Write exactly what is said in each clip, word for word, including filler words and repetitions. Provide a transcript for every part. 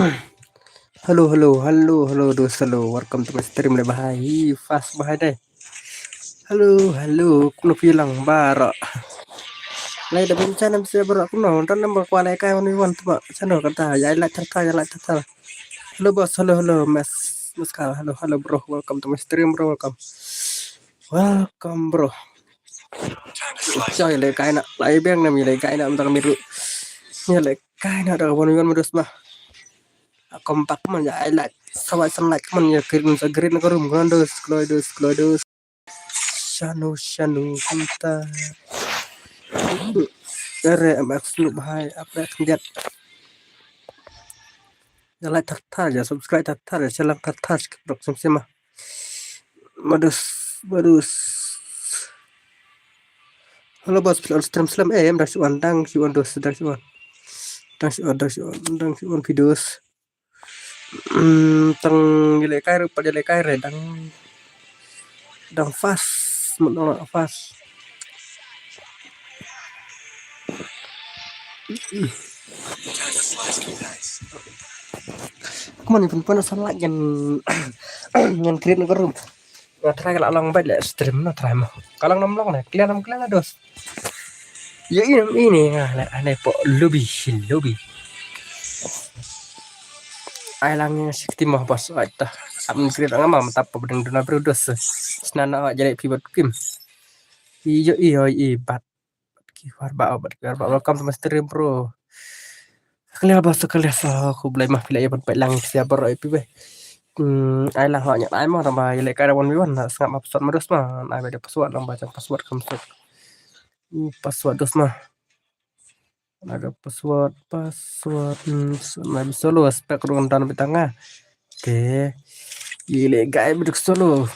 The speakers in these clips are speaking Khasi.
Hello, hello, hello, hello, dos, hello. Welcome to my stream le bhai. Hi, fast bhai dai. Hello, hello. Kumno phi lang baroh? Lai da bun channel se baroh kumno. Don number kwah lai kai wan wan tu ba. Channel kata. Ya like tata, ya like tata. Hello boss, hello, hello, mas, mas ka, hello, hello bro. Welcome to my stream bro. Welcome. Welcome bro. Choi le kai na lai beng na mi le kai na mta miru. Ni le kai na da wan wan modus ba. Kompak man ya ai like. Sawa san like man ya green sa green ka room kan dos kloi dos kloi dos. Shanu shanu kumta. Ere am ak snu bhai ap ek ngat. Ya like tak tak ya subscribe tak tak ya chelang tak tak bro sim sima. Modus modus. Hello boss, pil on stream slam eh em dang si on dang si on dos dang si on. Dang si on dang si on dang si on videos. Hmm, tang yele kai re pa yele kai re dang dang fast mun dang fast. Come on, even pun san like yan yan create na room. Nga try ka la long bad le stream na try mo. Ka long nam long ne clear nam clear la dos. Ya ini ini nga le ane po lobby lobby. Ai lang yang sikti mo bos ai ta. Am create nga ma tap pa bedeng duna bro dos. Snana jare pi bad kim. Iyo iyo i bat. Ki war ba bat ki war ba welcome to my stream bro. Kaliah ba sa kaliah sa khublei mah phi la ïa ban peit lang sia baroh ïa phi wei. Hmm, ai lang hok ñiat ai mo tang ba ïa leh kai da wan wi wan na sngap ma password ma dos ma. Ai ba da password lang ba chang password kam suk. Hmm, password dos ma. Ai da password password hmm, na bi solo aspek ruang dan bitanga. Te ïa leh kai ba duk solo.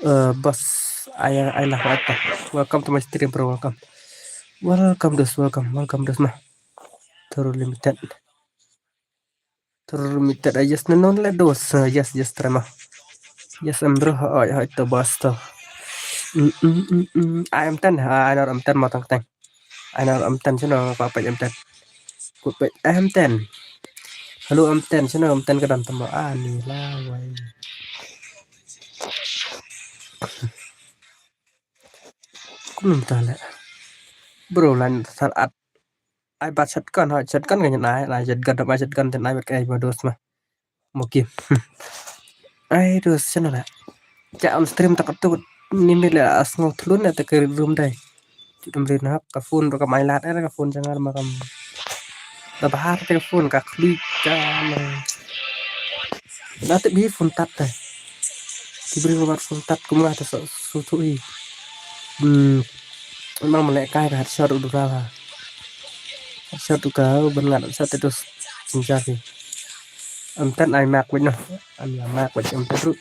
Uh, bas ai ai lah wat. Welcome to my stream bro, welcome. Welcome dos, welcome, welcome dos ma. Terus limited. Terus limited aja senenon le dos. Uh, yes yes terima. Yes em bro, oi oi to bas to. Mm mm mm mm. Ai em ten, ai nor em ten ma tang tang. Ai nor em ten sino pa pa em ten. Ku pe em ten. Hello em ten sino em ten ka dan tamo ani la wai. Kumno ta le. Bro lan sar at. Ai bat shotgun ha shotgun kan ai ai shotgun dam ai shotgun ten ai bat kai ba dos ma. Mo kim. Ai dos sino la. Ja on stream tak tu ni mi le as ngau thlun ta ke room dai. Chut dum rin hak ka phone ro kam ai lat eh ka phone jangar ma kam. Da bahar te ka phone ka khli ka ma. Da te bi phone tat te. Ki bri ro bat phone tat kum nga te so su tu i. Hmm. Emang melek kai ka hat shot u dura ha. Hat shot u ka ban ngat hat shot te dus. Sinjar ki. Am tan ai mak wit no. Am ya mak wit am tan ru.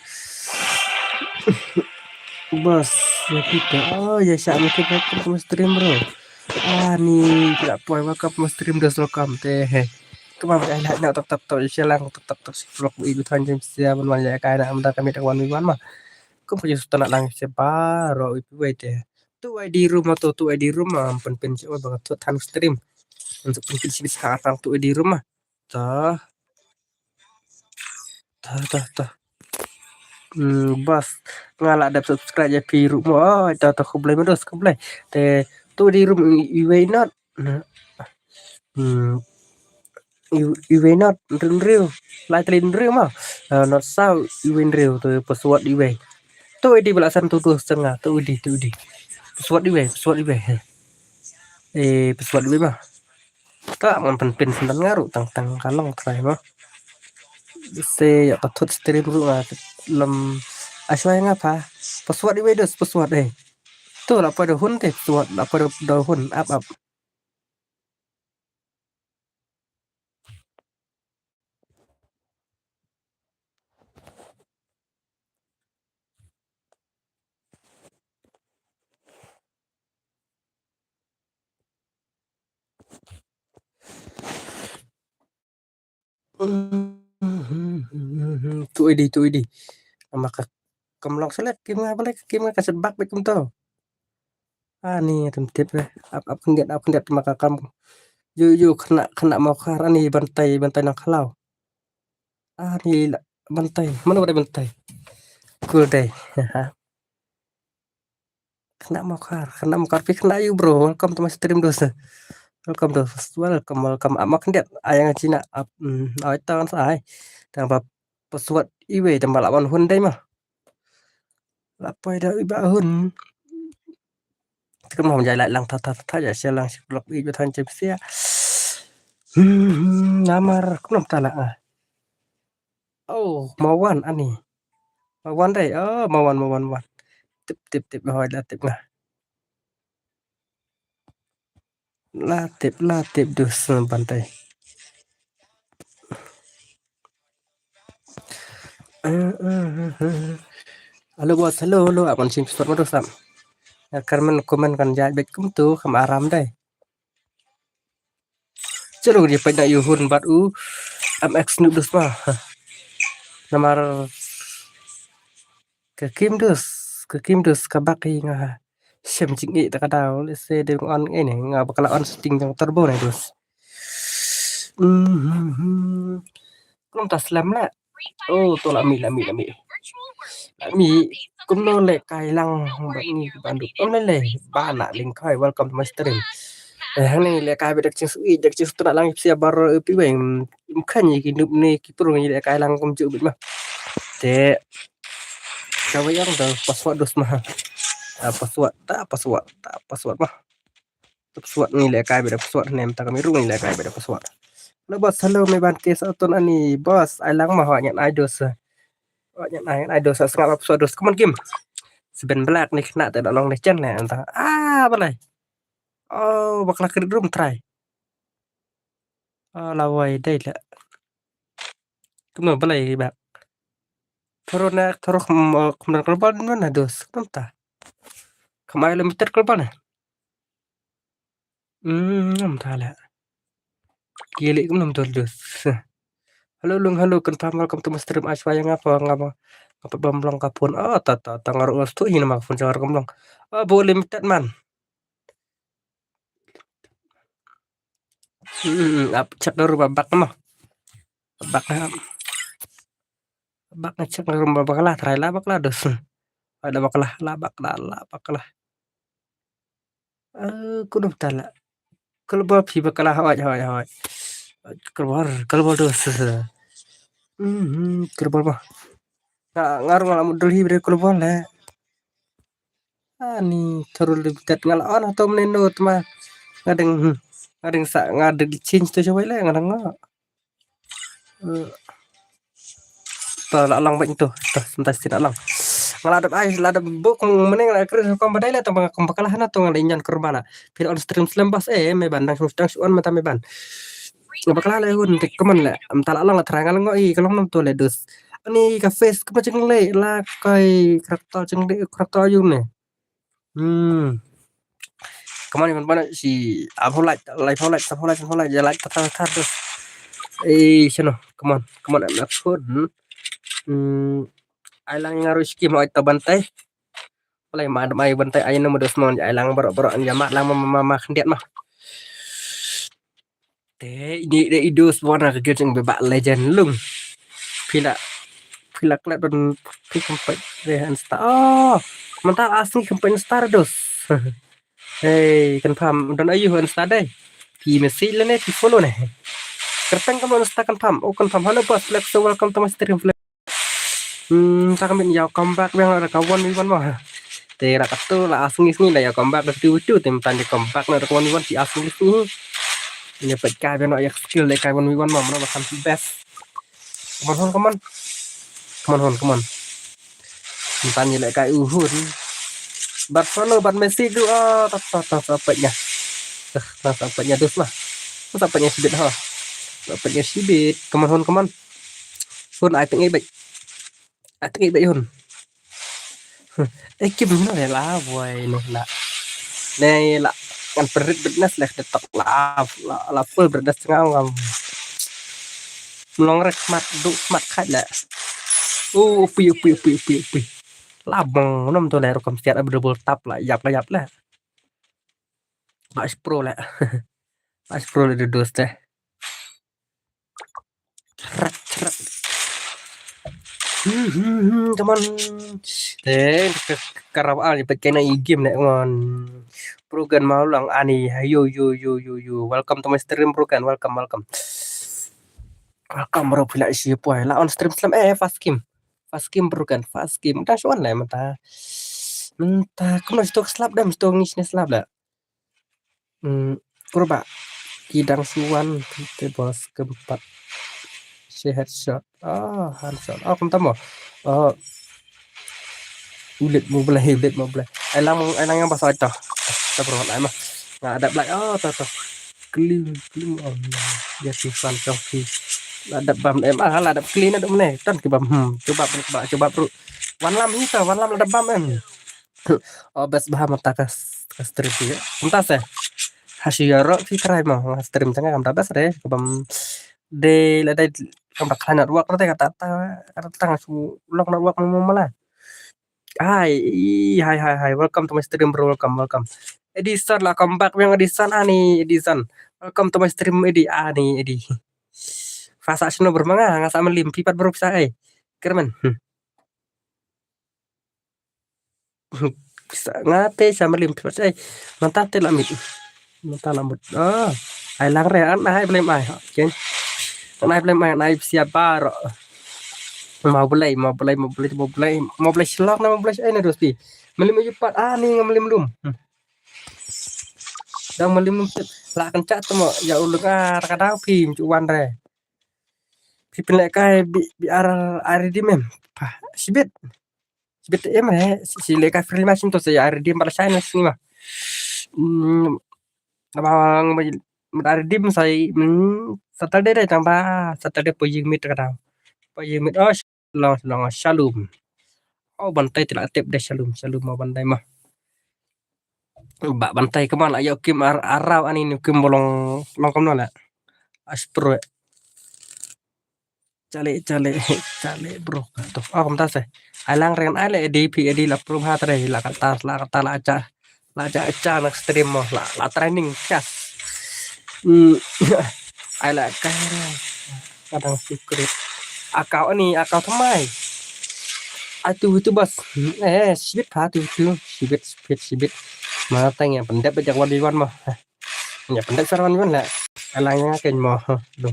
Bos, ya kita. Oh, ya sha ma kita kum stream bro. Ah, ni kita poi welcome stream dos welcome te he. Kemam ai lah nak tap tap tap ya lang tap tap tap si vlog i ku than jam sia ban wan ya kai na am da kami tak wan wi wan ma. Kum ka ju stana lang se baroh i pi wei te. Tu I D room ma tu, tu I D room ma, am pen pen se oi ba ka thot than stream. An se pen pen se bis ka tang tu I D room ma. Ta. Ta ta ta. Hmm, bas. Nga la dep subscribe ya pi room ma. Oh, ta ta khublei ma dos khublei. Te tu I D room i wei not. Hmm. Iwei not rin riu. Lai trin riu ma. Not saw iwei riu tu password iwei. Tu I D bala san tu tu setengah tu I D tu I D. Password iwei password iwei. Eh password iwei ma. Ta man pen pen sendan ngaru tang tang kalong trai ma. Se ya ta thut stream ru nga lem aswai nga pa. Password iwei dos password eh. Tu la pa do hun te password la pa do hun ap ap. Tu I D tu I D. Ama ka kam long select kim nga balik kim nga ka set back balik kim to. Ani tem tip re ap ap khyndiat ap khyndiat ma ka kam. Yu, yu, khynnah, khynnah Mawkhar, ani Bantai, Bantai Nongkhlaw. Ani la, Bantai, mano ba dei Bantai? Kul dei. Khynnah Mawkhar, khynnah Mawkhar, phi khynnah yu bro. Welcome to my stream, dos. Welcome, dos. Welcome, welcome. Ap ma khyndiat. Ai nga china ap, mm, ai tang sa ai. Tang ba password iwei tang ba la wan hun dei ma. La poi da iba hun. Te kumno jai lai lang tha tha tha, jai share lang shi blog i ba than chem sia. Hmm, namar kumno ta la ah. Oh, Mawan ani. Mawan dei. Oh, Mawan, Mawan, Mawan. Tip, tip, tip, hoi la tip nga. La tip, la tip, dus, Bantai. Hello, boss. Hello, hello. Aban sim spot ma, dus, am. Ya, Carmen comment kan jai bit kumtu, kam aram dei. Chalo, dia peit na yu hun bad u. Am ex nu, dus, ma. Namar ka kim, dus, ka kim, dus, ka bak hi nga. Shem jing i ta ka daw, let's say, dei on ngai ne, nga ba ka la on setting jong turbo ne, dus. Mhm. Kumta slem la. Oh, to la mi, la mi, la mi. La mi, kumno le kai lang ba ni bandu. Om le le, ba na ling kai, welcome to my stream. Eh, hangne le kai ba dak ching sui, dak ching sutna lang sia bar, eh, pi weng. Mkhan yi ki nup ne ki prung yi le kai lang kum ju bit ma. Te, ka wayang da password, dus, ma. Ah, password, ta password, ta password, ma. Password ngi le kai bida password, nem ta kami rung ngi le kai bida password. Hello, boss, hello, me ban ke sa ton ani, boss, ai lang ma, ho nyan ai, dus. Ho nyan ai, ai, dus, sngap password, dus. Come on, game. Seben Black ni kena te da long ne chen ne anta. Ah, balai. Oh, bakla krit room try. Ah, la wai dei la. Kumno balai bak. Thoro na, thoro kham, kham dan kalbal na, na, dus. Kumta. Kham ai limited kalbal na. Hmm, ngam ta la. Kili kum nam dol dus. Hello, Lung, hello, confirm, welcome to my stream. Ashwa yang apa, ngapa, ngapa bam long ka phone. Oh, ta, ta, ta, ngaru us tu, hina ma phone jangar kum long. Oh, bo limited man. Hmm, ap, check dulu babak ma. Babak na. Babak na, check dulu babak la, try la, babak la, dus. Ada babak la, la, babak la, la, babak la. Eh, kudu tala. Kalbal phi bakala, hawai, hawai, hawai. Kalbal, kalbal dos. Hmm, kalbal ba. Nga, nga rung la mudul hi bre kalbal le. Ani thorul de bitat nga la on hato mene not ma. Nga deng, hmm, nga deng sa, nga deng change to shawai le nga deng nga. Eh, to la long bait to, to, sebentar sini la long. Nga la dep ai, la dep buk mending la kris kom badai la to, kom bakalah na to, nga la injan kurban la. Pil on stream slem bas, eh, me ban dang sung dang on mata me ban. Nga bakalah la hun tik kemen la, em ta la long la terang la ngo i, ka long nam to le dus. Ani ka face ka macam le la kai karakter jeng de karakter ayu ne. Hmm. Kaman iban bana si ap ho like, like ho like, sub ho like, sub ho like, ya like ta ta ta dus. Eh, sino, kaman, kaman anak phone. Hmm. Ai lang ngaru skim oi ta bantai. Lai ma mai bantai ai nama dus mon ai lang bro bro anja mat lang ma ma ma khendiat ma. Te ini de idus wana ke getseng bebak legend lung. Pila, pila klet don pi kempet de Insta. Oh, mental asli kempet Insta dos. Hey, confirm don ayu Insta deh. Pi message le ne, pi follow ne. Kerteng kamu Insta confirm. Oh, confirm. Hello bos, Flex, welcome to my stream, Flex. Hmm, ta ka min ïa u comeback biang la da ka one v one mo. Te la katu la asngi sngi la ïa u comeback da tu tu te mynta ïa u comeback na da ka one v one te asngi sngi. Ïa peit kai biang ïa skill de kai one v one mo, mano ba kan best. Come on, come on. Come on, come on. Mynta ïa leh kai u hun. Barcelona, Bar Messi du, ah, ta ta ta sa peit ïa. Ta ta sa peit ïa dus lah. Sa peit ïa sibit ha. Sa peit ïa sibit. Come on, come on. Hun ai teng ei beit. Atri ba yun. Eh, kim no le la boy no la. Ne la ngan perit brightness le de tok la la la full brightness ngam ngam. Mlong rek mat du mat khat le. U pi pi pi pi pi. La bong nom to le rukom siat ab double tap la yap la yap le. Ba pro le. Last pro le dos te. Chrak, chrak. Hmm, hmm, hmm, come on. Te, ka, ka, karap ani, peit kane i game ne, come on. Broken Mawlang ani, yo, yo, yo, yo, yo. Welcome to my stream, Broken. Welcome, welcome. Welcome, bro, phi la isi poi. La on stream slem, eh, first game. First game, Broken, first game. Dang shu on le mynta. Mynta, kumno stok slap dam, stok ngis ne slap da. Hmm, kurba. Ki dang shu wan, te bos keempat. Shi headshot. Ah, headshot. Oh, kumta mo. Oh. Ulit mo belai, ulit mo belai. Ai lang, ai lang yang basah to. Ta bro, ai mah. Nga adap belai. Oh, to, to. Klim, klim. Oh, ya si fan to ki. La adap bam em. Ah, la adap clean adap ne. Tan ki bam. Hmm, coba, coba, coba, bro. Wan lam hi to, wan lam la adap bam em. Oh, best bah mynta ka, ka stream phi. Mynta se. Hashi yaro phi try mo. Nga stream tang kam da best re. Ka bam de la dai kam da khlaiñ network re te kata ta, kata ta nga su long network mo mala. Hai, hai, hai, hai. Welcome to my stream, bro. Welcome, welcome. Edison la come back yang Edison ani, Edison. Welcome to my stream, Edi ani, Edi. Fasa sino bermanga, nga sa melim pipat bro sa ai. Kermen. Hmm. Sa nga te sa melim pipat sa ai. Mantap te la mit. Mantap la mut. Ah, ai lang re an ai blem ai. Okay. An ai blem ai, an ai siap baro. Mau belai, mau belai, mau belai, mau belai, mau belai selok na mau belai ai na dos pi. Melim ayu pat ani nga melim lum. Hmm. Dang melim lum tip. La kan chat temo ya ulung ar ka dau pi mcu wan re. Phi pynleh kai bi, bi ar, ar di mem. Pa, sibit. Sibit em re, si, si leh kai free match to se ar di mala shine sini ma. Hmm, abang ma ar di sai, hmm, Saturday dai tang ba, Saturday po ying mit ka dau. Po ying mit, oh, long, long, shalom. Oh, bantai te la tip deh shalom, shalom ma bantai ma. Ba bantai keman ayo kim ar, arau ani ni kim bolong long kam no la. Aspro. Chale, chale, chale bro. To, ah, kumta se. Ai lang ren ai le edi pi edi la prum ha tre la kata la kata la cha. La cha cha nak stream mo la, la training kas. Hmm. Ai la kai. Kadang secret. Akau ani, akau thamai. Atu itu bas. Hmm, eh, sibit ha tu tu. Sibit, sibit, sibit. Mana tang ya pendep aja wan wan mah. Ya pendep sar wan wan la. Alang ya ken mo. Duh.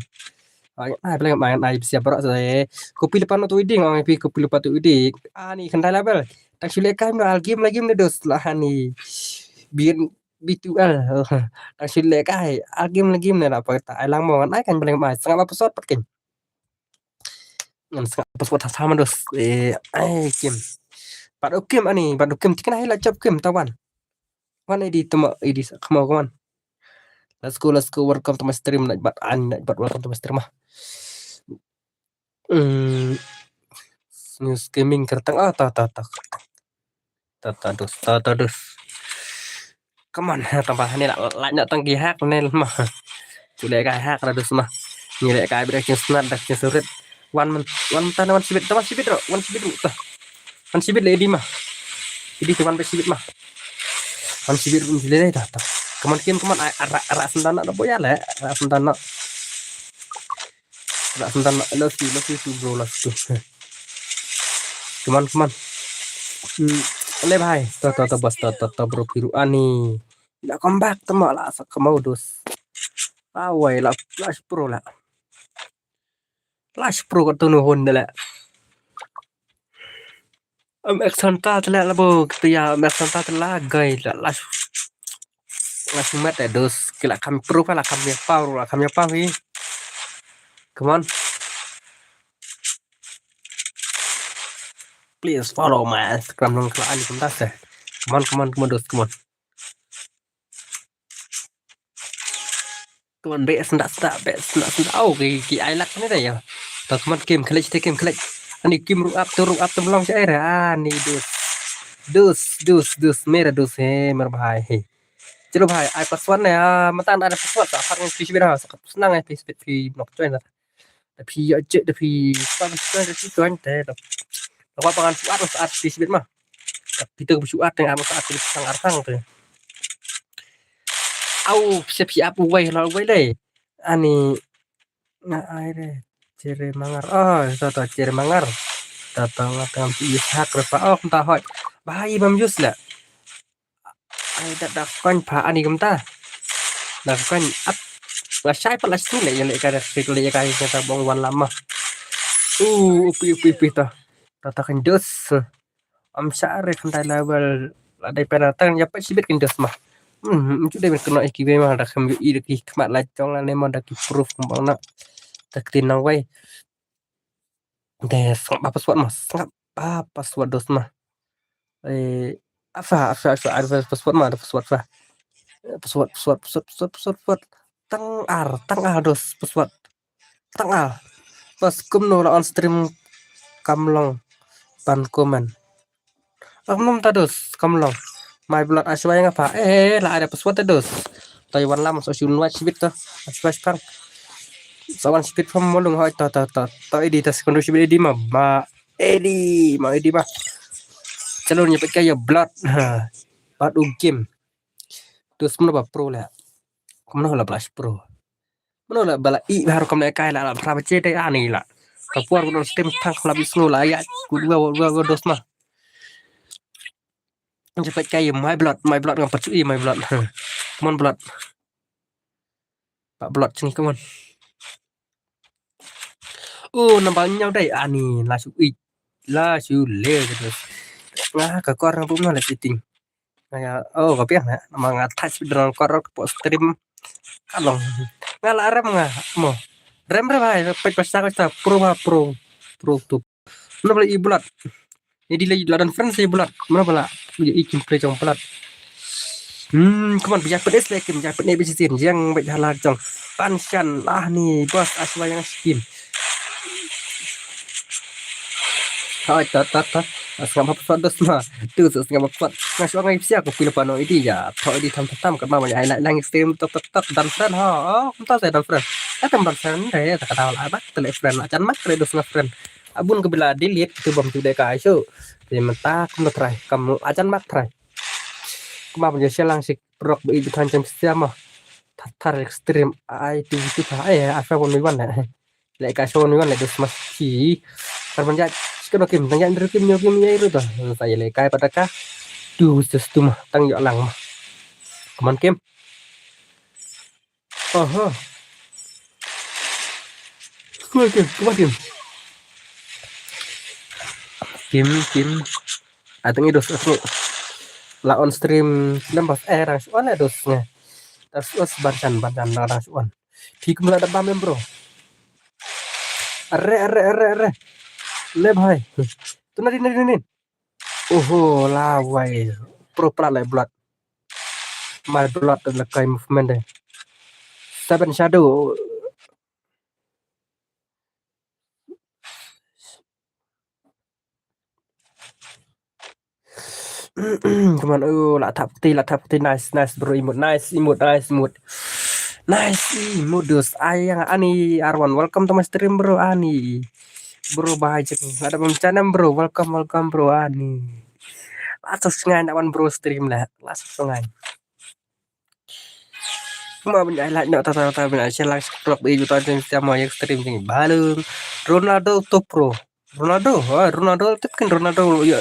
Ai, ai, peleng main ai bisia bro se. Kopi lepas tu iding, ong pi kopi lepas tu iding. Ani khandai label. Tang sule kai no al game lagi mne dos lah ani. Bien B two L. Tang sule kai. Al game lagi mne la pa ta ai lang mo ngan ai kan peleng mai. Sengap apa sot pat ken. Ngan sengap apa sot sama dos. Eh, ai game. Pat ukim ani, pat ukim tikna hi la chop kim tawan. Wan edi tama edi sa kama wan. Let's go, let's go. Welcome to my stream. Naik bat ani, naik bat welcome to my stream ah. Hmm. News gaming kertang ah ta ta ta. Ta ta dos, ta ta dos. Come on, tambah ni lah lah nak tanggi hak ni mah. Boleh kai hak dah dos mah. Ni leh kai bida kin snat dah kin surit. Wan men, wan tan wan sibit, wan sibit ro, wan sibit ro. Wan sibit le edi mah. Edi tu wan be sibit mah. Wan sibit ro le dah ta. Come on kim, come on ai ara ara sendana dah boya le, ara sendana. Ara sendana love you, love you too bro, love you too. Come on, come on. Hmm, le bhai, to to to bas to to to bro kiru ani. Dah come back to malah sa kemau dos. Awai lah, last pro lah. Last pro kat tu nuhun dah lah. Am action ta telah lah bo, kita ya am action ta telah gai lah last. Last mat eh dos, kila kam pro lah kam ya pau lah kam ya pau hi. Come on. Please follow my Instagram nong kila ani kumtas eh. Come on, come on, come on dos, come on. Tuan be sendak sendak be sendak sendak. Oh, ki ki ai lak ni dah ya. Tak man kim klik kita kim klik. Ani kim ru up tu ru up tu belong cai dah. Ani dus. Dus dus dus mera dus he mer bahai he. Chalo bahai ai password ni ha matan ada password sa apat ngan phi sibit ha sa senang ai phi sibit phi nok join dah. Da phi ya cek da phi pa phi join da phi join te da. Da wa pangan suat suat phi sibit mah. Da phi tu suat teng am suat phi sang arsang tu. Au, phi ap uwei, la uwei lei. Ani, nga ai re, chere mangar. Oh, to, to, chere mangar. To, to, nga tang pi hak re pa. Oh, kumta hoi. Ba i bam use la. Ai, da, da koin pa ani kumta. Da koin ap. La shai pa la shai le, le ka da shai le ka da bong wan lama. Uh, upi, upi, upi to. To, to kan dus. Am share kan dai level. La dai pena tang ya pa shibit kan dus ma. Hmm, ju dai ben kena iki be ma da kam i da ki khmat la jong la ne ma da ki proof kum bang na. Da ki tin nang wei. Dai sngap ba password ma, sngap ba password dos ma. Eh, apa, apa, apa, ada password ma, ada password apa. Eh, password, password, password, password, password, password. Tang ar, tang ar dos password. Tang ar. Pas kumno la on stream kam long ban comment. Am num ta dos kam long. My blood, ashwa yang apa? Eh, la ada password ta dos. Taiwan lam so shun watch bit to. Ashwa shpang. Sawan shibit pam molung hoi to, to, to. To edi ta second shibit edi ma, ma edi, ma edi ma. Chalo ni pet ka ya blood. Ha. Blood u game. Dos mano ba pro la. Kumno la blush pro. Mano la bala i baru kam le kai la la pra bache te ani la. Ka por ko steam tank la bisngo la ya. Ku dua, dua, dua dos ma. Cepet kai my blood, my blood ngam pet i my blood. Come on blood. Pak blood sini, come on. Oh, nambah nyau dai ani la su i. La su le gitu. Nga ka kor ngam pum na le sitting. Nga, oh, ka piang na. Nama nga touch drone kor ko stream. Kalong. Nga la rem nga mo. Rem rem ai pet pasak ta pro ma pro. Pro tu. Mano bala i blood. Edi la i blood dan friends i blood. Mano bala i kim play jong blood. Hmm, come on, bijak pet is le kim, bijak pet ne bijitin jeng bej halak jong. Panshan lah ni bos, aswa yang skim. Hai, ta, ta, ta. Sngap hap sot dos ma. Tu sngap hap sot. Nga shu ngai psia ko pila pano idi ya. Tho idi tham tham kat ma ya, ai lang stream tok tok tok dan friend ha. Oh, kumta sa dan friend. Ka tam dan friend de, ta ka dau la ba te le friend la jan mak re dos na friend. Abun ka bila delete tu bam tu de ka ai shu. Te menta kum try, kam ajan mak try. Kuma ban ïa share lang sha ki paralok ba ïeit ba than jong phi mo. Thar thar extreme ai tu tu ka ai ai fa wan wan le. Le ka shon wan le dos mas ki. Kar ban ïa shikno kim tang ïa ndru kim nyo kim ïa ru to. Sa ïa le kai pat ka. Tu sus tu ma tang ïa lang ma. Come on kim. Aha. Come on kim, come on kim. Kim, kim. Ateng i dos aku. La on stream lem bas eh rang shuan eh dos nge. Rang shuan ban chan ban chan rang shuan. Phi kum la da bam em bro. Are are are are. Le bhai. Tu na din na din. Oho la wai. Pro plat le blood. My blood le kai movement de. Seven shadow. Come on, oh, la thap ti, la thap ti, nice, nice, bro, imut, nice, imut, nice, imut. Nice, imut, dus. Ayang, Ani, Arwan, welcome to my stream, bro, Ani. Bro, bahai jek. Ada bang channel, bro, welcome, welcome, bro, Ani. Langsung sengai nak wan, bro, stream lah. Langsung sengai. Kuma ban ai like noh ta ta ta ban ai share like subscribe i juta jeng sia mo yak stream jeng balung. Ronaldo to pro. Ronaldo, ah, Ronaldo tip kin Ronaldo ya.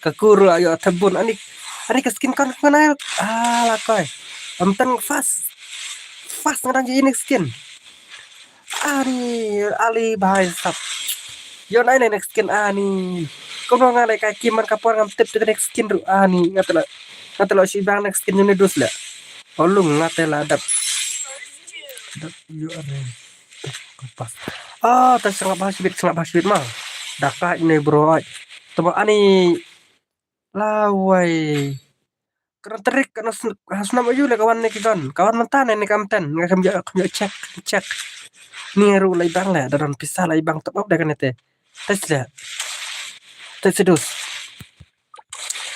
Ka kur ya tabun ani ani ka skin kan kan ai. Ah la kai. Am tang fast. Fast ngadang ji ini skin. Ani ali bhai sab. Yo nai nai next skin ani. Kono nga le kai kiman ka por ngam tip tu next skin ru ani ngatela ngatela shi bang next skin ni dus le. Olung ngatela dap. Dap yo are. Pas. Ah, ta sengap bhai sibit sengap bhai sibit ma. Dakai ni bro ai. Tama ani lawai. Kena terik kena snap ayu le kawan ne ki gon. Kawan mentan ne kam ten. Nga kam yo kam yo check check. Ni ru lai bang le dalam pisa lai bang top up dah kena te. Tes le. Tes sedus.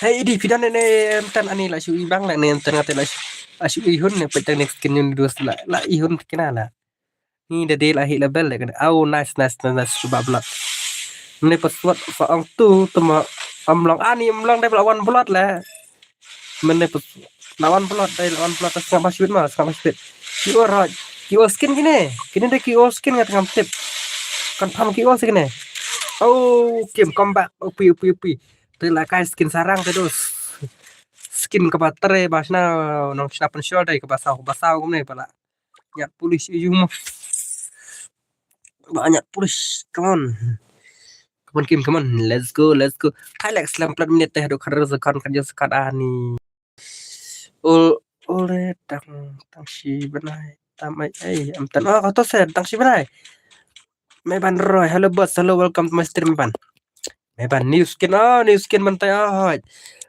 Hei idi pidan ne mentan ani la shu i bang le ne mentan ngate la shu i hun ne petang ne skin yun dus la la i hun kena la. Ni da dei la hi level le kan. Au nice nice nice nice ba blood. Mene password fa ong tu tuma amlong ani amlong dei ba wan blood le. Mene password. La wan blood, dei la wan blood, sngap ba shibit ma, sngap ba shibit. Ki ol roi, ki ol skin kine. Kine dei ki ol skin nga tang ngam tip. Confirm ki ol skin kine. Oh, Kim comeback. Upi, upi, upi. Te la kai skin sarang te dos. Skin kaba tre ba shna nong shna pynshol dei kaba saw, kaba saw kumne ba la. Ñiad pulish yu mo. Ba ñiad pulish. Come on. Come on Kim, come on. Let's go, let's go. Thai lek slem plat minit te haduh khadar sekon, khadar sekon ani. Ol, ole tang, tang shi bnai. Tam ai ai am tan. Oh, kato se tang shi bnai. Meban Roy, hello boss, hello, welcome to my stream, Meban. Meban new skin, oh, new skin mynta, oh.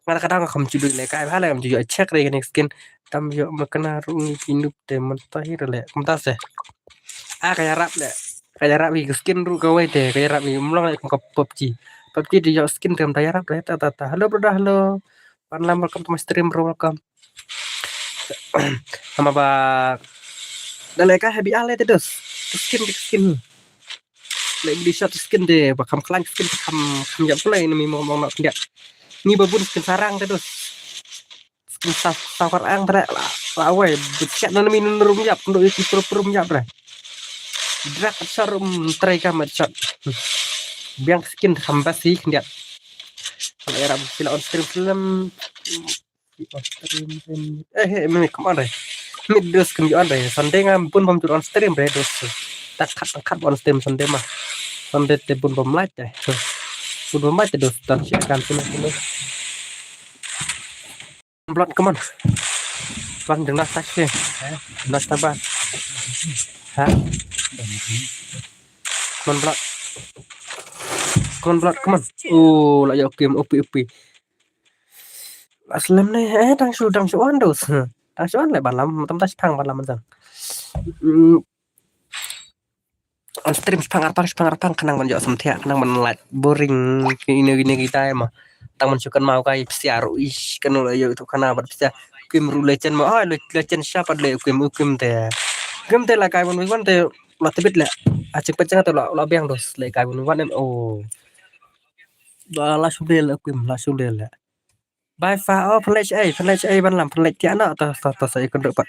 Nga da kadang kham ju dei le kai bha le, kham ju check re kane skin. Tam yo ma kana ru ngi ki noob te mynta hi re le. Kumta se. Ah, ka yarap le. Ka yarap hi skin ru kawei te, ka yarap hi mlong le kum ka PUBG. PUBG dei yo skin te mynta yarap le, ta, ta, ta. Hello brother, hello. Pan Lam, welcome to my stream, bro, welcome. Hama ba da leka heavy ale te dos. Skin, skin. Lek di shot skin de ba kham klang skin kham, kham jap pulai nami mo mo nak dia. Ni ba bun skin sarang te dos. Skin sa, sa kar ang tre la, la wai. Bchat na nami nun rum jap, ndo iti pro pro jap re. Drak shot rum tre ka mat shot. Biang skin kham basi dia. Kalau era sila on stream film. Eh, eh, mimi, come on re. Mid dos kum on re. Sunday nga bun bam jur on stream re dos. Tak khat, tak khat on stream Sunday ma. Sunday te bun bam light re. Bun bam light te dos. Tan shi kan sini sini. Blood, come on. Blood, deng nas tak shi. Nas tabar. Ha? Come on, blood. Come on, blood, come on. Oh, la yo kim, upi, upi. Aslem ne, eh, dang shu, dang shu on dos. Dang shu on le balam, tam tas pang balam jang. Mm. On stream shipang arpang, shipang arpang, khnang ban jok samthiah, khnang ban lait boring, ki ine, ine kita ma. Tang ban shu kan mau kai psia ru ish, kan la yo tu kana bat psia. Kim ru legend ma, ah, le-, legend siapa le kim, kim te. Kim te la kai ban wan te la tebit le. Achik pachang te la, la biang dos le kai ban wan em, oh. Ba la shu le le kim, la shu le le. Bai fa, oh, pynlait ei, pynlait ei ban lam, pynlait tiak na, ta, ta, ta, sa ikut dapat.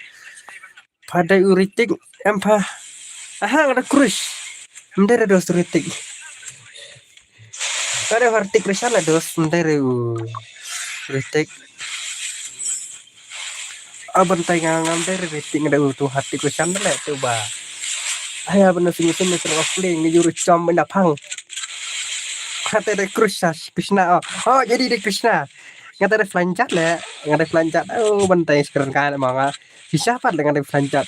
Pada uritik, em pa. Aha, ada crush. Mendere dos uritik. Ada hartik crush la dos, mendere u. Uritik. Aban tai ngang ngam dere uritik ngada u tu hartik crush le tu ba. Aya bana sini sini sini pling ni juru chom benda pang. Kata de crush sa Krishna, oh. Oh, jadi de Krishna. Nga ta dei flanjat le, nga dei flanjat. Oh, ban tai skren ka ma nga. Shisha pat le nga dei flanjat.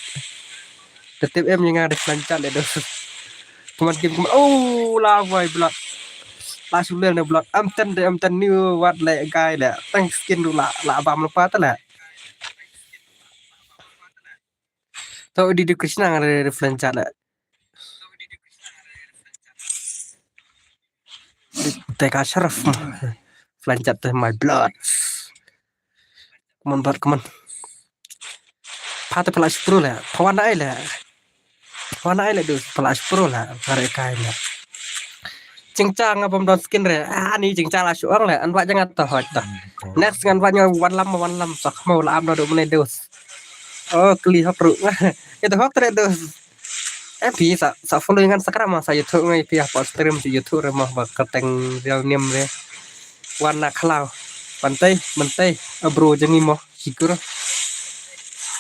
Tetep em nga dei flanjat le dos. Kuman kim kuman. Oh, la wai blood. La shu lel ne blood. Am ten de, am ten ni wat le guy le. Tang skin du la, la bam lepa ta le. To di di Krishna nga dei flanjat le. Teka sharaf. Flanjat te my blood. Come on, blood, come on. Pha te pala shpro le. Pha wan ai le. Pha wan ai le du pala shpro le. Kare kai le. Chingcha nga bom don skin re. Ah, ni chingcha la shu ong le. An wa jang ta hot ta. Next ngan wa nyo wan lam, wan lam. Sak mau la am do do mene dos. Oh, kli hok ru. Ito hok tre dos. Eh, phi sa, sa follow ngan Instagram ma, sa YouTube ngai phi, ah, post stream sa YouTube re ma, ba ka teng real name re. Wan na khlaw. Ban tai, ban tai, ah, bro jong ngi mo, shikur.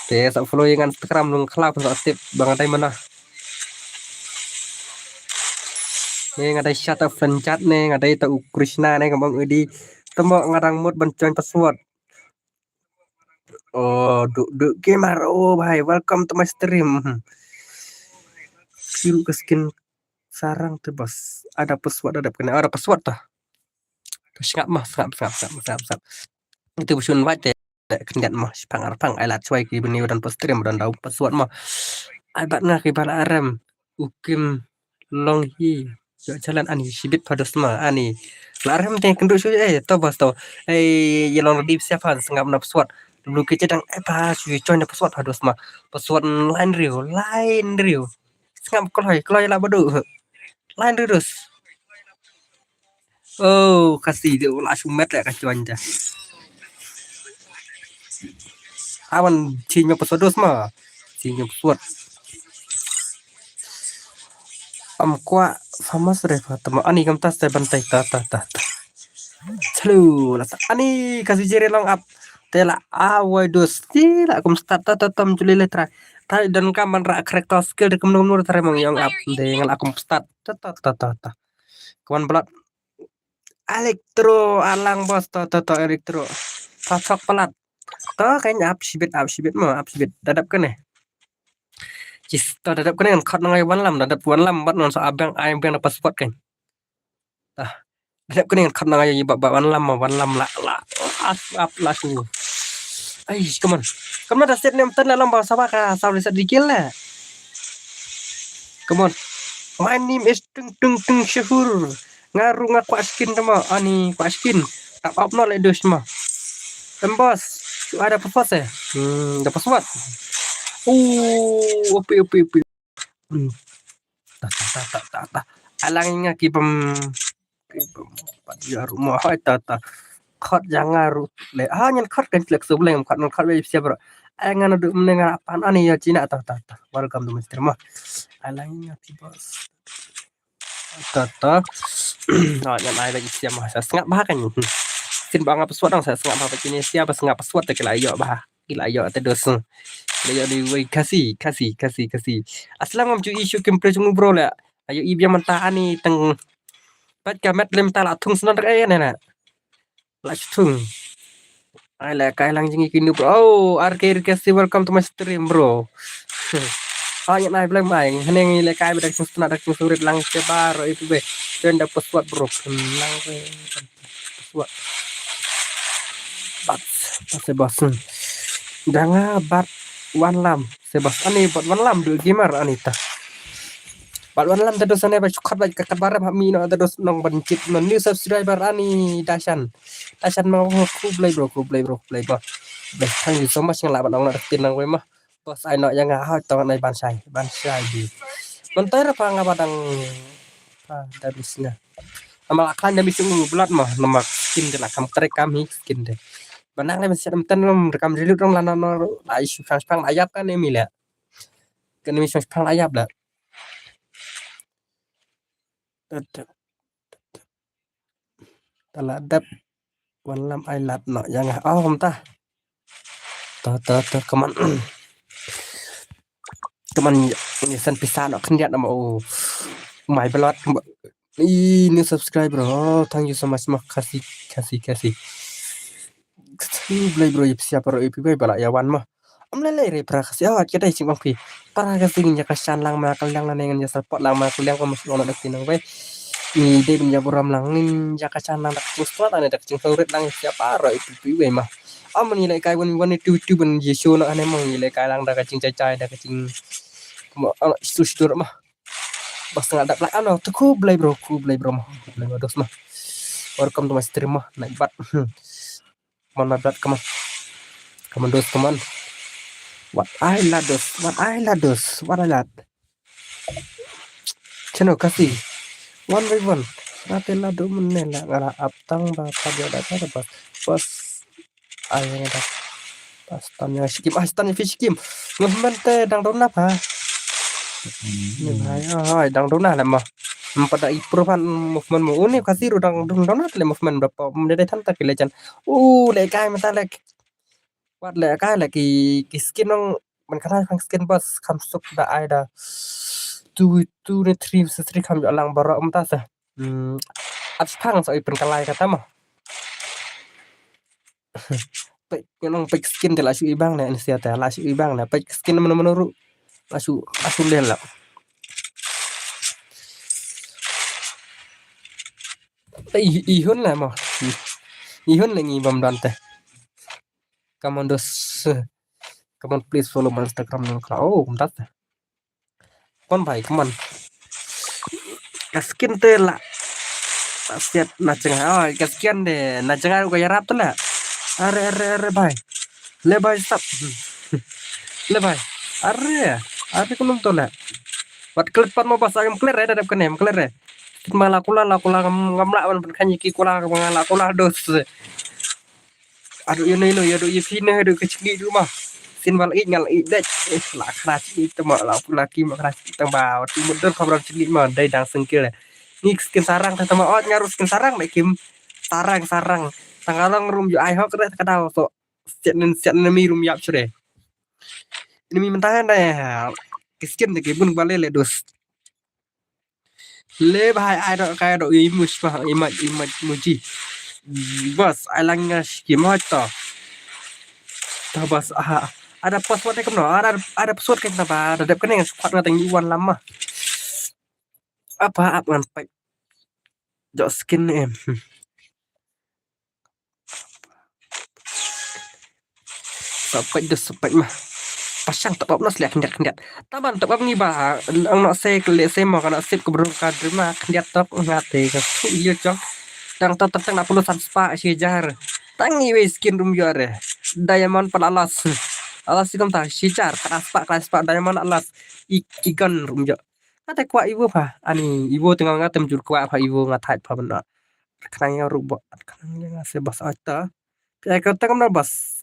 Te sa follow ngan Instagram nung khlaw sa tip ba nga dei mana. Ne nga dei sha ta flanjat ne, nga dei ta u Krishna ne, ka bang udi. Temo nga dang mut ban join password. Oh, Duk Duk Gamer. Oh, bhai, welcome to my stream. Kiru ka skin sarang te bos. Ada password, ada kena, ada password ta. Sngap ma, sngap, sngap, sngap, sngap, sngap. Itu busun wat te. Khyndiat ma, shipang arpang, ai lad shwai ki bini u don post stream, u don dau password ma. Ai bat nga ki ba la rem. U Kim long hi. Yo jalan ani shibit pha dos ma ani. La rem te kynduh shu, eh, to bos to. Eh, ye long ready sia pha sngap na password. Lu ki cedang, eh, pha shu join na password pha dos ma. Password line riew, line riew. Sngap kloi, kloi la badu. Line riew dos. Oh, kasi de la shu met le ka join ja. Awan change ma password dos ma. Change ma password. Am kwah famous re fa tama ani kam tas te ban tai ta ta ta ta. Chalo la ta ani ka si jere long up. Te la awai dos ti la kum start ta ta tam juli le tra. Ta dan kam ban ra character skill de kum num nur tra mong yong up. De ngal akum start ta ta ta ta ta. Kawan blood. Electro alang boss to to to electro. Pasok pelat. To kan ap sibit ap sibit mo ap sibit dadap kene. Cis to dadap kene kan khot ngai wan lam dadap wan lam bat non so abang ai bang na password kan. Ah. Dadap kene kan khot ngai ba ba wan lam wan lam la la. Ap ap la su. Ai come on. Come on da set nem tan la lam ba sa ba ka sa reset dikil la. Come on. My name is Tung Tung Tung Shahur. Nga ru nga kwah skin tama ani kwah skin. Tap up no le dos ma. Em boss. Su ada password eh. Hmm, ada password. Oh, opi opi opi. Hmm. Ta ta ta ta ta ta. Alang nga ki pem. Ki pem. Pat ya rumah hai ta ta. Khot janga ru le ha nyen khot kan lek su bleng khot non khot be siap bro. Ai ngan du mne ngan pan ani ya Cina ta ta ta. Welcome to Mister Ma. Alang nga ki boss. Ta ta. Ha nyen ai lagi siap ma sa sengap ba kan. Sin ba ngap suat dang sa sengap ba kini siap ba sengap suat te kila yo ba. Kila yo te dos. Kila yo di wei kasi kasi kasi kasi. Aslam ngam ju issue kim pre jung bro le. Ayo i biang menta ani teng. Pat ka met lem ta la thung snan rek ai ne na. La thung. Ai le kai lang jing i kinu bro. Oh, R K R K C welcome to my stream bro. Ai ngai blem ai. Hne ngi le kai bedak thung snan dak thung surit lang se baro i pube. Join da password bro. Lang ke. Password. Bat. Pas se bos. Danga bat wan lam. Se bos ani bat wan lam du gamer ani ta. Bat wan lam ta dos ani ba chukat ba ka kabar ha mi no ta dos nong ban chip no new subscriber ani Dashan. Dashan ma ho khublei bro khublei bro khublei bro. Blei thank you so much nga la ban ong na tin nang wei ma. Bos ai no yang ha tong nai ban sai ban sai di. Ban tai ra pa nga ba dang pa da bis nga. Ama la klan da bis ngu blat ma nama skin de la kam trek kam hi skin de. Banang le mesti meten lem rekam reload dong lana no la isu sang spang la yap kan emi le. Kan emi sang spang la yap la. Tala dep wan lam ai lat no yang ah oh ta. Ta ta ta kaman. Kaman ni sen pisa no kendiat nama oh. My blood. I new subscriber. Oh, thank you so much ma kasi kasi kasi. Kasi blai bro ip siapa ro ip bai bala ya wan ma. Am le le re pra kasi oh kita icing bang pi. Para kasi ngin jaka shan lang ma kaliang na ngin jaka support lang ma kaliang ko mas ngona dak tinang bai. Ni dei bin jaburam lang ngin jaka shan lang dak cing spot ane dak cing favorit lang siapa ro ip ip bai ma. Am ni le kai wan wan itu itu ban jesu na ane ma ni le kai lang dak cing cai cai dak cing. Mo su sidur ma. Bas tengah dak lak ano tu ku blai bro ku blai bro ma ku blai ma dos ma. Welcome to my stream ma naik bat. Come on my blood come on. Come on dos come on. What I la dos what I la dos what I la. Chano kasi. One by one. Nate la do men ne la ngala ap tang ba pa dia da ba bas. Bas. Ai ngada. Pas tan ya shikim ah tan ya shikim. Movement te dang dona pa. Ni bhai ai dang dona le ma. Mpada i provan movement mo uni kasi ru dang dang dona le movement berapa mede de tanta ki lejan. U le kai mata le. Wat le kai le ki ki skin nong man kana khang skin bas kham suk da ai da. Two two ne three versus three kham jo lang baro mata sa. Hmm. At phang sa i pen kalai kata ma. Pek nong pek skin te la shu ibang ne insia te la shu ibang ne pek skin mano mano ru la shu la shu len la. Te i- ihun la mo. Ihun la ngi bam dan te. Come on dos. Come on please follow my Instagram nong kala oh kumtat te. Kon bhai come on. Ka skin te la. Siat na chenga oh ka skin de na chenga ko yarap te la. Are are are bhai. Le bhai stop. Le bhai. Are are kunum to la. Wat klet pat mo bas agam klet re dadap kene klet re. Ma la kula la kula ngam ngam la ban pen khanyi ki kula ngam la kula dos. Aduh ino ino aduh ipine aduh kecil di rumah. Sien ba la ïeit nga la ïeit dei. Eh, la khra chi tang ba la pula ki ma khra chi tang ba. Ti mut dur kham ram chi ma dei dang sengkil. Ngi skin sarang tang ba ot nga ruh skin sarang dei kim. Sarang sarang. Tang along rum ju ai hok re ka dau so. Siat nen siat nen mi rum yap chre. Ini mi mentang dei. Ki skin dei ki bun ba le le dus. Le ba hai ai do kai do i mus ba i mat i mat muji. Bas ai lang nga skim hot to. To bas aha. Ada password kam no, ada ada password kan ba ada dep kene squad nga tang wan lama. Apa ap ngan pek. Jok skin em. Sepet dus sepet mah. Pasang top up nas lek khyndiat khyndiat. Taban top up ngi ba ang nok se kle se mo kana sip ke bro ka drima khyndiat tok ngate ka su ye chok. Dang tok tok tang na puluh san spa shi jar. Tang ngi wei skin rum yo re. Diamond pala alas. Alas si kam ta shi jar kana spa kana spa diamond alas. I ikan rum yo. Kata kwa iwo pha ani iwo tengah nga tem jur kwa pha iwo nga thait pha benda. Khnang ya rubo khnang ya nga se bas ata. Pia ka tengah na bas.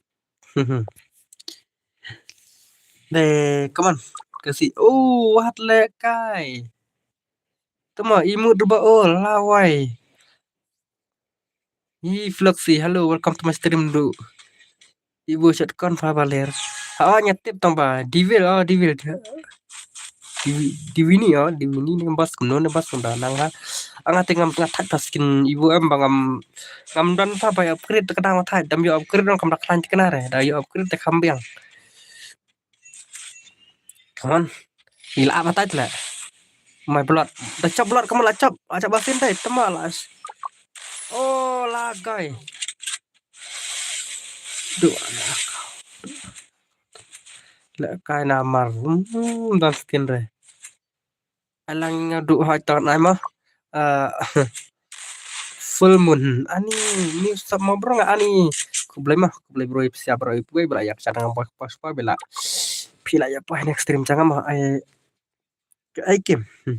De, come on. Kasi. Oh, wat le kai. Tama imu rubo oh lawai. Hi Floxy, hello, welcome to my stream du. Ibu shot kon pha baler. Ha nya tip tang ba. Devil oh, Devil. Divini oh, Divini ni bas kuno ni bas kunda nang ha. Anga te ngam nga thak taskin ibu em ba ngam ngam don pha ba upgrade te kadang thak dam yo upgrade dong kam dak lan tikna re. Da yo upgrade te kham biang. Come on. Ila apa thak le. My blood. Da chop blood kamu la chop. Acha basin dai tema la. Oh la guy. Duh. La kai na mar. Hmm, dan skin re. Alang nga duh hoi ton ai ma. Uh, full moon ani ni sap ma bro nga ani. Kublai ma kublai bro ipsia bro ipwe bela yak chana ba pas pa bela. Pila ya pa next stream changa ma ai ai kim. Hmm.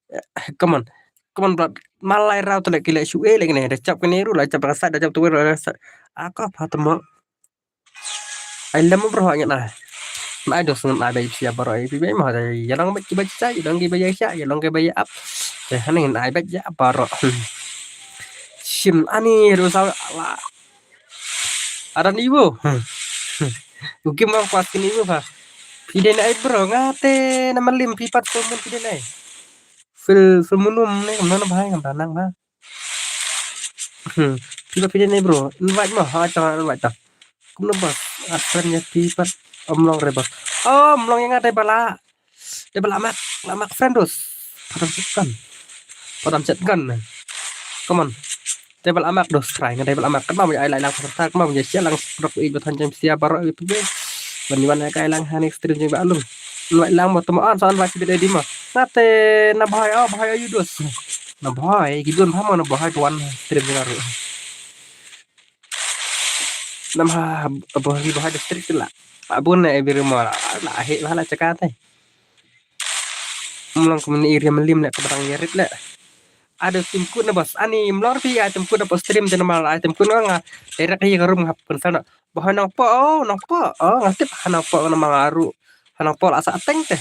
Eh, come on. Come on bro. Malai rau tele kile shu e le ne da chap kene ru la chap ka sa da chap tu la sa. Aka pa tama. Ai lem bro ngi na. Na ai dos ngi na bai sia baro ai bai ma da ya long bai ba cha ya long bai ya cha ya long bai ya ap. Te han ngi na ai bai ya baro. Sim ani ru sa la. Aran ibu. Ukim mang kuat kini ibu ha. Pide na ai bro ngate na malim pipat ko mun pide na ai. Fil fil munum ne kam na bahai kam tanang ha. Hmm. Phi ba phi dei ne bro. Invite mo. Ha ta invite ta. Kumno bas. Asan ya phi pat. Om long re bas. Om long yang ada bala. Dei bala mak. La mak friend dos. Padam chat kan. Padam chat kan. Come on. Dei bala mak dos try nga dei bala mak. Kan ma ai lai lang pasal tak ma ya sia lang rok i batan jam sia baro itu be. Ban yuan ai kai lang hanik stream jing ba alum. Invite lang mo temo an san ba si bit edi ma. Nate na bahai oh bahai ayu dos. Na bahai gidon hama na bahai tuan stream jing aru. Nama bahai bahai district la. Abun na ebi rumah la la he la la cakate. Mlong kumni area melim le kebarang yarit le. Ada tim kut na bas ani mlor pi ai tim kut na bas stream de nama ai tim kut nga. Direct hi ka room hap kun sana. Bah nang po oh nang po oh ngatip ha nang po nama aru ha nang po la sa teng te.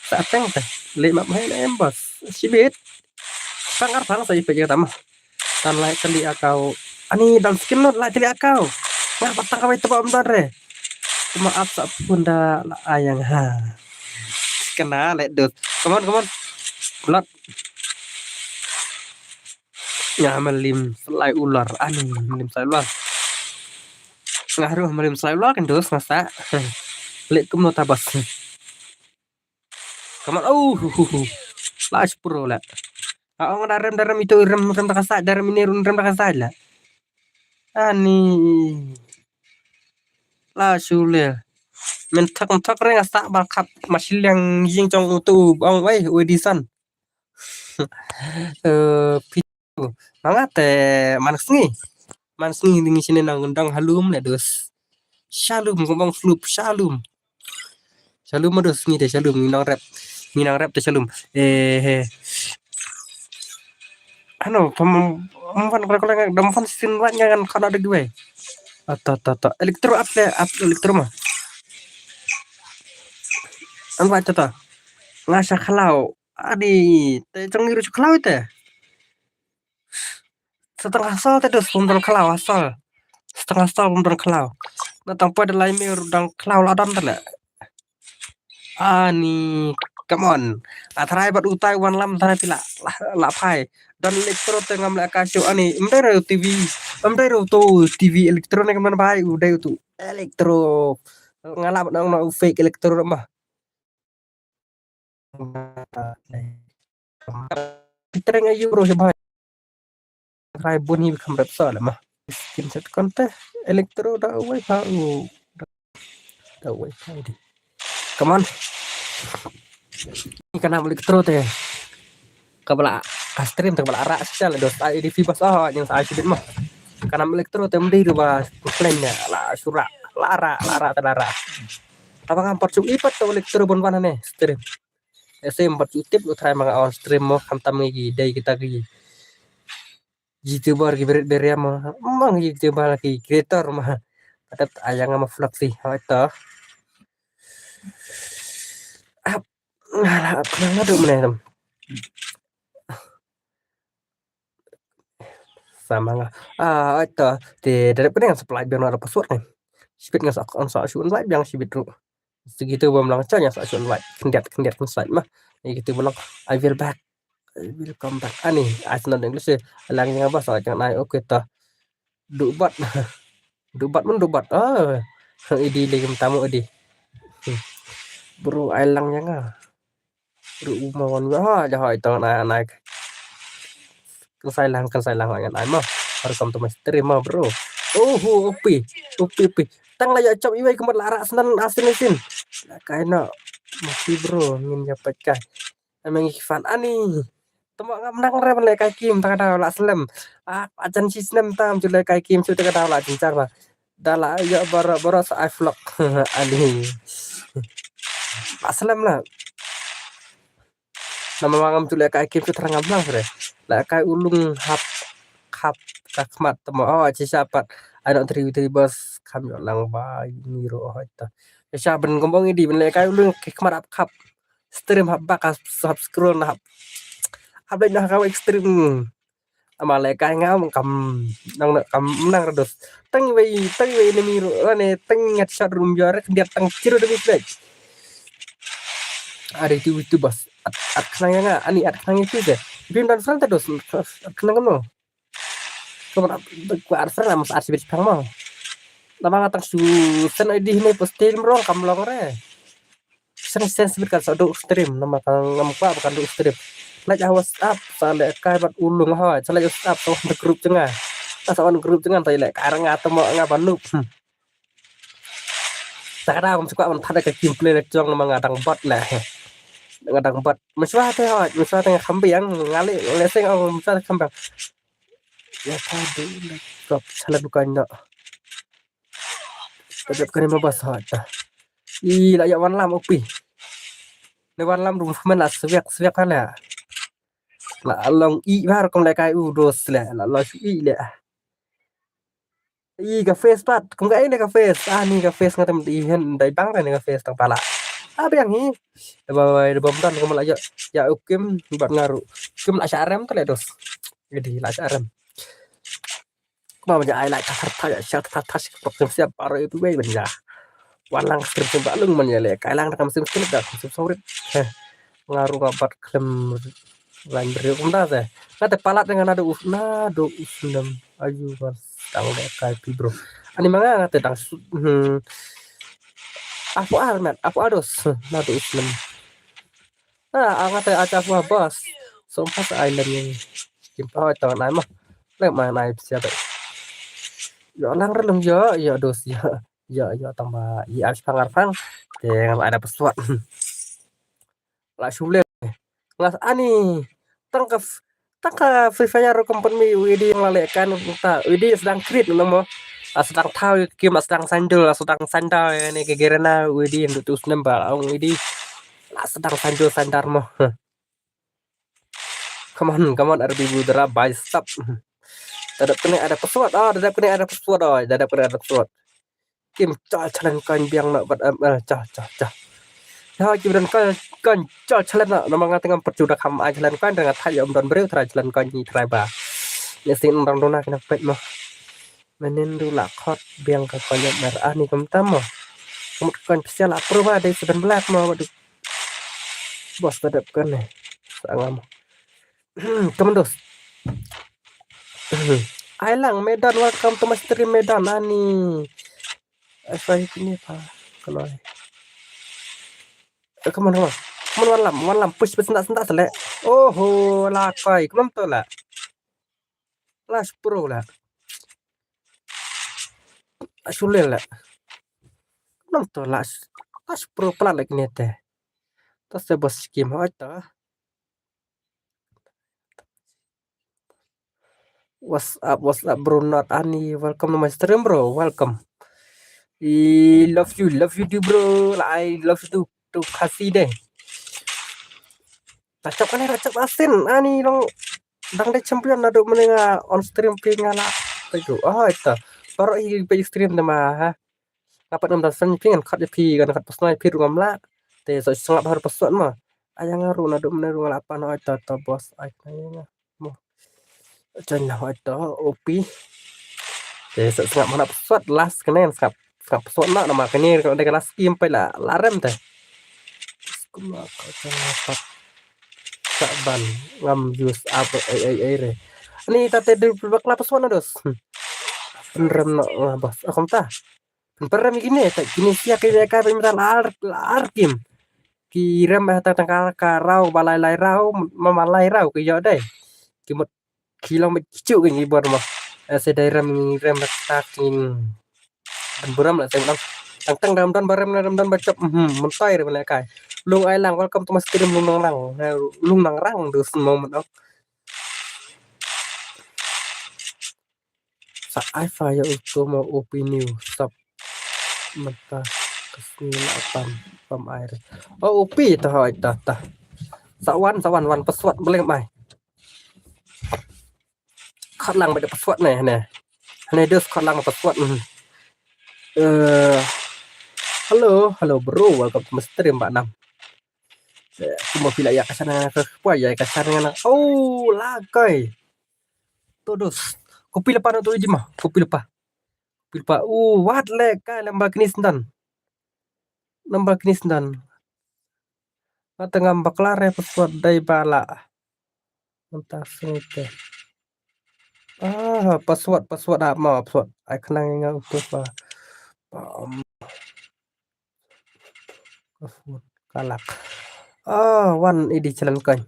Sa teng te. Le map hai na em bas. Sibit. Pang ar pang sa ipe je tama. Tan lai tali akau. Ani dan skin not lai tali akau. Nga patang kawai tebak om don re. Cuma ap sa pun da la ayang ha. Kena le dot. Come on come on. Lot. Nga melim selai ular ani melim selai ular. Nga ruh melim selai ular kan dos ngasa. Lek kum nota bas. Kaman oh hu hu hu. Last pro la. Ah ong da rem da rem itu rem rem da kasa da rem ini rem rem da kasa la. Ani. La sule. Men thak thak reng asa ba kap masiliang ying chong utu ong wai udi san. Eh, pi-, manga te man sngi. Man sngi ngi sini nang dang halum le dos. Shalom ngomong flup shalom. Shalom dos ngi te shalom ngi nang rep. Ngi nang rep te shalom. Eh, he. Ano, pam, pam fan kala kala dam fan sin wat ngan kana de gue. Ata, ata, ata. Electro ap le, ap electro ma. An ba ata, ata. Nga sha khlaw. Ani, te jong ngi ruh sha khlaw te. Sa tang hasol te dus pum don khlaw hasol. Sa tang hasol pum don khlaw. Na tang poi da lai me ruh dang khlaw la don te le. Ani, come on. A tharai bad utai wan lam tharai phi la, la, la phai. Don electro te ngam la ka shu ani. Em dei ruh T V. Em dei ruh tu T V electro ne ka man bai u dei tu. Electro. Nga la nang no fake electro ma. Treng ayu ruh hi bai. Rai bun hi kham rep sa le ma. Skin set kon te. Electro da wai pa u. Da wai pa di. Come on. Ni ka nam electro te. Ka bala ka stream te ka bala rak sa le dos ai di fi bas ah nyang sa ai sibit ma. Ka nam electro te mdi ruh ba plan ne la sura la rak la rak te la rak. Taba ngam pat shu ipat te electro bun ban ne stream. Ese em pat shu tip u trai ma nga on stream mo khamtam ngi ki dei kita ki YouTuber ki berit beria mo. Mang YouTuber ki creator ma. Patat ayang ma vlog si. Hoi to. Ap. Ngala ap nang adu mene tam. Sama nga. Ah, ito. Te dare pene nga supply biang ada password ni. Sibit nga sa on sa shu online biang sibit ru. Segitu bom lang cha nga sa shu online. Kendiat kendiat kan slide mah. Ni gitu bilang I will back. I will come back. Ani, ai snan English eh. Lang nga ba sa jangan ai okay ta. Dubat. Dubat mun dubat. Ah. Idi lagi tamu idi. Hmm. Bro ai lang nga. Ru uma wan ha ja hoi tong na na. Kan sai lang kan sai lang ngan ai ma. Welcome to my stream ma bro. Oh hu opi. Opi opi. Tang la ya chop iwai kemat la rak snan asin asin. Kai na. Mesti bro ngin ya pat kai. Ameng ki fan ani. Tama ngam nang re ban le kai kim ta ka daw la slem. Ah ajan si snem tam ju le kai kim su ta ka daw la jinchar ma. Da la ya bara bara sa ai vlog. Ani. Aslem la. Nama mangam tu le kai kim tu terang ngam lang re. La kai ulung hap khap ka khmat tama. Oh, chi sapat. Anak tri tri bas kam yo lang ba ni ro hoi ta. Sa ben gombong idi ben le kai ulung ki khmat hap khap. Stream hap bak hap subscribe na hap. Hap le na ka extreme. Ama le kai ngam kam nang na kam nang redus. Tang wei tang wei enemy ru ne tang ngat shot rum jor dia tang chiru demi flag. Ada itu itu bos. At at khnang ya nga ani at khnang itu je. Bim dan friend terus at khnang no. Kamu at friend am at sibit pang mo. Nama ngatang su sen id ne postil mrong kam long re. Sen sen sibit kan sa duk stream nama kan ngam kwa kan duk stream. Laj ah WhatsApp sa le kai bat ulung ha sa laj WhatsApp sa wan group jnga. Sa wan group jnga ta le kai nga tamo nga banup. Hmm. Ta ka da kam sukwa man thada ka kim play le jong nama nga dang bat le. Nga dang bat. Meswa te ha, meswa te nga kham biang ngali le seng ang meswa kham biang. Ya ta de le kop sala bukan no. Tajap kane ma bas hot. I la ya wan lam upi. Ne wan lam rum men la swiak swiak la. La long i bar kom le kai u dos le la lo shu i le. I ka face pat kum ka ne ka face ah ni ka face ngatam di hen dai bang ne ka face tang pala. Ah biang hi. Ba ba ba bom tan kom la ya ya ukim bat ngaru. Kim la sharem tu le dos. Jadi la sharem. Ba ba ai la thar thar ya thar thar sik prok sim siap aro itu wei ben ya. Walang sim sim balung man ya le kai lang kam sim sim da sim sim sawrit. Heh. Ngaru ngabat klem lain beri kum da se. Ngate palat dengan nado us nado us nem ayu mas tang de kai pi bro. Ani manga ngate dang su hmm. Afu ar met afu ados nado us nem. Ah, angate acha fu bas. Sompas island ni. Kimpa tang nai ma. Lek ma nai sia te. Yo lang relung yo yo dos yo. Yo yo tang ba i ar pang ar pang. Te ngam ada pesuat. La shule. Ngas ani. Tang ka tang ka Free Fire company widi yang lale kan ta widi sedang create nama mo. Sedang tahu kim sedang sandal sedang sandal ni ke gerena widi yang tu snem ba ong widi. La sedang sanjo sandar mo. Come on, come on, R B Budra, buy stop. Da dep kane ada password, ah, da dep kane ada password, oh, da dep kane ada password. Kim chal challenge coin biang noh bad M L, chal, chal, chal. Ya, kim don coin, coin, chal challenge noh, namar nga tengam perjuda kham ai challenge coin, nga thait ïa um don briew trai challenge coin ni trai ba. Ni sing dang dona kena pet mo. Menen du la khot biang ka coin ïa mer ani kumta mo. Kumut coin pisa la pro ba dei seven black mo, waduh. Bos tadap kane. Sangam. Come on, dos. Ai lang, Medan, welcome to my stream, Medan, ani. Ai, sai kini pa. Kalau ai. Eh, come on, come on. Come on, wan lam, wan lam. Push, push, sentak, sentak, selek. Oho, la kai. Come on, tu lah. Last pro lah. Asulel lah. Come on, tu lah. Last pro pala lagi ni teh. Tas bos skim hoi tu. What's up, what's up, bro? Not Ani. Welcome to my stream, bro. Welcome. I love you, love you too, bro. Like, I love you too, too, Khasi deh. Tachap kan, tachap asin. Ani dong dang deh champion naduh mending on stream phi nga la. Thank you. Oh, itu. Baru i pe stream nama ha. Nga pat ngam da san phi ngan khat ïa phi ngan khat personal phi ruh ngam lah. Te sa sngap har password ma. Ai nga ruh naduh mynne ruh nga la pan oi to to boss ai kane nga. Mo. Join na oi to O P. Te sa sngap hana password last kane ngan sngap sngap password na nama kane ka dei ka last game pa la la rem te. Kuma ka join na pat. Sa ban ngam use app ai ai ai re. Ani ta te dei bakla password na dos. Hmm. Pynrem noh nga boss. Ah, kumta. Pynrem kine ta kine sia ki ka ba mynta lar lar kim. Ki rem ba ta tang ka ka raw ba lai lai raw ma ma lai raw ki ïoh dei. Ki mut ki long ba ki chu ki ngi bor ma. Eh, se dei rem ngi rem ba ta ki. Ban buram la teng dang. Tang tang dam don ba rem na dam don ba chop. Hmm, myntai rem la kai. Lung ai lang, welcome to my stream, Lung Nang Rang. Lung Nang Rang du sno man ok. Sa ai fa ïa u to mo O P new sap mynta ka sngi la pam pam ai re. Oh, O P ta hoi ta ta. Sa wan sa wan wan password bling mai. Khat lang ba da password ne ne. Ne dos khat lang password. Hmm. Eh, hello, hello bro, welcome to my stream ba nam. Eh, kumba phi la ïa ka channel ka poi ïa ka channel na. Oh, la kai. Todos. Kopi lepa na tu jima. Kopi lepa. Kopi lepa. Oh, wat le kai lamba kini sendan. Lamba kini sendan. Nga tengam bakla re password dai bala. Mentah sini te. Ah, password, password apa password? Ai kenang nga utus pa. Pam. Kalak. Ah, wan idi challenge coin.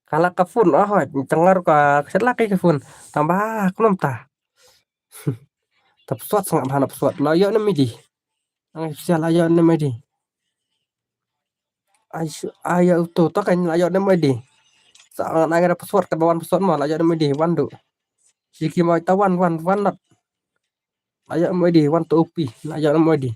Kalak ka phone, ah, hoi, cengar ka, ka lak ka phone. Tambah, aku nam ta. Ta password sngap hana password. La ïoh nam idi. Ang sial la ïoh nam idi. Ai, ai, ïoh uto, ta kan la ïoh nam idi. Sa ngan ai password, ka ba wan password ma, la ïoh nam idi, wan du. Siki ma ta wan, wan, wan not. La ïoh mo I D, wan to O P, la ïoh mo I D.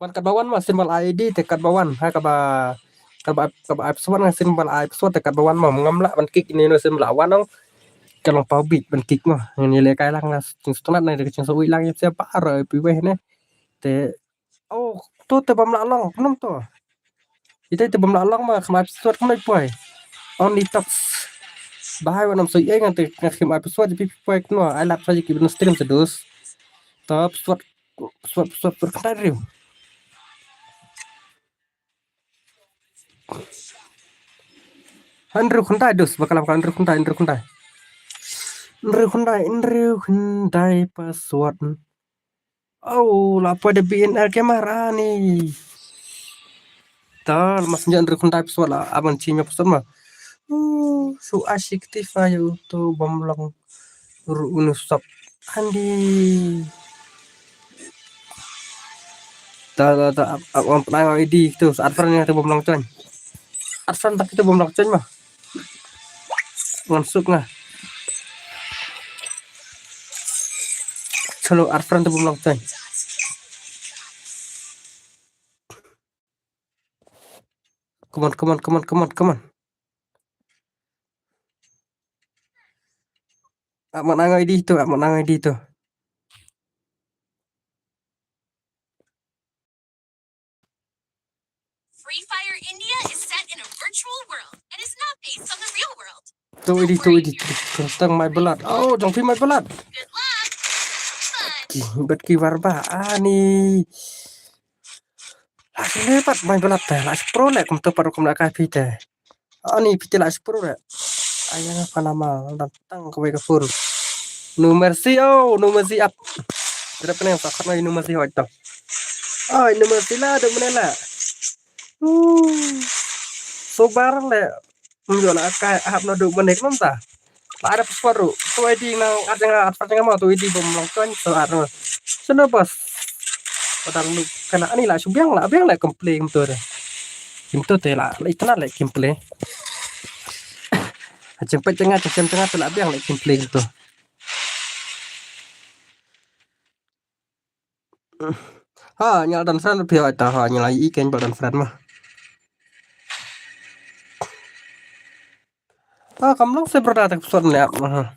Wan katba wan ma symbol I D te katba wan, ha kaba, kaba, kaba ai password nga symbol ai password te katba wan ma, ngam lah ban klik ine no symbol wan ong. Ka long pau bit ban klik ma. Ngin ïa leh kai lang na jingstad na jingsawi lang ïa siapa aro pi wei ne. Te, oh, to te bym lah long, kumno to. Ita ita bym lah long ma, kham ai password kumno poi. Only talks. Bahai wan am soi ei ngan te ngan kham ai password pi poi kumno. Ai lap sa ki ban stream sa dus. To password, password, password, password kata riu. Andrew Khyndai dus, ba ka lam ka Andrew Khyndai, Andrew Khyndai. Andrew Khyndai, Andrew Khyndai password. Oh, la poi da B N R camera ni. Ta, la mas njan Andrew Khyndai password la, aban change password ma. Uh, so asyik tifa ïa uto bym long ruh unu sap. Andi. Ta, ta, ta, ap, ap, ap, ap, I D tu, sa adfriend ïa tu bym long join. Adfriend tapi tu bym long join ma. Ngan suk nga. Selalu adfriend tu bym long join. Come on, come on, come on, come on, come on. Ap man ang I D to, ap man ang I D to. Free Fire India is set in a virtual world and is not based on the real world. To I D, to I D, to I D. Kyrteng My Blood. Oh, jong phi My Blood. Good luck. Fun. Ki, bad ki Warba. Ani. La ki lepat My Blood te. La ki pro le kum to paru kum la ka phi te. Ani phi te la ki pro le. Ayang apa nama? Dan tang kawei ka full. No Mercy, oh, No Mercy up. Terap kena yang sakat na No Mercy hoi to. Oh, No Mercy la, do mana la. Uh. So bar le. Mjo la kai hap na do mana kum ta. La ada password ru. Tu I D nang ada nga ada nga mau tu I D bom long tuan so ada. Sana bos. Padang lu kana ani la subiang la biang la complain tu. Kim tu te la la itna la kim play. Jempet tengah, jempet tengah tu la biang la kim play tu. Ha, nyal dan friend phi ta ha nyal i ken bal dan friend mah. Ha, kam long se brother tak suat ne ap mah.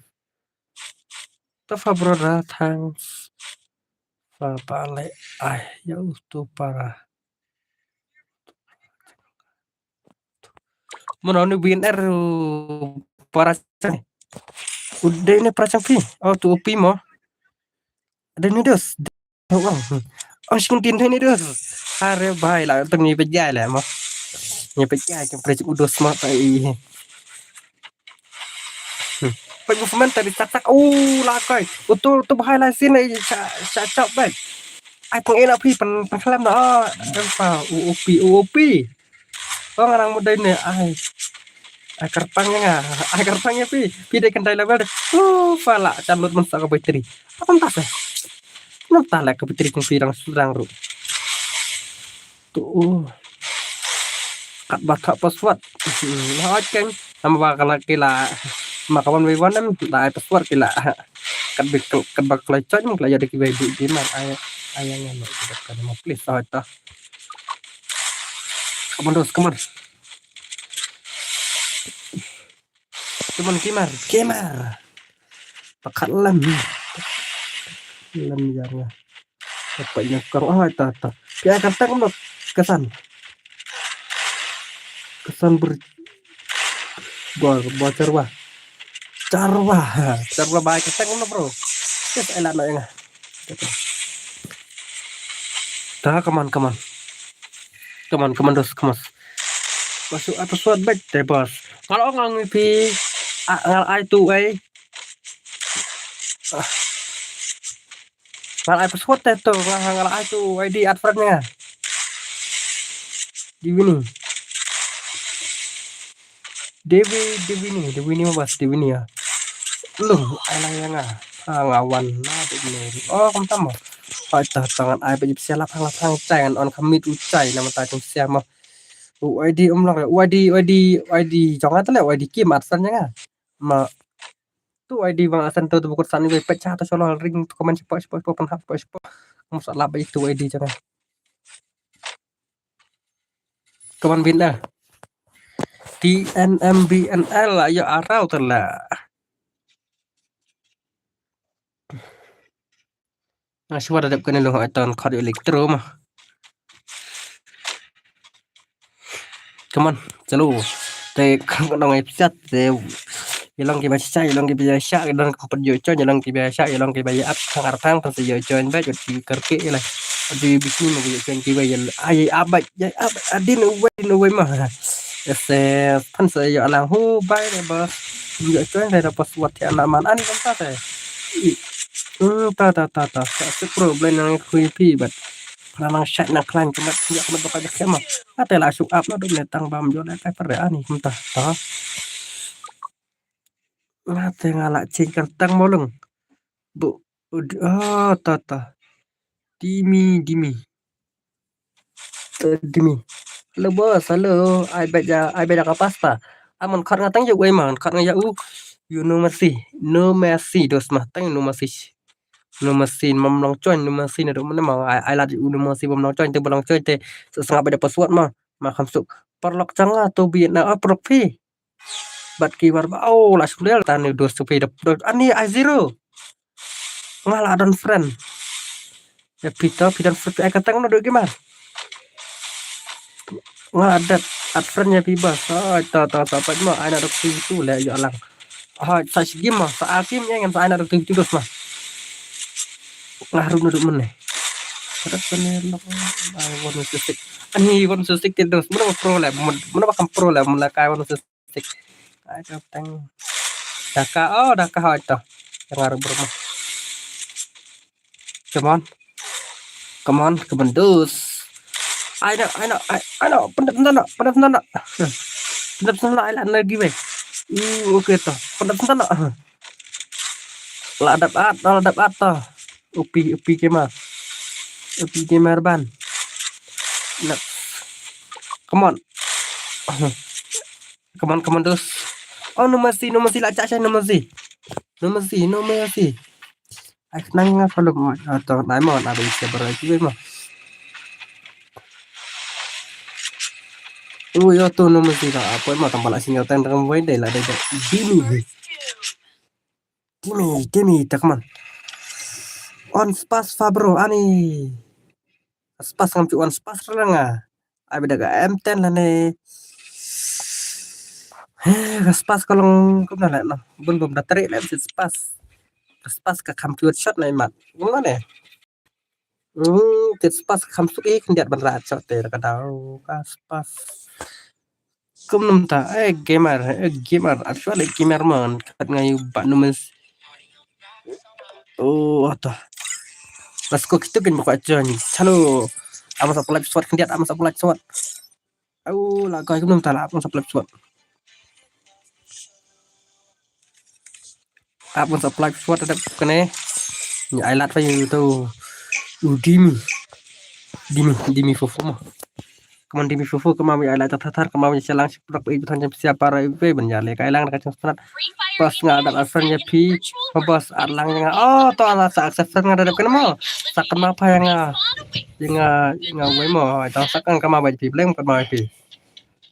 Ta fa brother thanks. Fa ba le ai ya u tu para. Mano ni B N R para chang. Udah ni para chang pi. Oh tu upi mo. Ada ni dos. Oh, oh. Oh sing tin ni dos. Are bai la teng ni pejai la mo. Ni pejai ke prej udos mo tai. Pej movement tadi tak tak. Oh la kai. Utul tu bahai la sin ai cha cha chop bai. Ai pang ela pi pan pan khlem na. Em pa u upi u upi. Oh ngarang mudai ne ai. Ai karpang ya nga. Ai karpang ya pi. Pi dei kentai level deh. Uh pala chan lut man sa ka battery. Apa entah seh. Nang talak ka battery kong pi dang sedang ru. Tu. Kat bathak password. Nah, keng. Nama ba kala kila. Ma kawan wi wan em da ai password kila. Kat bi kat ba kala chat mung kala jadi ki bai bi di mar ai ai yang eno kita kan ma please oh ta. Come on dos, come on. Come on gamer, gamer. Pakat lam. Lam yang. Apa yang kau ah ta ta. Ya kata kamu kesan. Kesan ber buah buah carwa. Carwa. Carwa baik kesan kamu bro. Yes elah nak yang. Ta come on, come on. Come on, come on dos, come on. Masuk apa suat baik deh bos. Kalau ngang pi ngal ai tu ai. Ngal ai password te tu ngal ngal ai tu I D at friend nga. Di bini. Dewi Dewi ni Dewi ni mas Dewi ni ya. Lu ai lang yang ah. Ah ngawan na Dewi ni. Oh kum tamo. Ai ta tangan ai baju siap lapang lapang cai ngan on kamit u cai nama ta kum siap mo. U I D um lang u I D u I D u I D jong nga tele u I D kim at friend nga. Ma tu I D bang asan tu tu bukut sani bai pecah tu solo ring tu kaman cepat cepat cepat penhap cepat cepat. Musa lap itu I D jangan. Kaman bin dah. T N M B N L ayo arau telah. Nga shuwa da dep kane long hoi ton khot elektro ma. Come on, chalo. Te kan nong ai psat te. Yalong ki ba sha, yalong ki ba sha, yalong ki ba yo chon, yalong ki ba sha, yalong ki ba ya ap thang ar thang pan se yo chon ba jot ki karke yalai. Adu bisni ma yo chon ki ba yal ai ab ba ya ab adin uwai din uwai ma. Ese pan se yo alang hu bai ne ba. Yo chon da pas wat ya na man ani kan sa te. Hmm, ta ta ta ta. Sa se problem nang khui pi bat. Nang nang shot nang klan kemat ya kemat bakal jek ma. Ate la shu ap na dum ne tang bam jo le kai pare ani kumta. Ta. Ate nga la ching kan tang molung. Bu ah ta ta. Dimi dimi. Dimi. Hello bos, hello. Ai bet ya, ai bet ya kapas pa. Amon khat nga tang ya wei man, khat nga ya u. You no mercy, no mercy dos mah tang no mercy. No mercy mam long chon no mercy na do mana ma ai ai la u no mercy mam long chon te ba long chon te sngap bet da password ma ma kham suk. Parlok chang nga to bi na ah parlok phi. Bad ki war ba, oh, la shu leh ta ni dos tu phi dap, dap, ani ai zero. Nga la don friend. Ya phi to, phi don friend, ai ka tang no duk ki mar. Nga la dat, add friend ya phi bas. Ai ta, ta, ta, pat ma, ai na duk phi tu leh ya lang. Ai, sa shi game ma, sa a game ya ngan sa ai na duk phi tu dos ma. Nga harum no duk mene. Kada kene lok, ai one six six. Ani one six six te dos, mene ba pro leh, mene ba kam pro leh, mene kai one six six. Ai ka tang. Daka, oh, daka ha ito. Yang harum berumah. Come on. Come on, come on, dos. Ai no, ai no, ai, ai no, pendap sentana, pendap sentana. Pendap sentana, ai la lagi weh. Uh, okay to. Pendap sentana. La dap at, la dap at to. Upi, upi kema. Upi kema ban. Nah. Come on. Come on, come on, dos. Oh, no mercy, no mercy, la cha cha, no mercy. No mercy, no mercy. Ai, nang nga follow mo. Ah, to, dai mo, na dai se barai ki mo. Oh, yo, to, no mercy, la, apa mo, tambah la single time, tang boy, dai, la, dai, dai. Dimi. Dimi, dimi, tak man. On spas, Fabro, ani. Spas ngam chu on spas rang ah. Ai bida ka M ten lane. He, ka spas ka long kumno leh no. Bun bun da tarik leh sit spas. Ka spas ka kham kiwat shot na imat. Kumno ne? Hmm, sit spas ka kham suk i khyndiat ban rat shot te ka daw ka spas. Kumno ta, eh, gamer, eh, gamer, actually gamer man, kat ngai ba numis. Oh, ta. Let's go, kita kan bakwa join. Chalo. Ama sa pelap suat khyndiat, ama sa pelap suat. Au, la kai kumno ta la, ama sa pelap suat. Ap ngan sa pelap suat adep kane. Ni ai lat pa yu tu. U dimi. Dimi, dimi fofo mo. Kaman dimi fofo, kaman wi ai lat ta thar, kaman wi chalang si prak i bthan jam siapa ra i ve ban ya le kai lang ka chang sanat. Pas nga adep asan ya phi. Pas at lang nga. Oh, to ala sa aksa nga adep kane mo. Sa kama pa ya nga. Ya nga, ya nga wei mo. Ai ta sa kan kama bai phi, bleng kama bai phi.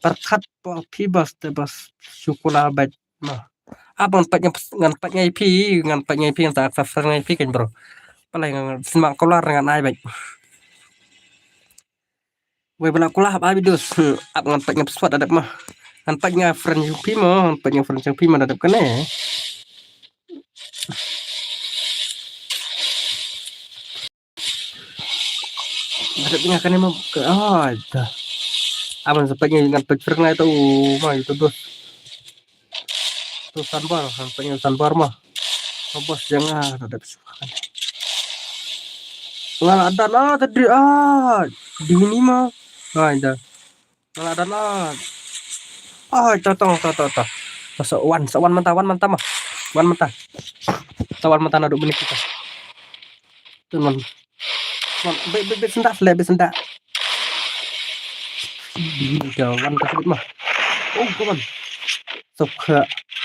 Perkhat pa phi bas te bas. Syukur la bai. Ma. Ap ngan pait ngan pait ngai phi, ngan pait ngai phi, ngan sa sa friend ngai phi kan bro. Palai ngan sma kolar ngan ai bai. Wei bala kolar ap ai bidus. Ap ngan pait ngan peswat adep ma. Ngan pait ngai friend jong phi ma, ngan pait ngai friend jong phi ma adep kane. Adep ngai kane ma ke ai ta. Aman sa pait ngai ngan pait friend ngai tu ma itu dus. Tu sanbar, han pyngen sanbar mah. Bos jangan ada pisukan. Ngan ada lah tadi ah. Di ini mah. Nah, itu. Ngan ada lah. Ah, itu tong, to, to, to. Masuk wan, sa wan mantap, wan mantap mah. Wan mantap. Sa wan mantap nak duk benih kita. Tu man. Man, bit, bit, bit sendak, selek bit sendak. Ih, kawan ka sebit mah. Oh, kawan. Sok ha.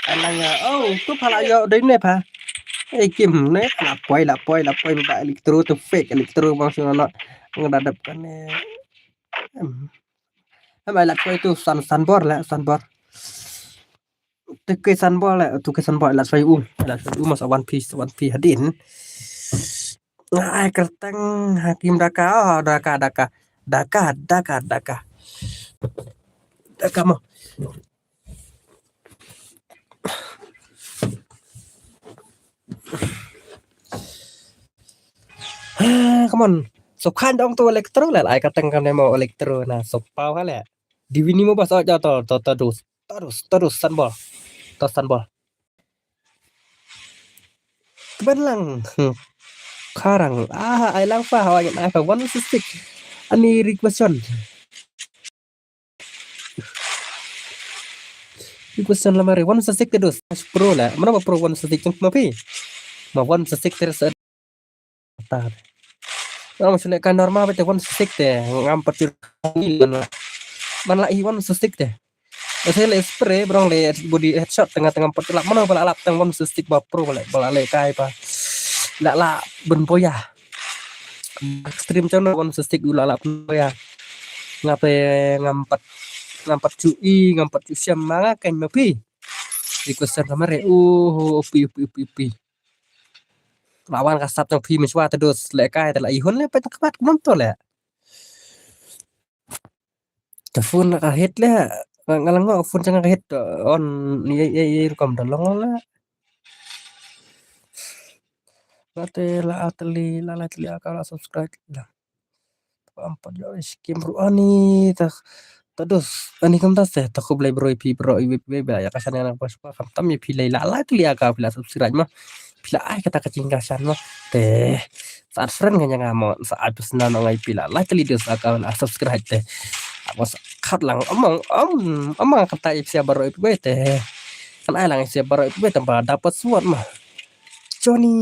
Alang ya. Oh, tu pala ya dei ne pa. Eh, kim ne, la poi, la poi, la poi ba elektro tu fake elektro bang sino nak ngadadap kan ne. Em. Em, la poi tu san, sanbor la, sanbor. Tu ke sanbor la, tu ke sanbor la soi u. La soi u masa one piece, one piece hadin. Ai kerteng hakim daka, oh, daka, daka. Daka, daka, daka. Daka mo. Ah, come on. So kan dong tu elektro la, ai kerteng kan mo elektro na so pau ha la. Di wini mo bas oh, to, to, to, dus. Terus, terus, sanbor. Terus sanbor. Keban lang. Hmm. Karang. Ah, ai lang fa, hawa ngan ai fa. One six six. Ani requestion. Requestion lamari. One six six te dus. Pro la. Mana ba pro one six six tu ma phi? Ma one six six te sa. Tar. Ngam shu leh ka normal ba te one six six te ngam pat shu man la i one six six te. Ese le spray brong le body headshot tengah tengah pat lap mano ba la lap teng one six six ba pro ba le ba la le kai pa. La la ben boya. Stream channel one six six u la lap boya. Ngape ngam pat ngam pat chu i ngam pat chu siam ma nga kan ma phi. Request send kamare. Uh, upi, upi, upi, upi. Lawan ka sap tang phi mynshwa te dos le kai te la ihun le pet khmat kumam to le. Te phone ka hit le. Nga lang ngo phone jang ka hit on ye ye ye rukom da long le. Ngate la atli la la atli aka la subscribe la. Am pat yo skim ru ani ta ta dos ani kam ta se ta khublei bro pi bro i pi ba ya ka channel na pas pa kam tam ya pi lai la la atli aka pi la subscribe ma pi la ai kata ka ching ka chan ma te sa friend nga nga mo sa ai pes na ngai pi la la atli dos aka la subscribe te. Apa sa khat lang amang am amang kata i sia bro i pi te kan ai lang i sia bro i pi te ba dapat suat ma. Johnny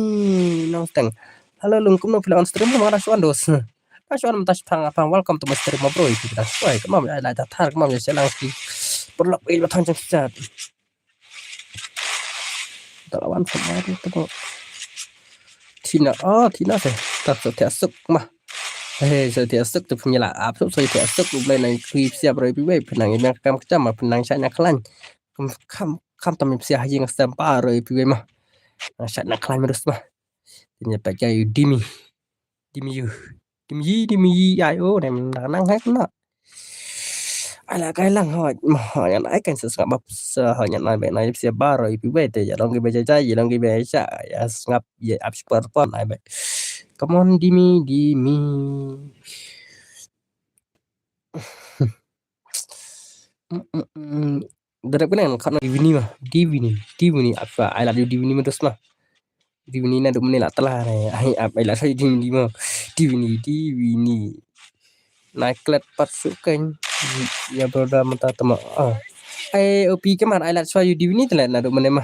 Nongteng. Hello lung kumno phi la on stream ma ra shuan dos. Ra shuan mynta shipang apang welcome to my stream ma bro. Iti kita shuai kumam ya la ta thar kumam ya selang ki. Perlok il batang jang sejat. Ta lawan sama tu tu. Tina oh Tina se. Ta so tia suk ma. He so tia suk tu punya la ap so tia suk tu boleh nang kui sia bro pi wei penang yang kam kecam ma penang syak nyak klan. Kam kam kam tam sia haji ngasam bro pi wei ma. Syak nyak klan terus ma. Nya pa kai dimi. Dimi yu. Dimi yi dimi yi ai o nem nang nang hai kena. Ai la kai lang hoi. Ma hoi ngan ai kan sesngap bab se hoi ngan ai bai nai sia bro ipi bai te ya long ki bai jai jai ya long ki bai sha ya sngap ya ap super pon ai bai. Come on dimi dimi. Mm, mm, mm. Darap kena kan khat na Divini ma. Divini, Divini apa? Ai la Divini ma dos ma. Divini na dum ni la telah ne. Ai ap ai la sai Divini ma. Divini, Divini. Na klet pat sukan. Ya broda mata tema. Ah. Ai opi kemar ai la sai Divini telah na dum ne ma.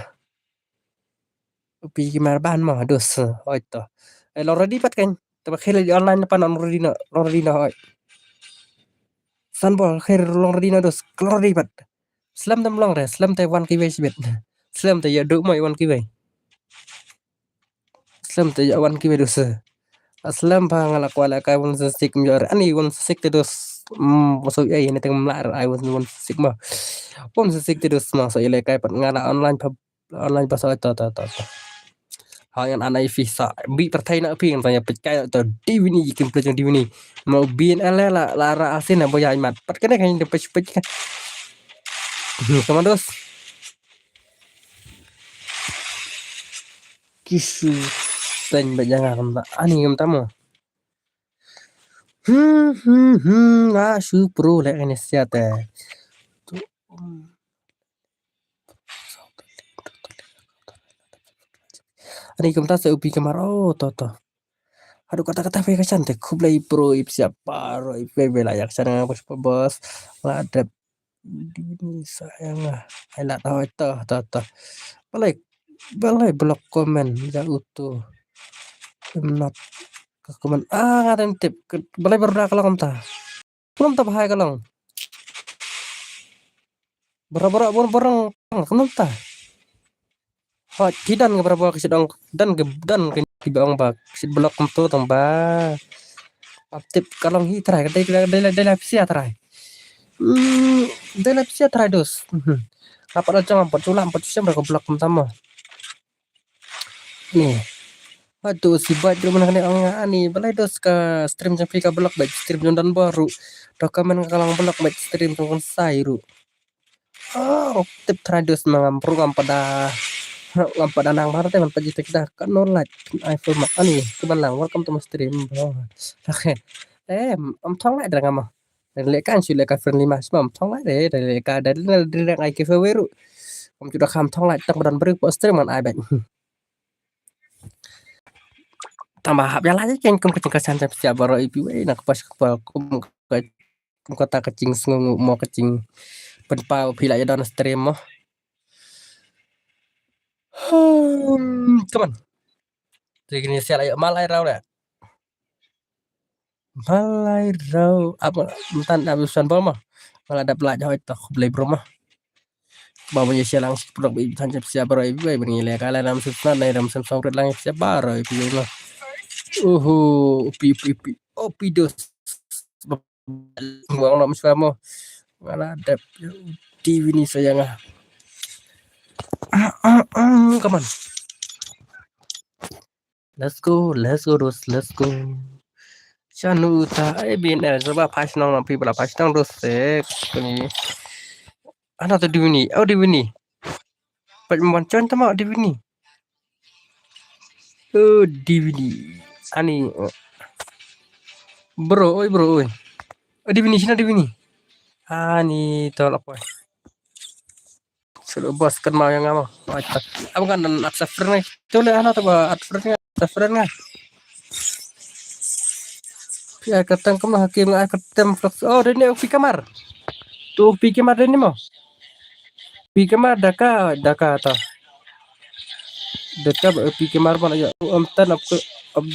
Pi ki mar ban ma dos hoi to. Ai long ready pat kan. Te ba khel online pan long ready no, long ready no hoi. San bol khel long ready no dos long ready pat. Slem tem long re, slem te wan ki wei sibet. Slem te ya duk mo wan ki wei. Slem te ya wan ki wei dos. Slem pa nga la kwala kai wan sesik mjor ani wan sesik te dos. Mm, so ai ne teng mlar ai wan wan sesik ma. Wan sesik te dos ma so ile kai pat nga la online pa online pas to to to to. Ha ngan anai fi sa bi perthai na pi ngan tanya pekai to Divini kim plejong Divini. Mau bin ale la la ra asin na boya mat. Pat kene kan de pech pech kan. Komandos. Kisu teng ba jangan kemta ani kemta mo. Hmm hmm hmm ah su pro le ini siate. Tu. Ani kumta se upi kamar oh to to. Aduh kata kata pe kasan te khublei pro ip siapa ro ip pe bela yak sana bos bos la dep dini sayang ah. Ai la to to to to. Balai balai blok komen ja utu. Em not ka komen ah ngatem tip balai berda kalau kumta. Kumta bahai ka long. Bora bora bora bora kumta. Hoi ki dan ke bora bora ke sidong dan ke dan ke ki bang ba sid blok kumto tong ba. Ap tip ka long hi trai ke dai dai dai dai la pisia trai. Hmm, dai la pisia trai dos. Apa la jong apa chula apa chusem bora ke blok kumta mo. Ni. Hatu si bait ru mana kane ong ani balai dos ka stream jong phi ka blok bait stream jong dan baru. To ka men ka lang blok bait stream jong kan sai ru. Oh, tip try dos mangam ru ngam pada. Ngam pada nang mar te man paji te kita ka no like ai full mak ani ke ban lang welcome to my stream bro. Okay. Eh, am thong lai drang ama. Leka an shu leka friendly mas mam thong lai de leka da leka ai ke fe weru. Kom chuda kham thong lai tang badan bru po stream man ai bek. Tang ba hap ya lai ken kum kaching kasan jam sia baro ipi we na kpas kpa kum ka kum kata kaching sngu mo kaching pen pau phi la ya don stream mo. Hmm, come on. Tegi ni sia la ya mal ai rau da. Malai rau apa mtan abi suan ba ma. Mala dap la jahoi tak khublei bro ma. Ba mo ye sia lang sik produk bi tan jap sia bro ibi bai bani le kala ram sip na nai ram sem song rit lang sia baro ibi ma. Uhu upi upi upi upi dos. Ngong nom sua mo. Mala dap Divini sayang ah. Mm, come on. Let's go, let's go, dos, let's go. Shanu ta, eh, bin, eh, coba pas nong, pi bala pas nong, dos, eh, ni. Ano to Divini, oh, Divini. Pat mon chon tama Divini. Oh, Divini. Ani, oh. Bro, oi, bro, oi. Oh, Divini, sina Divini. Ani, to la poi. Sulu bos kan mau yang ngamo. Apa kan dan at safran ngai. Tu le ano to ba at safran ngai. At safran ngai. Pia katang kemah hakim ngai katem flok. Oh, dene upi kamar. Tu upi kamar dene mo. Upi kamar daka, daka ta. Daka ba upi kamar ban ayo. Am tan up, up,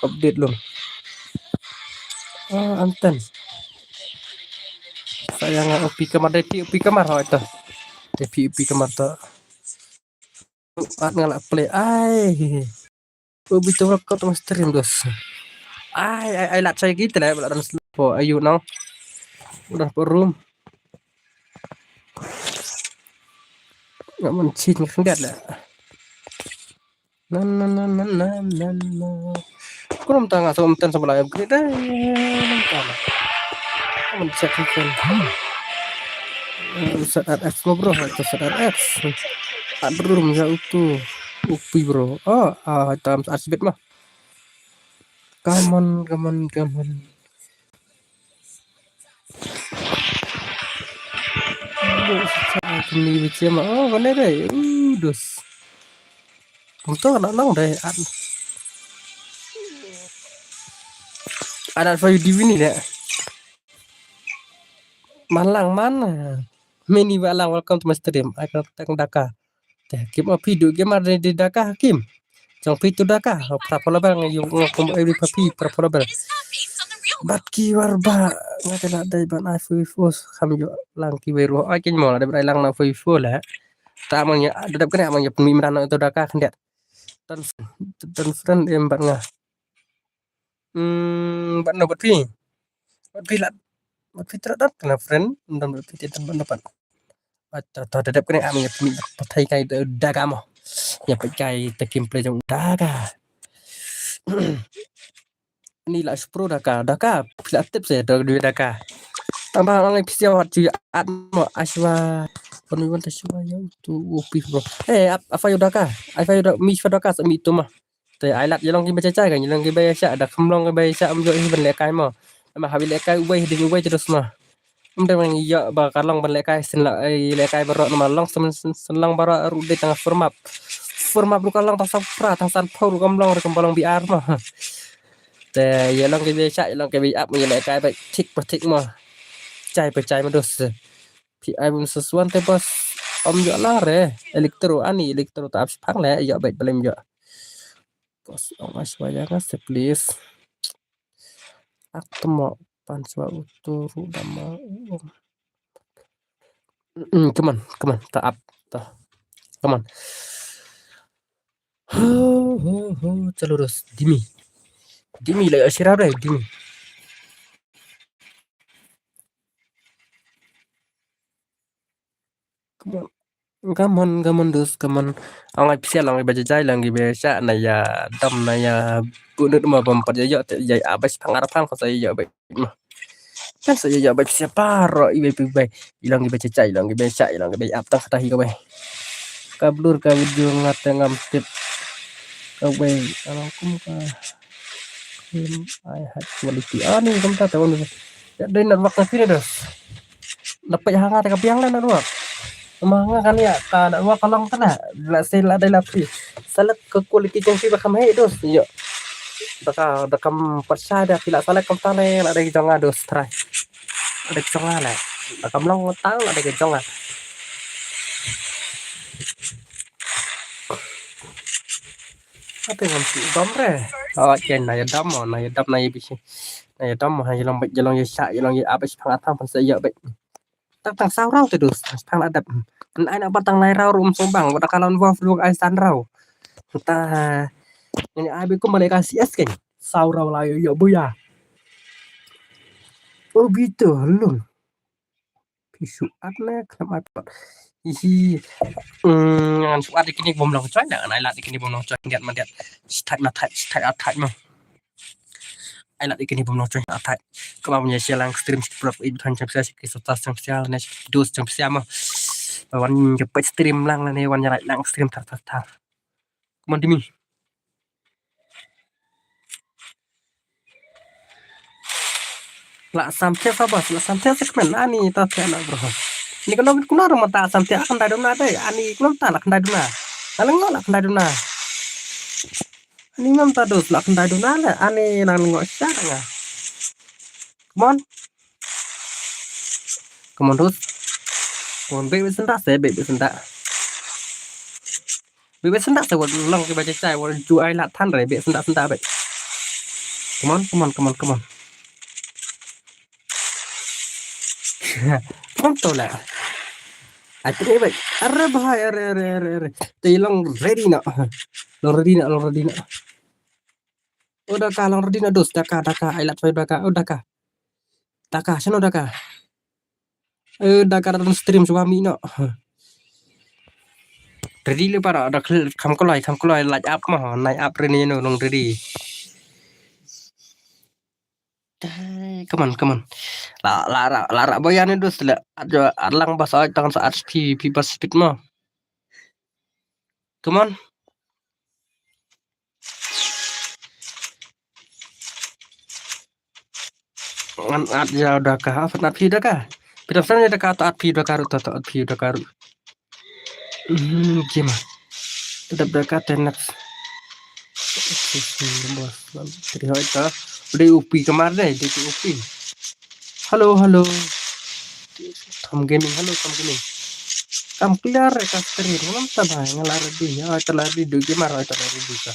update lum. Ah, am tan. Sayang upi kamar dati upi kamar hoi ta. Dati upi kamar ta. At nga la play ai. Ubi tu ko tu stream dos. Ai ai ai lat sai kita lah bala dan po ayu nau. Udah po room. Nga man chin khang dat lah. Nan nan nan nan nan nan. Ko nam tanga sa umtan sa bala upgrade dai. Nam tanga. Aman check kan. Set R X mo bro, itu set R X. Adrum ya utu. Upi bro. Oh, ah, tam asbit mah. Come on, come on, come on. Aduh, susah aku ni baca mah. Oh, mana dai? Uh, dos. Untung anak nang dai. An. Anak for you Divini dai. Malang mana? Mini Balang, welcome to my stream. Ai ka tang daka. Te Hakim o phi du gamer de daka Hakim. Jong phi tu daka. Pra follow bel ngi yung kum every papi pra follow bel. Bat ki war ba nga te la dai ban ai fu fu kham yo lang ki wei ro ai kin mo la dai ban ai lang na fu fu la. Ta man ya da dap kane man ya pmi mran na tu daka khndiat. Tan tan friend em bat nga. Hmm, bat no bat phi. Bat phi la. Bat phi tra dat kana friend. Ndam bat phi tan bat no pat. Bat ta ta dep kane am ngi phi pathai kai daga mo. Ya pat kai ta kim play jong daga. Ni la pro daka, daka phi la tip se daka daka. Tang ba ngi phi siaw hat chu at mo aswa. Kon wi wan ta swa ya tu upi bro. Eh, ap afa yo daka. Afa yo daka mi fa daka sa mi tu ma. Te ai lat yalong ki ba chachai kan yalong ki ba yasha da kham long ki ba yasha am jo hi ban lekai mo. Ama hawi lekai uwei ding uwei terus ma. Am da mang ya ba ka long ban lekai sin la ai lekai barok nama long sem sen long barok ru de tang formap. Formap ru ka long tang sapra tang san pau ru kam long ru kam balong biar ma. Te yalong ki ba yasha yalong ki ba ap ma lekai ba tik pa tik ma. Chai pa chai ma dos. Pi ai bun sesuan te bos. Om jo lang re. Elektro ani elektro ta ap sipang le ya ba balem jo. Bos ong aswaya nga se please. Ak temo pan swa utu ru dama. Mm, come on, come on, ta ap ta. Come on. Ho ho ho, chalo dos, dimi. Dimi la asira re, dimi. Come on. Come on, come on, dos, come on. Ang ai psial, ang ai bajajai, lang gi besha, na ya dam, na ya bunut ma bam pat ya yo, te ya abas pangar pang ko sa ya bai ma. Kan sa ya bai psial paro i bai pi bai. Ilang gi bajajai, ilang gi besha, ilang gi bai ap tang kata hi ko bai. Ka blur ka video ngat ngam tip. Ka bai alang kum ka. Kum ai hat quality. Ah, ni kum ta ta wan. Ya dai network na sini dos. Dapat hanga ta ka biang la network. Ma nga kan ya ka network ka long ta na. La se la dai la pi. Salat ka quality jong pi ba kam hei dos. Yo. Da ka da kam pat sa da pi la salat kam ta le la dai jong nga dos try. La dai jong nga la. Da kam long tang la dai jong nga. Ate ngam si dom re. Oh, chen na ya dom mo, na ya dom na ya bisi. Na ya dom mo ha ya long bai ya long ya sa ya long ya abis pang atang pan sa ya bai. Tang tang saw rau te dus, tang la dap. An ai na ba tang lai rau rum song bang, ba da ka lon wa flu ai san rau. Ta ni ai bai kum ba le ka C S ken. Saw rau la yo yo buya. Oh, bitu lun. Pisu at ne khlem ai pat. Ihi. Hmm, ngan shu add ïa kine bym long join, ngan ai lad ïa kine bym long join, diat ma diat. Shu thait ma thait, shu thait ma thait ma. Ai lad ïa kine bym long join, thait. Kumba mynta shu lang stream shu pynlong ïa ki thon jong pisa, ki sota jong pisa, ne dos jong pisa ma. Ba wan ïa peit stream lang ne wan ïa like lang stream thar thar thar. Kumba dimi. La sam thiah sa bas, la sam thiah sa kmen, ani ta thiah na bro. Ni kano kano rum ta sam thiah kan dai duna dai, ani kano ta la kan dai duna. Ala ngo la kan dai duna. Ani mam ta dos la kan dai duna la, ani nang ngo sha nga. Come on. Come on, dos. Come on, bebe senda se, bebe senda. Bebe senda se, wat long ki ba chai chai, wat ju ai la than re, bebe senda senda be. Come on, come on, come on, come on. Come on, to la. Ai te be. Are bhai, are, are, are, are. Te long ready na. Long ready na, long ready na. Oh, daka, long ready na dos, daka, daka, ai lat fai daka, oh, daka. Daka, shano daka? Eh, daka don stream suami no. Ready le para, da kham kolai, kham kolai, light up mah, night up ready no, long ready. Dai, come on, come on. La, la, la, la, la, boyan ni dus la. Ajo, alang bas ai tangan saat speed, pi bas speed mah. Come on. Ngan at ïa u daka, hap at phi daka. Phi dap san ïa daka, to at phi daka ruh, to, to at phi daka ruh. Hmm, kima. Dap daka te next. Boss, tri hoi ta. Udah upi kamar deh, dia tu upi. Hello, hello. Tom Gaming, hello Tom Gaming. Kam clear ka stream, ngam ta bai, nga la ready, oi ta la ready, du gamer, oi ta la ready ka.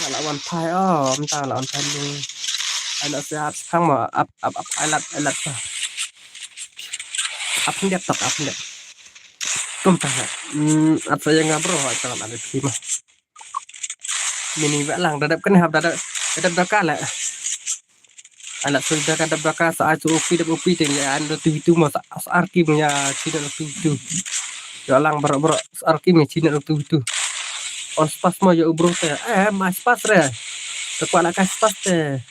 Nga la wan phai, oh, ngam ta la wan phai lu. Ai la siap, sang ma, ap, ap, ap, ai lat, ai lat ka. Ap ndet tok, ap ndet. Kum ta la. Hmm, ap saya nga bro, oi ta la ready ma. Mini ba lang, dadap kene hap, dadap, dadap daka la. Anak sudah ka dap daka sa ai su upi dap upi te ïa an tu tu ma sa ar ki ïa china tu tu. Ïa lang bro bro sa ar ki ïa china tu tu. On spas ma ïa u bro te. Eh, ma spas re. Te kwa la ka spas te.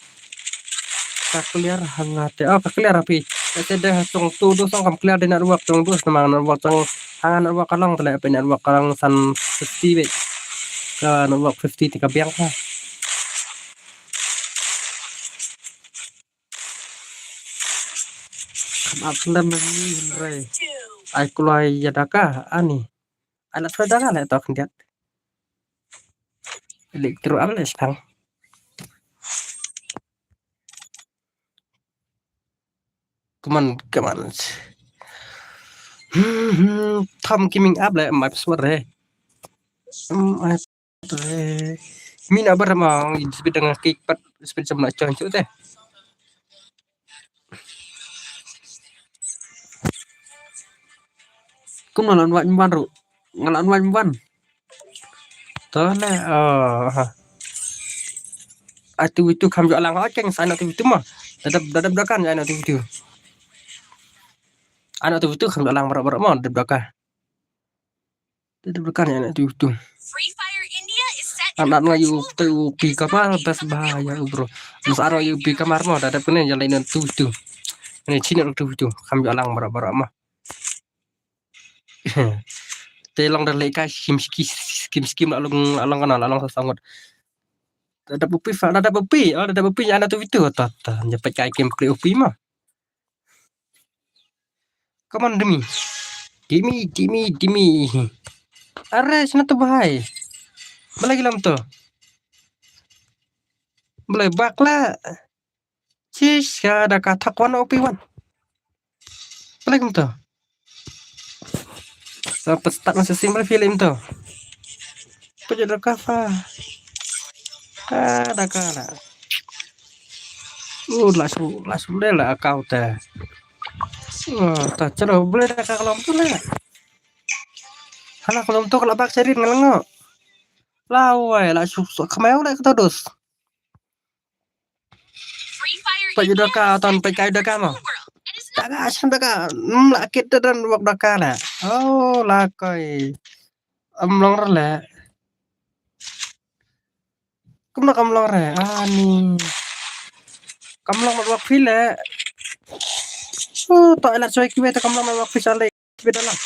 Ka clear hanga te. Oh, ka clear api. Te de song tu do song kam clear de network song do sama network song hanga network ka long te le api network ka long san fifty be. Ka network fifty te ka biang ka. Kam ap lem ngi hynrei ai kloi ïa daka ani. Ai la kloi daka le to khyndiat. Lek tru am le skang. Come on, come on. Hmm, hmm, Tom Gaming ap le my password re. Hmm, ai Re. Mina bar ma speed dang kik pat speed jam na chang chu te. Kum na lan wan wan ru. Nga lan wan wan. To le, oh, ha. Atu itu kham jo lang ha cheng sa na tu itu ma. Dadap dadap dakan ya na tu itu. Ana tu itu kham jo lang barak barak ma dadap dakan. Te dep kan ïa na tu tu. Anak nga yu te u pi kamar best ba ïa u bro. Mas aro yu pi kamar mo da dep kene ïa lain tu tu. Ni chini tu tu. Kam yu alang bara bara mah. Te long da leka skim skim skim skim la long la long kana la long sa sangot. Da dep upi fa da dep upi. Oh da dep upi ïa na tu tu ta ta. Nya pecah game play upi mah. Come on, Dimi. Dimi, Dimi, Dimi. Are, sna tu bahai. Balai gilam tu. Balai bakla. Sis, ka da ka thak wan opi wan. Balai gilam tu. Sa pestat masih simpel film tu. Pajak da ka fa. Ah, da ka la. Uh, la su, la su le la akau te. Oh, ta chalo bule da ka kalom tu le. Hala kalom tu kala bak cherin ngalango. La wai la su su kamai le ka dos. Pajak da ka ton pajak da ka ma. Daka, shan daka, mm, la kit da dan wak daka la. Oh, la koi. Am long re le. Kumno kam long re? Ani. Kam long mat wak phi le. Oh, to elat soi kiwe to kam long mat wak phi sale. Kiwe dalam.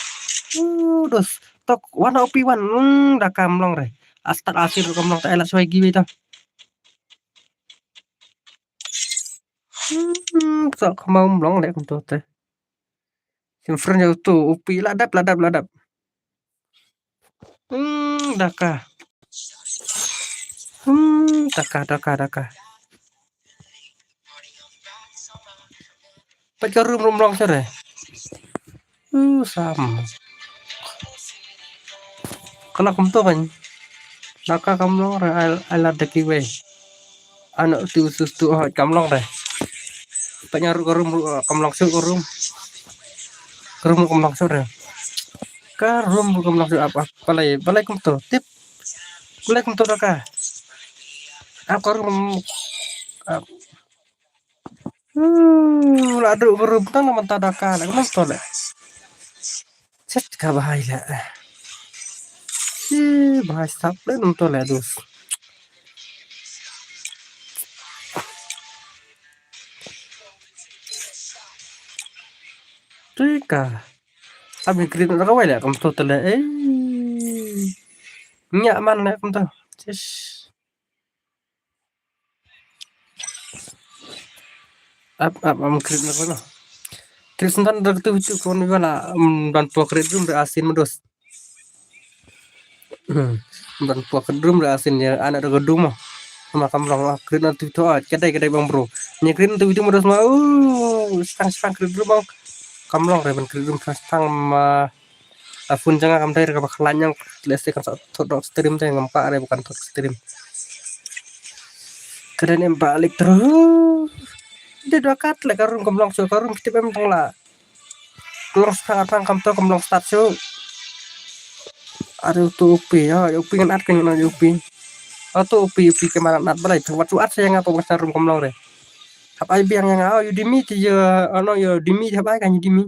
Oh, dos. Tok wan opi wan. Hmm, da kam long re. Astat asir kam long to elat soi kiwe to. Hmm, so kam long le kum to te. Sim friend jauh tu, upi ladap, ladap, ladap. Hmm, daka. Hmm, daka, daka, daka. Pat ka rum rum long sore. Uh, sam. Kala kum to kan. Daka kam long re, ai, ai lad da kiwe. Ano tu sus tu, oh, kam long re. Pat nyaru ka rum, ru-, kam long su ka rum. Ka rum kam long su re. Ka rum kam long su ap, ap, balai, balai kum to. Tip. Balai kum to daka. Ap ka rum. Ap. Hmm, la duk ka rum tang na manta daka la, kum to le. Chet ka bahai la. Ih, bahai sap le num to le dus. Tika. Abi krit na kawai le kum to tele. Eh. Nya man le kum to. Ches. Ap, ap, am krit na kono. Krit sentan da tu tu kon wala, um, dan po krit dum da asin medus. Hmm. Dan po krit dum da asin ya anak da gedum. Ma kam long, ah, krit na tu tu, ah, kedai, kedai bang bro. Ni krit na tu tu medus ma. Uh, sang sang krit dum bang. Kam long re ban krit dum sang sang ma. A phone jong nga kam dei re kaba khlaiñ, lehse kan sa thot dok stream te ngam pah re ba kan thot stream. Ka dei em ba lik tru. Dei dua kat le ka rum kam long shuh, ka rum ki tip em tang la. Ka long start tang kam to kam long start shuh. Ade utu upi, ah, upi ngan at ka ngan upi. Ah, utu upi, upi ka maran at balai, wat shuh at sa ïa nga pa ba ka rum kam long re. Hap ai biang ïa nga, oh, ïa u Dimi te ïa, ano ïa u Dimi te hap ai ka ïa u Dimi.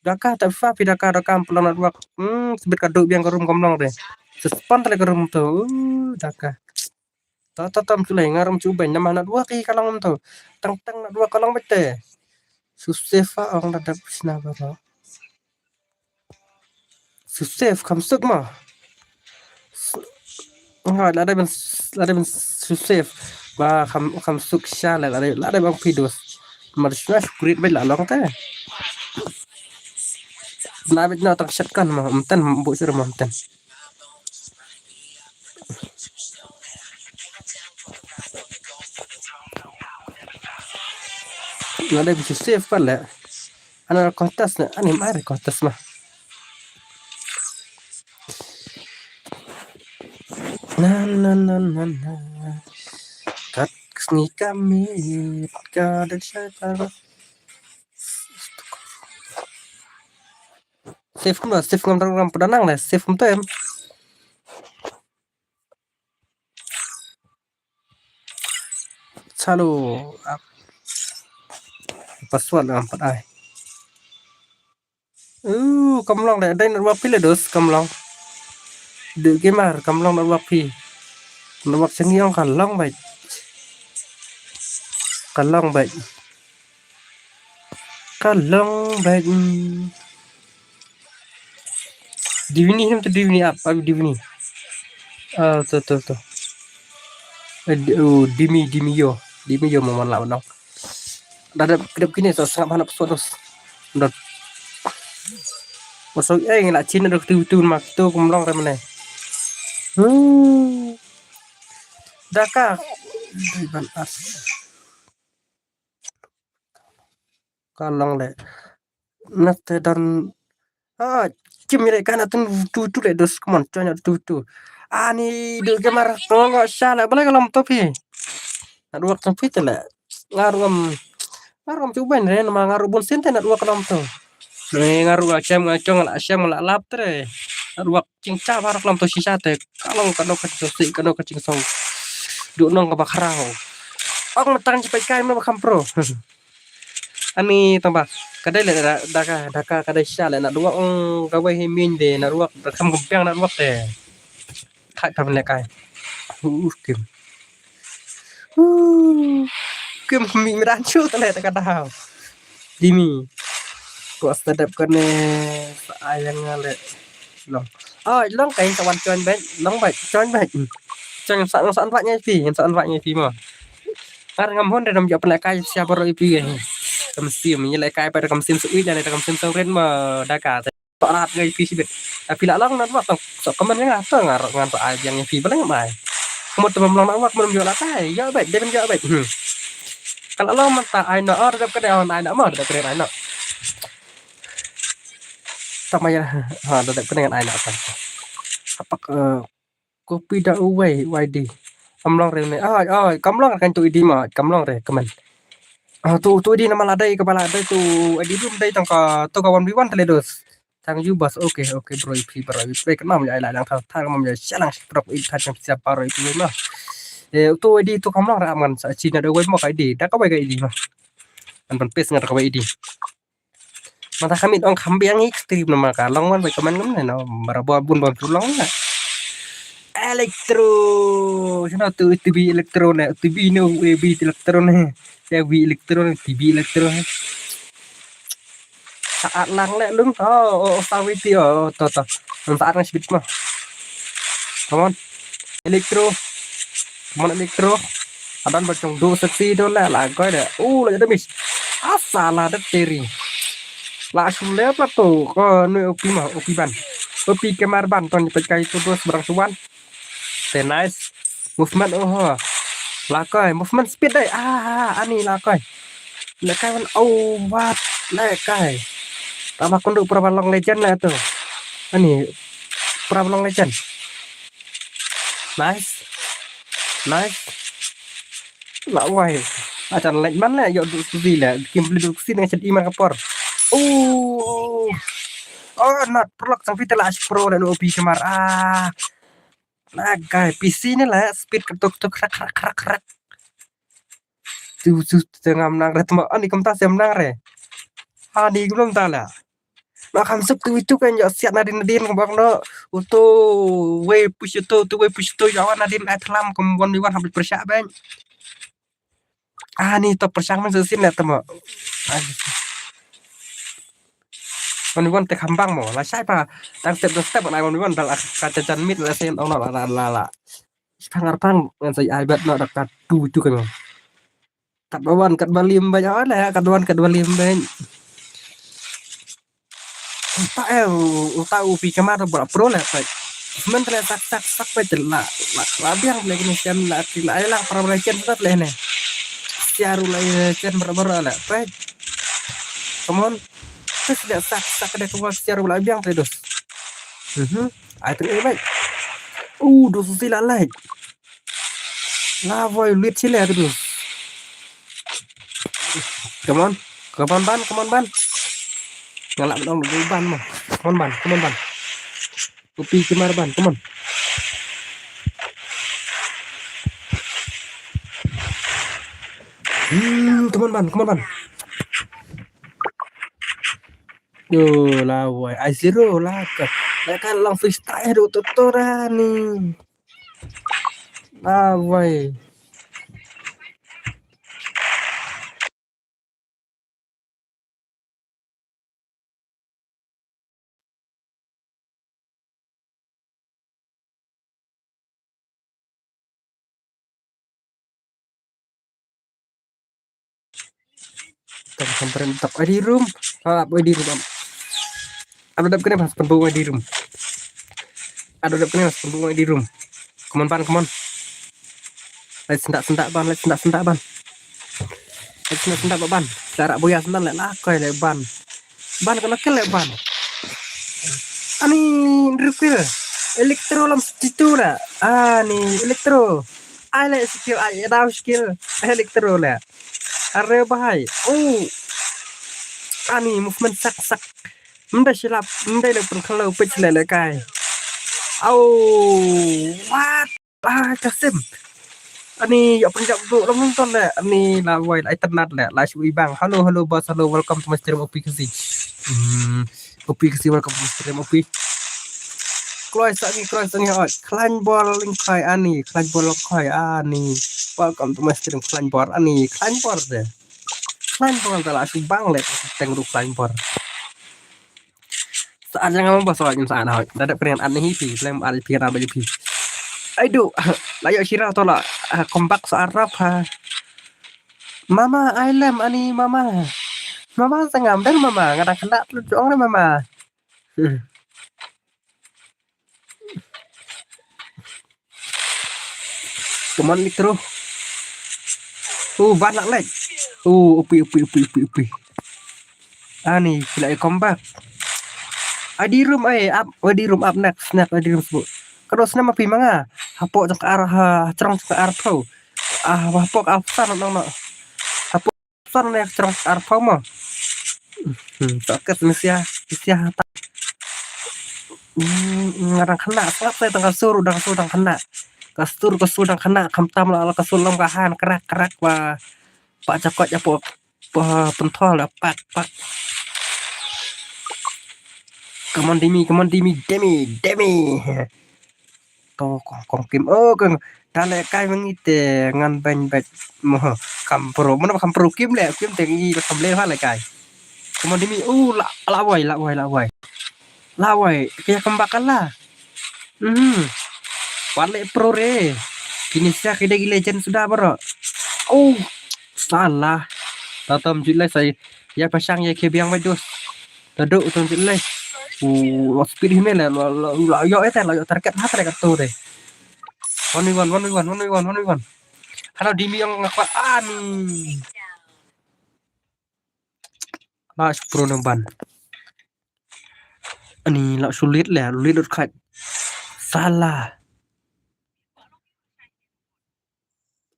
Daka ta fa phi daka daka em pynlong network. Hmm, sbit ka duk biang ka rum kam long re. Suspend le ka rum to. Uh, daka. Ta ta tam chulai nga rum chu ben nama network i ka long to. Tang tang network ka long bete. Susef fa ong da dap sna ba ro. Susef kam suk ma. Nga la dei ban, la dei ban susef. Ba kam, kam suk sha la, la dei, la dei ban pidus. Mar sna sukrit bai la long te. Na bit na tang shat kan ma, mten bu sir ma mten. La dei ban susef kan le. Ana contest na, ani mai contest ma. Na, na, na, na, na. Kat sngi kami, ka dei sa ka. Save kumno, save ngam dang ram pdanang le, save kumto em. Chalo, ap. Password ngam pat ai. Uh, kam long dei, dei network phi le dos, kam long. Du gamer, kam long network phi. Network seng yong ka long bai. Ka long bai. Ka long bai. Divini hem tu divini ap, ap divini. Ah, tu, tu, tu. Eh, di-, oh, dimi, dimi yo. Dimi yo mo man la no. Da dep, dep kini so sngap hana peso dos. Dot. Peso eh ngi la chin dok tu tu ma tu kum long re mane. Hmm. Daka. Dei ban as. Ka long le. Na te dan. Ah, kim le kana tun tu tu le dos, come on, join tu tu. Ani du gamer to ngo sha le, balai ka long to phi. Network to phi te le. Nga ruh ngam, nga ruh ngam shu ban re, nama nga ruh bun sien te network ka long to. Ne nga ruh nga shem nga chong la shem la lap te re. Network ching cha ba ruh ka long to shisha te. Ka long ka dok ka ching so si, ka dok ka ching so. Du nong ka ba khraw. Ong matang chi pai kai ma ba kham pro. Ani tang ba ka dei le da, da ka, da ka, ka dei sha le na duak, ong ka wei hi min de na duak, da kam kempiang na duak te. Thait pa pynlehkai. Uh, kim. Uh, kim mi mran chu ta le ta ka daw. Dimi. Ko sta dep kane sa ayang le. Long. Oh, long kai sa wan join back, long back, join back. Join sa sa an wa ngai pi, sa an wa ngai pi mo. Ngar ngam hon de nam jo pynlehkai sia baro ipi. Kam sim ni lehkai pa kam sim su ui ne kam sim su ren mo da ka. Parat ngai pi sibit. Tapi la long na wa tang. So kaman nga to ngar ngan to ai biang pi baleng mai. Kemut temam long na wa kemut jo la tai. Jo back, de jo back. Hmm. Kalau long man ta ai no or dep kene ai no mo dep kene ai no. Tama ya, ha, da dep kene ngan ai na ta. Apak, eh, kopi da uwei, uwei di. Kam long re ne. Ah, ah, kam long kan tu idi ma, kam long re kaman. Ah, tu, tu idi nama la dei ka bala dei tu, idi dum dei tang ka, tu ka one v one tele dos. Tang ju bas, okay, okay, bro, ipi, bro, ipi, kan mam ya, la, lang, thar, thar, mam ya, shalang, prok, ipi, thar, siap, bro, ipi, ma. Eh, tu idi tu kam long re am ngan sa, Cina da uwei ma ka idi, da ka wei ka idi ma. An pan pes ngan ka wei idi. Mata kami ong kham biang ik stream nama ka long wan bai kaman ngam ne no. Bara bua bun bam tu long na. Electro. Sino tu T V Electro ne, T V ne, A V Electro ne. A V Electro ne, T V Electro ne. Saat lang le lung. Oh, oh, oh, sawi ti, oh, oh, to, to. Saat ngai sibit ma. Come on. Electro. Come on, Electro. Adan ba jong do sexy do la la goi de. Oh, la ada miss. Asa la de teri. La shule pla to. Ko nu opi ma, opi ban. Opi kemar ban ton pet kai tu dos barang suan. Te nice. Movement oh. La koi, movement speed dai. Ah, ani la koi. Le kai wan oh what? Le kai. Tama kundu pra ba long legend la tu. Ani pra ba long legend. Nice. Nice. La wai. Ajan lek man le yo du suzi le. Kim beli du sin ngai chet iman ka por. Oh. Oh, not perlok sang pita la as pro le no pi kemar. Ah. Na gai P C ne le speed ketuk tuk krak krak krak krak. Tu tu tengam nang re tma ani kumta sem nang re. Ani kumta la. Ma kham suk tu itu kan ya siat nadin nadin kebak no. Uto wei push uto, uto wei push uto ya wan nadin ai tlam kem wan wan habis persyak bang. Ani to persyak man sesin le tma. Wan wan te khambang mo. La shai pa. Tang step dang step ai wan wan dal ka jan mit la sen ong la la la la. Pang ar pang ngan sai ai bet no dak kat tu tu kan. Kat ba wan kat ba lim ba ya le kat ba wan kat ba lim ba. Uta eh uta u pi kama to bra pro le pa. Men le sak sak sak pa jela la la biang le kini sian la ki la ai la para bra chen ta le ne. Siaru la chen bra bra le pa. Come on. Terus dia sak sak dia keluar siaru la biang te dos. Mhm. Ai tu eh baik. Uh dos sila lai. La voi lit sila tu dos. Come on. Come on ban, come on ban. Ngalak dong dulu ban mo. Come on ban, come on ban. Kopi kemar ban, come on. Hmm, come on ban, come on ban. Yo, la wai, ai zero la ka. La ka long freestyle do to to ra ni. La wai. Tang samperin tap adi room. Ah, adi room. Am dap kena pas pembawa adi room. Am dap kena pas pembawa adi room. Come on ban, come on. Lai sendak sendak ban, lai sendak sendak ban. Lai sendak sendak ban. Cara boya sendak lai lakoi lai ban. Ban kena kel lai ban. Ani rukil. Elektro lam situ lah. Ani elektro. Ai lai skill ai dau skill. Elektro lah. Are bahai. Oh. Ani movement sak sak. Mda silap, mda le pun kalau pech le le kai. Oh. What? Ah, Kasim. Ani, ïa pynjah bro, long long ton le. Ani, la wai, la internet le, la shu i bang. Hello, hello boss, hello, welcome to my stream, O P Khasi. Hmm, O P Khasi, welcome to my stream, O P. Kloi sa ngi, kloi sa ngi, oi. Khlaiñ bor lyngkhoi ani, khlaiñ bor lyngkhoi ani. Welcome to my stream, khlaiñ bor ani, khlaiñ bor de. Khlaiñ bor de la shu bang le, teng ruh khlaiñ bor. Sa ar jang ngam ba sa ngin sa ar hoi. Da dep kren an hi phi, lem ar phi, ar ba phi. Ai du, la ïoh shira to la, ah, comeback sa ar rap ha. Mama, ai lem ani mama. Mama sa ngam der mama, nga dang khynnah tlut jong re mama. Hmm. Come on, Litro. Oh, ban lak lek. Oh, upi, upi, upi, upi, upi. Ani, ki la ïa comeback. Adi room ai, up, adi room up next, next adi room sbu. Kado snem api manga. Hapoh jong ka ar, ha, trong jong ka ar phew. Ah, hapoh ka ar phew nong no. Hapoh Son ne trong ar phew mo. Hmm, to ket misia, misia ta. Hmm, nga dang khynnah, sngap sai tang ka sur, dang sur dang khynnah. Ka sur, ka sur dang khynnah, khamtam la, la ka sur lam ka han, krak, krak, wa. Pa jakot ya po, pa penthol, pak, pak. Come on, Demi, come on, Demi, Demi, Demi. To kong, kong kim. Oh, kong. Ta leh kai ma ngi te ngan beiñ beit. Mo, kam pro. Mano kam pro kim leh, kim te ngi kam leh ha leh kai. Come on, Demi. Oh, la, la wai, la wai, la wai. La wai. Kaya kembak lah. Hmm. Wat leh pro re. Kini sia kida gi legend suda bro. Oh, salah. Ta tam jut leh sai. Ya pasang ya ke biang beit dus. Taduk tu jit leh. Uh, lo speed hi me leh, lo, lo, lo ïoh ite, lo ïoh target ha target tu deh. One v one, one v one, one v one, one v one. Hano Dimi ong nga kwah ani. La shu pro nang ban. Ani la shu lead leh, lead lut khat. Salah.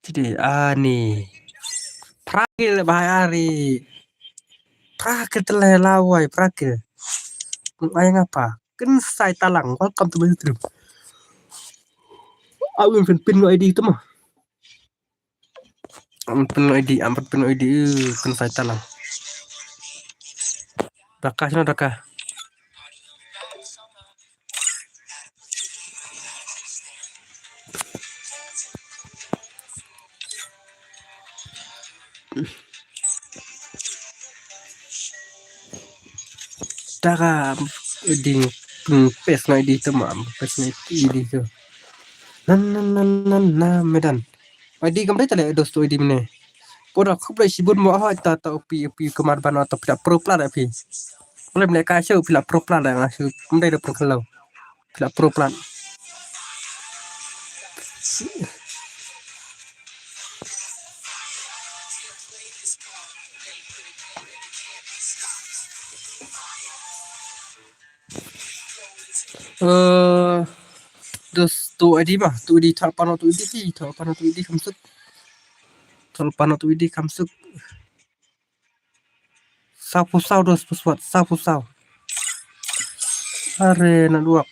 Jadi ani. Prakil bahai ari. Prakil te leh lawai, prakil. Ai ngapa? Kynsai Talang. Welcome to my stream. Awin pin pin ngo I D tu mah. Am pin ngo I D, am pin ngo I D, eh, Kynsai Talang. Daka sino daka. Tara ding, mm, pes ngai di temam, pes ngai di tu. Nan, nan, nan, nan, nan, medan. Ai di kam dei tale dos tu ai di mene. Koda khublei shibun mo ha ta ta upi, upi kemar ban ta pila pro pla da pi. Khublei mene ka shu pila pro pla da nga shu kam dei da pro kelo. Pila pro pla. Eh, dus tu ai di ma, tu ai di thal pano tu ai di, thal pano tu ai di kamsuk. Thal pano tu ai di kamsuk. Saw phew saw dos password, saw phew saw. Are network.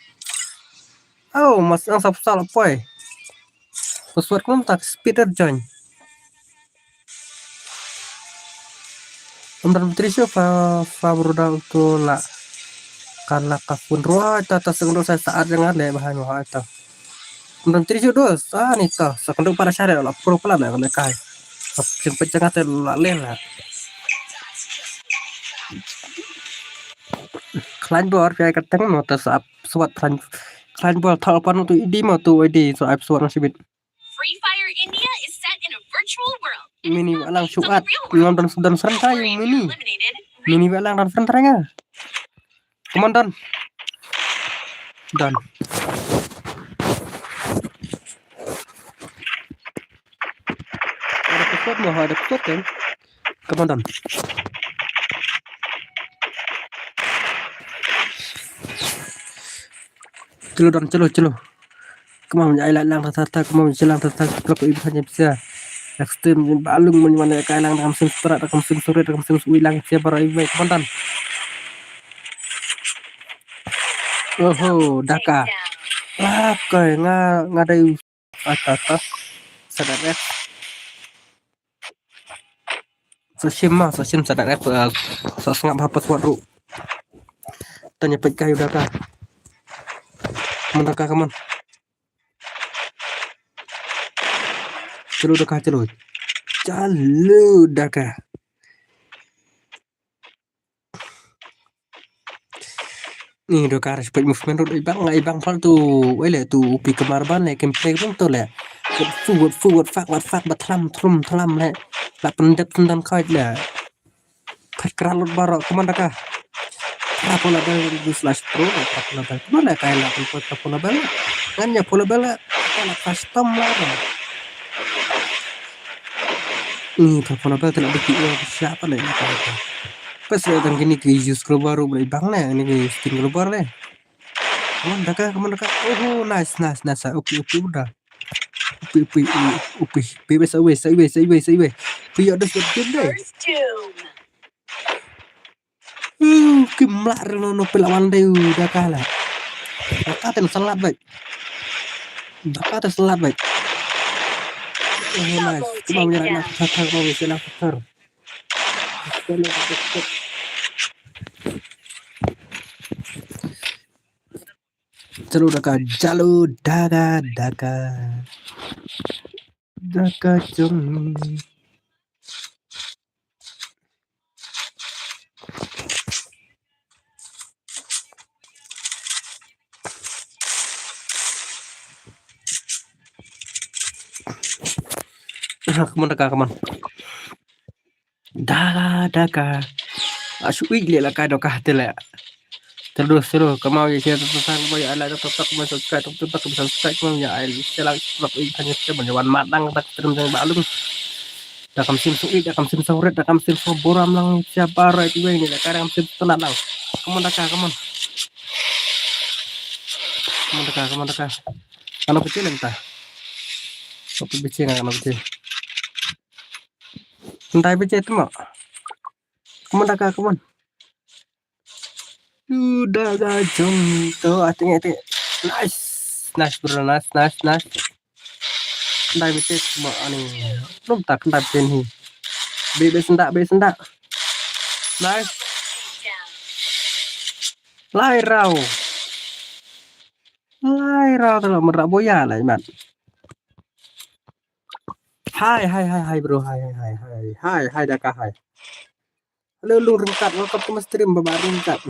Oh, mas ang saw phew saw la poi. Password kum tak speed join. Ym don batri shu fa, fa broda uto la. Ka la ka phone roi ta ta seng do sa sa ar jang le bahan wa ta. Ym don batri shu dos. Ah, ni ta. Sa kendo para share la pro pala la le kai. Sa jeng pejang te la le la. Khlaiñ bor pia ka teng no ta sa swat khlaiñ. Khlaiñ bor thal pan tu idi ma tu idi so ai swat na sibit. Free Fire India is set in a virtual world. Mini alang shuat. Ngam dan sudan serentai mini. Mini alang dan serentai nga. Come on, done. Done. Ada pesawat mo, ada pesawat kan? Come on, done. Chalo, done, chalo, chalo. Kemam ja ai lang ta ta, kemam ja lang ta ta, plak ko ibu hanya bisa. Extreme jin balung mun mana ka lang kam sim surat, kam sim surat, kam sim sui lang sia baru ibu, come on, done. Oho, daka. Ah, kai nga, nga dai ata ta. Sa da rep. Sa shim ma, sa shim sa da rep, eh, sa sngap ha password ruh. Tanya peit ka ïa u Daka. Come on Daka, come on. Chalo Daka, chalo. Chalo Daka. Ni Daka ruh peit movement ruh i bang, i bang pal tu. Wei le tu u pi kamar ban le gameplay ruh tu le. Forward, forward, forward, forward, ba thlam, thlam, thlam le. La pyndep tyndan khait le. Phet kra lut baroh, come on Daka. Kra pula bel du slash pro, kra pula bel. Come on Daka, la pula, kra pula bel. Ngan ïa pula bel, la custom la. Ni kra pula bel, tela dikit ïa, siapa le ni kra. Pas le tang kini ki use global ruh, bang le, ni ki sting global le. Come on Daka, come on Daka. Oh, nice, nice, nice. Okay, okay, udah. Upi, upi, upi, upi. Baby, sa uwei, sa uwei, sa uwei, sa uwei. Upi, ya udah siap game deh. First doom. Uh, kim lah reno no pela wan deh, uh, Daka lah. Daka ten selat baik. Daka ten selat baik. Oh, nice. Cuma menyerang nak fatar, mau menyerang fatar. Chalo Daka, chalo Daka, Daka. Daka jong. Ah, come on, Daka, come on. Daka, Daka. Asu ik le la ka Daka te le. Terus terus kemau ya share tetak kemau ya like tetak kemau subscribe tetak kemau subscribe kemau ya ai share like tetak ik hanya share ban wan mat dang tak terus jang balung. Da kam sim suk ik, da kam sim suk ret, da kam sim suk boram lang siapa right way ni, da kam sim telat lang. Come on Daka, come on. Come on Daka, come on Daka. Ano pecah lang ta. Kopi pecah nggak ano pecah. Ndai pecah tu mak. Come on Daka, come on. Udah gajong tu, ating ating. Nice. Nice bro, nice, nice, nice. Ndai betes ma ani. Belum tak ndai betes ni. Be be sendak, be sendak. Nice. Lai rau. Lai rau tu lah merak boya lah imat. Hai, hai, hai, hai bro, hai, hai, hai, hai, hai, hai Daka, hai. Halo Lung Ryngkat, welcome to my stream, Baba Ryngkat.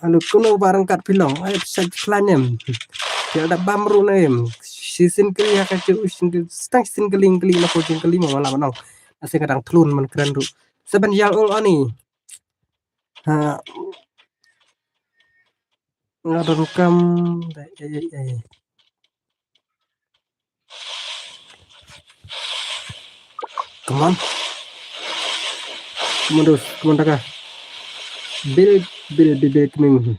Halo, kuno Baba Ryngkat phi long, ai pisa klan em. Phi la da bam ruh na em. Shisien kali ha ka ju, shisien kali, stang shisien kali, kali na ko jing kali ma la manong. Ase ka dang thlun man kren ruh. Seven year old ani. Ha. Nga donkam, eh, eh, eh. Come on. Come on, Dos. Come on, Daka. Bill, Bill, Bill, Bill, coming.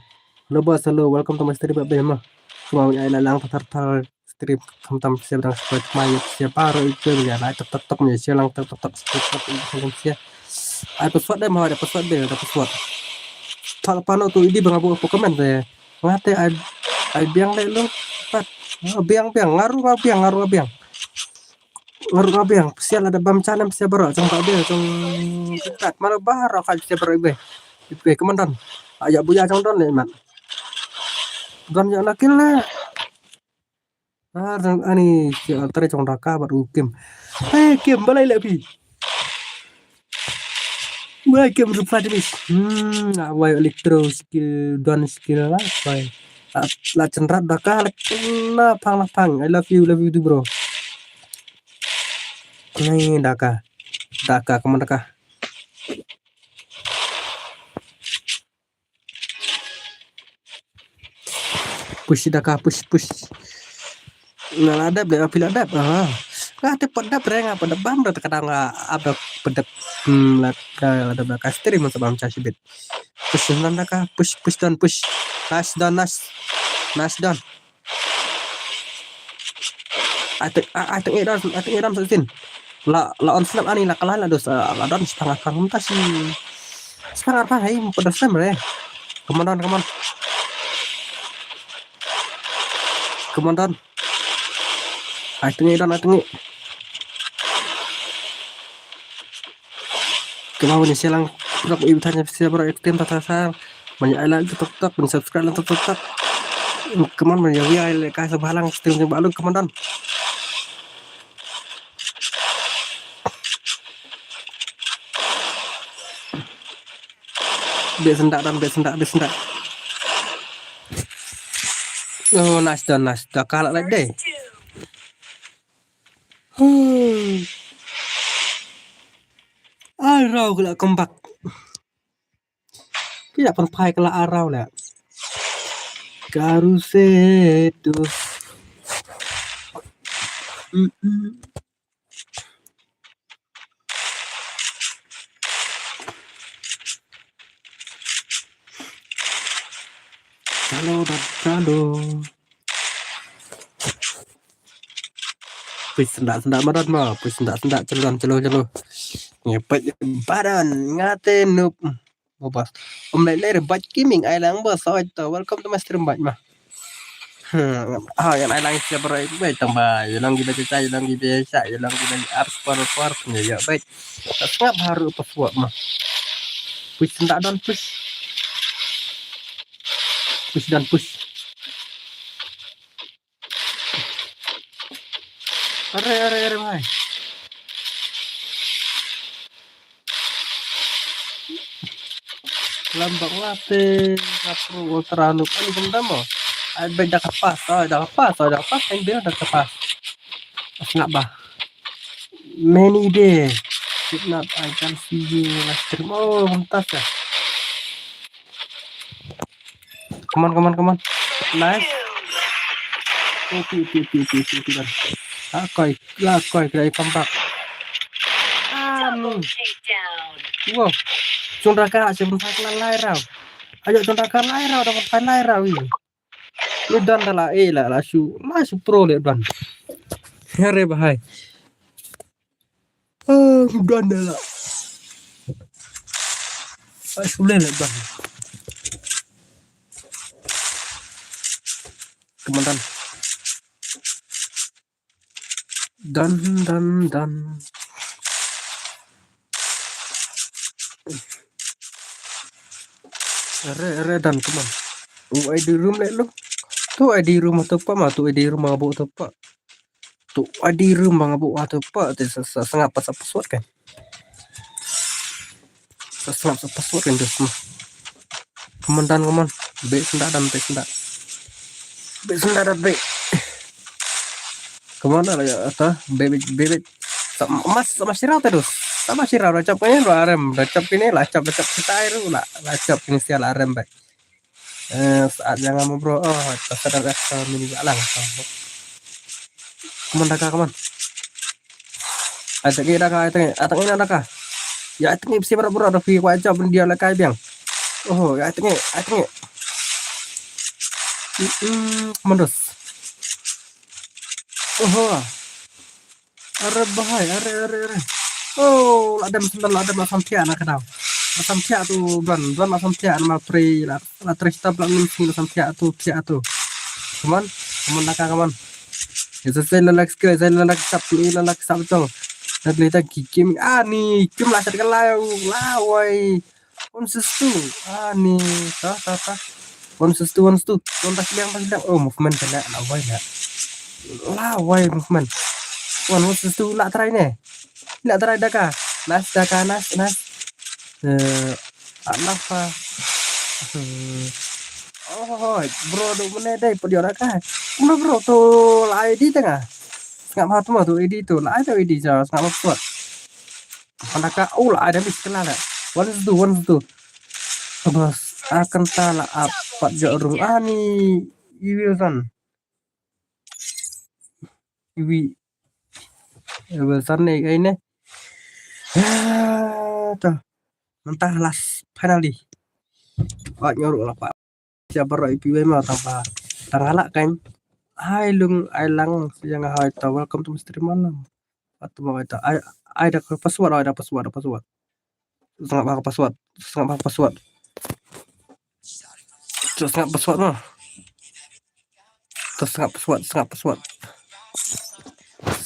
Hello, boss. Hello. Welcome to my stream, Bill, ma. Come on, ai la lang tar tar stream. Khamtam siap dang support mai siap baru itu ya. Like tok tok tok ni siap lang tok tok tok stream tok tok tok siap. Ai password deh, mau ada password deh, ada password. Tal pano tu idi bang abu apa komen deh. Ngate ai, ai biang le lu. Pat. Oh, biang, biang, ngaru nga biang, ngaru nga biang. Ngaru nga biang, sial ada bam chanam sial baroh, jong ba biang, jong kat, malu baroh ka sial baroh ibe. Ibe, come on Don. Ayo buya jong Don le, man. Don ya nakil le. Ah, jong ani, sial altar jong Daka bad u Kim. Hey, Kim, balai le phi. Wai, Kim reply to me. Hmm, ah, wai electro skill, Don skill lah, wai. Ah, la chenrat Daka, la kena pang, la pang. I love you, love you too, bro. Ni Daka. Daka, come on Daka. Push Daka, push, push. Nga la dep, dep, phi la dep. Ah. Nga te pat dep re, nga pat dep bam, dep kadang nga ap dep, pat dep. Hmm, la, la, la dep, la ka stream sa bam cha shibit. Push Don Daka, push, push Don, push. Nice Don, nice. Nice Don. Ai teng, ai teng eh Don, ai teng eh Don sa shisien. La, la on snap ani la kalai la Dos, ah, la Don spang akang mynta shi. Spang arpang hai, pada snap re. Come on Don, come on. Come on Don. Ai tngi don, ai tngi. Kemon ban ïa share lang, prak i bthan ïa share baroh ïa ka stream ta ta sa. Ban ïa ai like tok tok, ban subscribe lang tok tok. Kemon ban ïa wi ai like ka sa bhalang stream jong ba lu kemon don. Bit sendak don, bit sendak, bit sendak. Oh, nice don, nice. Dah kalah lagi deh. Hmm. Arau kala comeback. Ki la pynphai kala arau la. Karusetu. Mm-mm. Hello, Dad. Hello. Pis sendak sendak madan ma. Pis sendak sendak celon celon celon. Ngepet badan ngate nup. Bobas. Om lai lai rebat kiming ai lang bos. Oi to. Welcome to my stream bat ma. Hmm, ah, yan ai lang siap berai bai tang ba. Yan lang kita kita, yan lang kita sa, yan lang kita ap spar spar punya ya bai. Tak sengap haru apa suap ma. Push sendak don push. Push don push. Are are are bhai. Lambak late, kapru ultra nuk ani kumdam mo. Ai bai da kapas, ai da kapas, ai da kapas, kan bil da kapas. Sengap ba. Many day. If not, I can see you live stream. Oh, mentas ya. Come on, come on, come on. Nice. Oh, pi, pi, pi, pi, pi, pi, pi. Ah, koi, la koi, kena comeback. Ah, ni. Wow. Chundraka, siapa tak kena lai rau. Ayo, Chundraka lai rau, dapat pan lai rau ini. Lu dan dah lah, eh, lah, lah, su, lah, su pro le dan. Hare bahai. Ah, lu dan dah lah. Ah, su le le dan. Komandan. Dan, dan, dan. Ere, ere, dan, come on. U I D room le lo. Tu I D room tu pa ma, tu I D room ma bu tu pa. Tu I D room ma bu tu pa, tu sa, sa, sengap pas password kan. Sa sengap sa password kan dus ma. Komandan, komandan. Be sendak dan, be sendak. Be sendak dan, be. Komandan ya, ata, be, be, be, be. Sa, mas, sa mas sirau terus. Sa mas sirau, dah cap kini, dah rem. Dah cap kini, lah cap, dah cap kita air, lah, lah cap kini sial, lah rem, be. Eh, saat yang lama, bro. Oh, tak sadar dah, mini alang. Komandan ka, komandan. Ai tngi da ka, ai tngi, ai tngi na da ka. Ya ai tngi psi barat barat da phi kwah jop dia la kai biang. Oho, ya ai tngi, ai tngi. Mm, mm, mandus. Oho. Are bahai, are, are, are. Oh, la dem sendal, la dem la samthia na ka dau. La samthia tu don, don la samthia na ma pri la, la trista bla nim sing la samthia tu, thia tu. Come on, come on da ka, come on. Esa sai la lak ske, sai la lak sap, ni la lak sap tong. Dak le ta ki kim, ah, ni kim la sat ka la, la wai. One six two. Ah, ni ta ta ta. One six two, one six two. One tas liang, tas liang. Oh, movement ka la, la wai la. La wai movement. One, one six two la try ne. La try da ka. Nice da ka, nice, nice. Eh, alah pa. Hmm. Oh, bro, do mene dai podion da ka. Mene bro tu la I D tengah. Sengap ha tu ma tu I D tu. La I D tu I D ja, sengap ha tu. Mana ka, oh, la I D miss kena la. One six two, one six two. Bos, akan ta la apat jo rung ani. Iwi san. Iwi. Iwi san ne, ai ne. Ah, tu. Mentah last finally. Wah, nyorok la pa. Siapa ro ipi wei ma tang pa. Tang halak kan. Hai lung, ai lang, siang hai ta. Welcome to stream malam. Atau mau ta. Ai, ai da password, ai da password, da password. Sengap bha ka password. Sengap bha ka password. Sengap password noh. Sengap password, sengap password.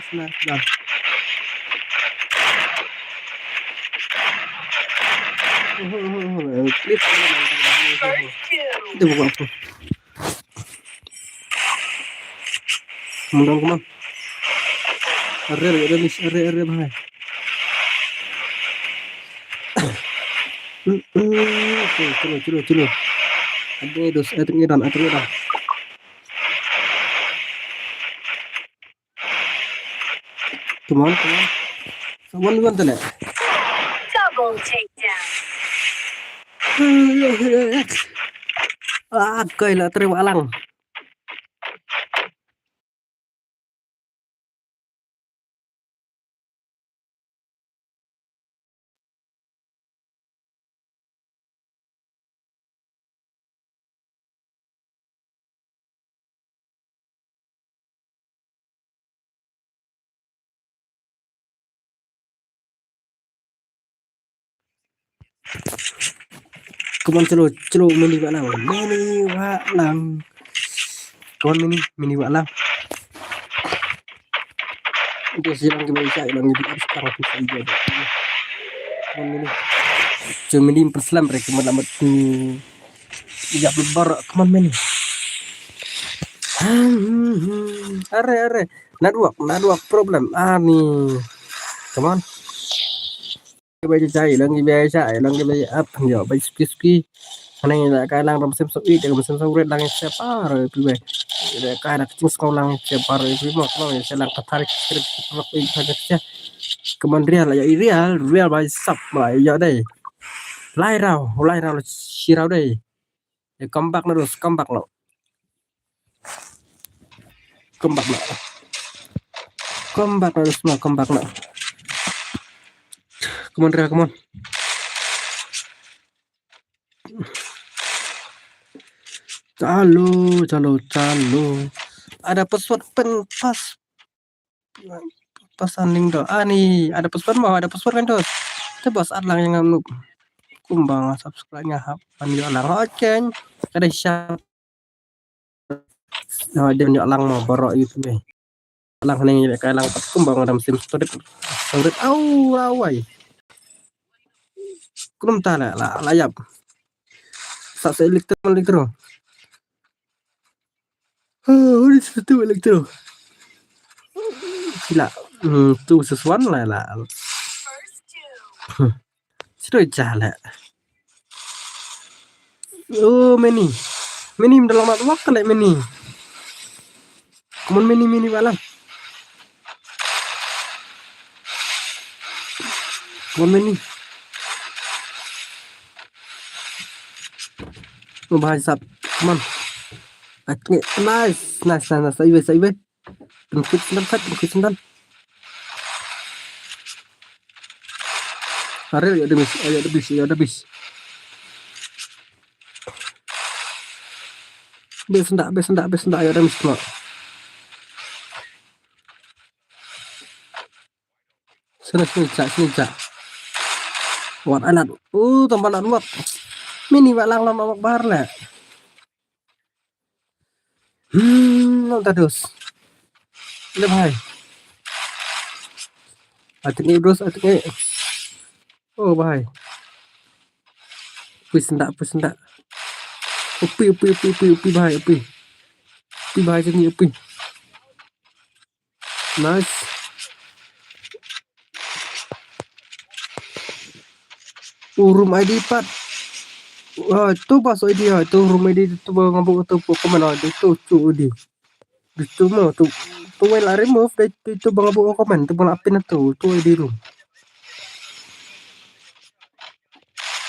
sna, sna, sna. Clip. Itu bukan aku. Come on, come on. Arre, arre, arre, arre, bhai. Chalo, chalo, chalo. Aduh, dos, aduh, ngedan, aduh, ngedan. Come on, come on. Someone want to let. Double takedown. Ah, koi la trei walang. Come on, chalo, chalo, mini walang, mini walang. Come on, mini, mini walang. Ito silang kiba isa ilang kiba isa. Come on, mini. So, mini perslam rek, come on, lamat ni. Iya, bebar, come on, mini. Are, are. Network, network problem. Ah, ni. Come on. Kiba jai, lang kiba jai, lang kiba jai, ap, yo, ba suki suki. Hangne la ka lang ram sem so i, ram sem so red lang sem par pi ba. Ka na kicing sko lang sem par pi mo, ko se lang ka tarik trip trip i ka ja. Come on, real, ya, real, real ba sap ba, ya dai. Lai rau, lai rau, shi rau dai. Ya, come back na dos, come back na. Come back na. Come back na dos, come back na. Come on, Ria, come on. Chalo, chalo, chalo. Ada password pen pas Pasan link do. Ani, ada password mo, ada password kan, dos. Te bos at lang ïa nga, noob. Kumba nga subscribe nga hap ban ïoh lang. Oke. Ka dei sha. No, dei ïoh lang mo, baroh ïa phi. Lang hangne ïa ka lang kumba nga dam sim storit. Storit. Au, rawai. Kumta la, la, la ïap. Sa sa elektro, elektro. Oh, ini satu elektro. Sila. Hmm, tu sesuatu lah, lah. Sila jah lah. Oh, mini. Mini dalam mat wak lah, mini. Come on, mini, mini, balang. Come on, mini. Oh, bahai sap. Come on. Okay, nice, nice, nice, nice. Saiwe, saiwe. Pynkhit sendal, Fat, pynkhit sendal. Aril, ya, debis, ya, debis, ya, debis. Bes ndak, bes ndak, bes ndak, ya, debis, kena. Sini, sini, cak, sini, cak. Wat alat. Uh, tambah alat, wat. Mini, wat lang, lang, lang, bar, lah. Hmm, nang tadus. Ini, bhai. Atik ni, bros, atik ni. Oh, bhai. Upi sendak, upi sendak. Upi, upi, upi, upi, upi, bhai, upi. Upi, bhai, sini, upi. Nice. Oh, room I D pat. Ah, tu bas I D, ah, tu room I D tu ba ngabu tu pokok mana tu tu tu I D. Tu mo tu tu wei la remove dei tu tu ba ngabu comment tu ba la pin tu tu I D room.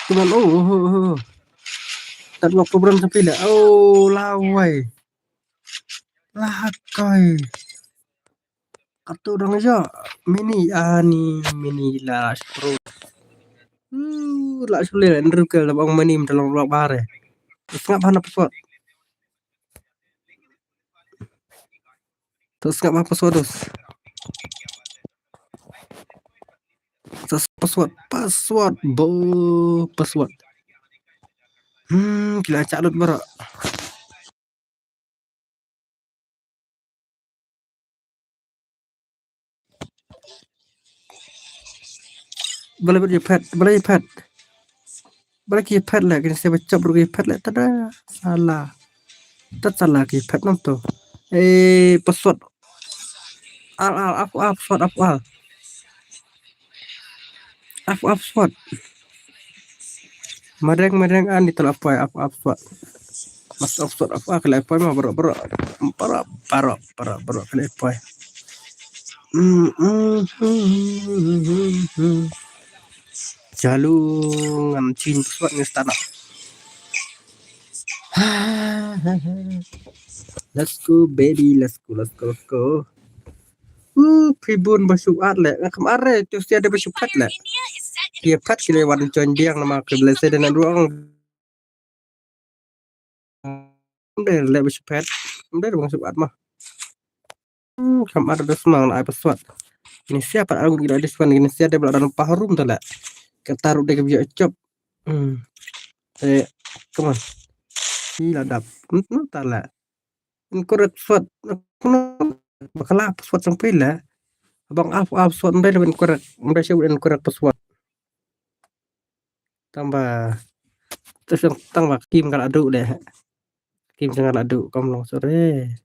Tu ban oh oh oh. Tad ngok program sampai la. Oh, lawai. Lahakai. Katu dang ja. Mini ani mini la pro. Uh, la sule Andrew ke la bang mani dalam blok bare. Sngap hana password. Tu sngap hana password, dos. Password, password, bo, password. Hmm, kila cak lut barak. Bala bala pet, bala pet. Bala ki pet la, kini saya baca bala ki pet la, tada salah. Tada salah ki pet nam tu. Eh, password. Al, al, af, af, swat, af, al. Af, af, swat. Madeng, madeng, an, di tol, af, af, af, swat. Mas, af, swat, af, al, kala, af, ma, bro, bro. Bro, bro, bro, bro, kala, af. Mm, mm, mm, mm, mm. Chalu, ngan change password ngi start na. Let's go, baby, let's go, let's go, let's go. Uh, phi bun ba shu add leh. Nga kam add re, tu sia de ba shu phet leh. Phi phet ki leh wan join biang namar ki bleh se de na duang. Ym dei leh ba shu phet. Ym dei ba shu add ma. Hmm, kam add da sma ngan ai password. Kine sia pat agut ki la dis wan kine sia de ba la dang pa room tu leh. Kata ruh de ka biang chop. Hmm. Eh, come on. Ki la dap. Hmm, hmm, ta leh. Incorrect password. Bakla password sang phi leh. Abang up, up password ym dei leh incorrect. Ym dei shu incorrect password. Tang ba, tang ba kim ka la duh de. Kim ka la duh kam long sore.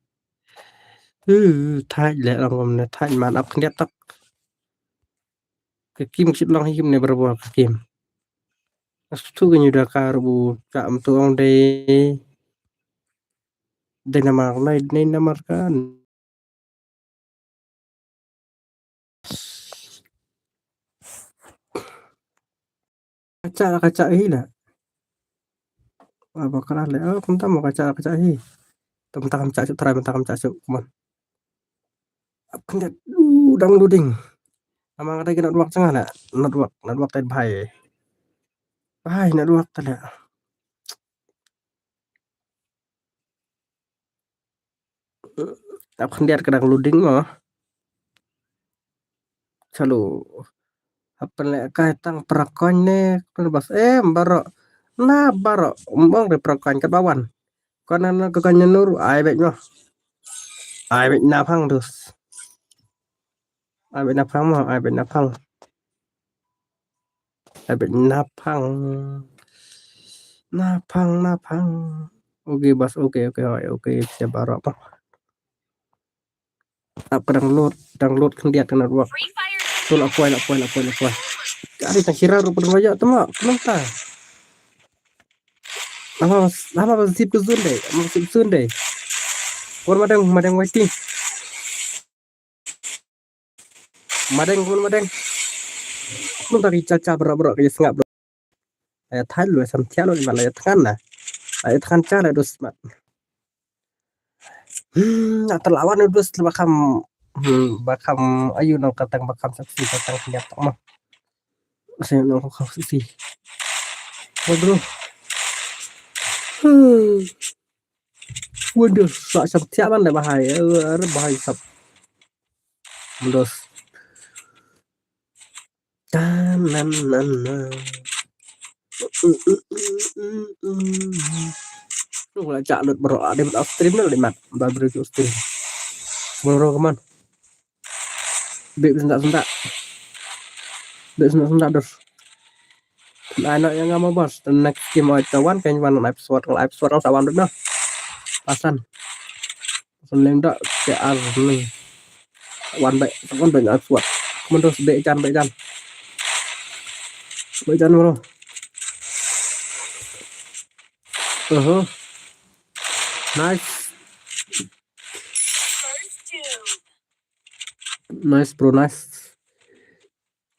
Uh, thait leh long kam ne thait man ap khyndiat tak. Ka kim ka shit long hi kim ne barabor ka kim. As tu ka nyu da ka rubu ka am tu ong de. De namar nai, de namar kan. Kacha la kacha hi la. Aba kala le. Oh, kumta mo kacha la kacha hi. Tum takam cha chu try, tum takam cha chu. Come on. Ap kyndiat. Uh, dang loading. Ama kata ki network chang la. Network, network tai bhai. Bhai network ta la. Ap khyndiat ka dang loading mo. Chalo. Ap pynleh kai tang pra coin ne, pynleh bas em baroh. Na baroh, ym ong re pra coin kat ba wan. Kon na ka coin ne nur, ai beit mo. Ai beit na phang dus. Ai beit na phang mo, ai beit na phang. Ai beit na phang. Na phang, na phang. Okay, bas, okay, okay, hoi, okay, sia baroh pa. Ap ka dang load, dang load khyndiat ka network. Tu la poi, la poi, la poi, la poi. Ka ri tang kira ruh pun wajak tu mo, kenapa? Lama, lama ba zip ka zone dei, lama zip zone dei. Kon madeng, madeng waiting. Madeng, kon madeng. Nun tari cha cha bro, bro, ka sngap bro. Ai thain lu sam thiah lu, man la thngan na. Ai thngan cha la dus mat. Hmm, na talawan dus ba kham, hmm, ba kham ayu nong katang ba kham saksi katang khyndiat tak ma. Saya nong kham saksi. Waduh. Hmm. Waduh, sa sam thiah man da bahai. Eh, bahai sap. Mendos. Tan nan nan nan. Lu la chak lut bro, ada buat stream dah limit. Dah beri stream. Bro, come on. Bik sendak sendak. Bik sendak sendak dur. Ai nak yang ngam bos. The next game oi tawan kan wan live squad, live squad sa wan dur dah. Pasan. Pasan leng dak ke ar ni. Wan back, wan back live squad. Mundur back jan, back jan. Back jan bro. Uh-huh. Nice. Nice bro, nice.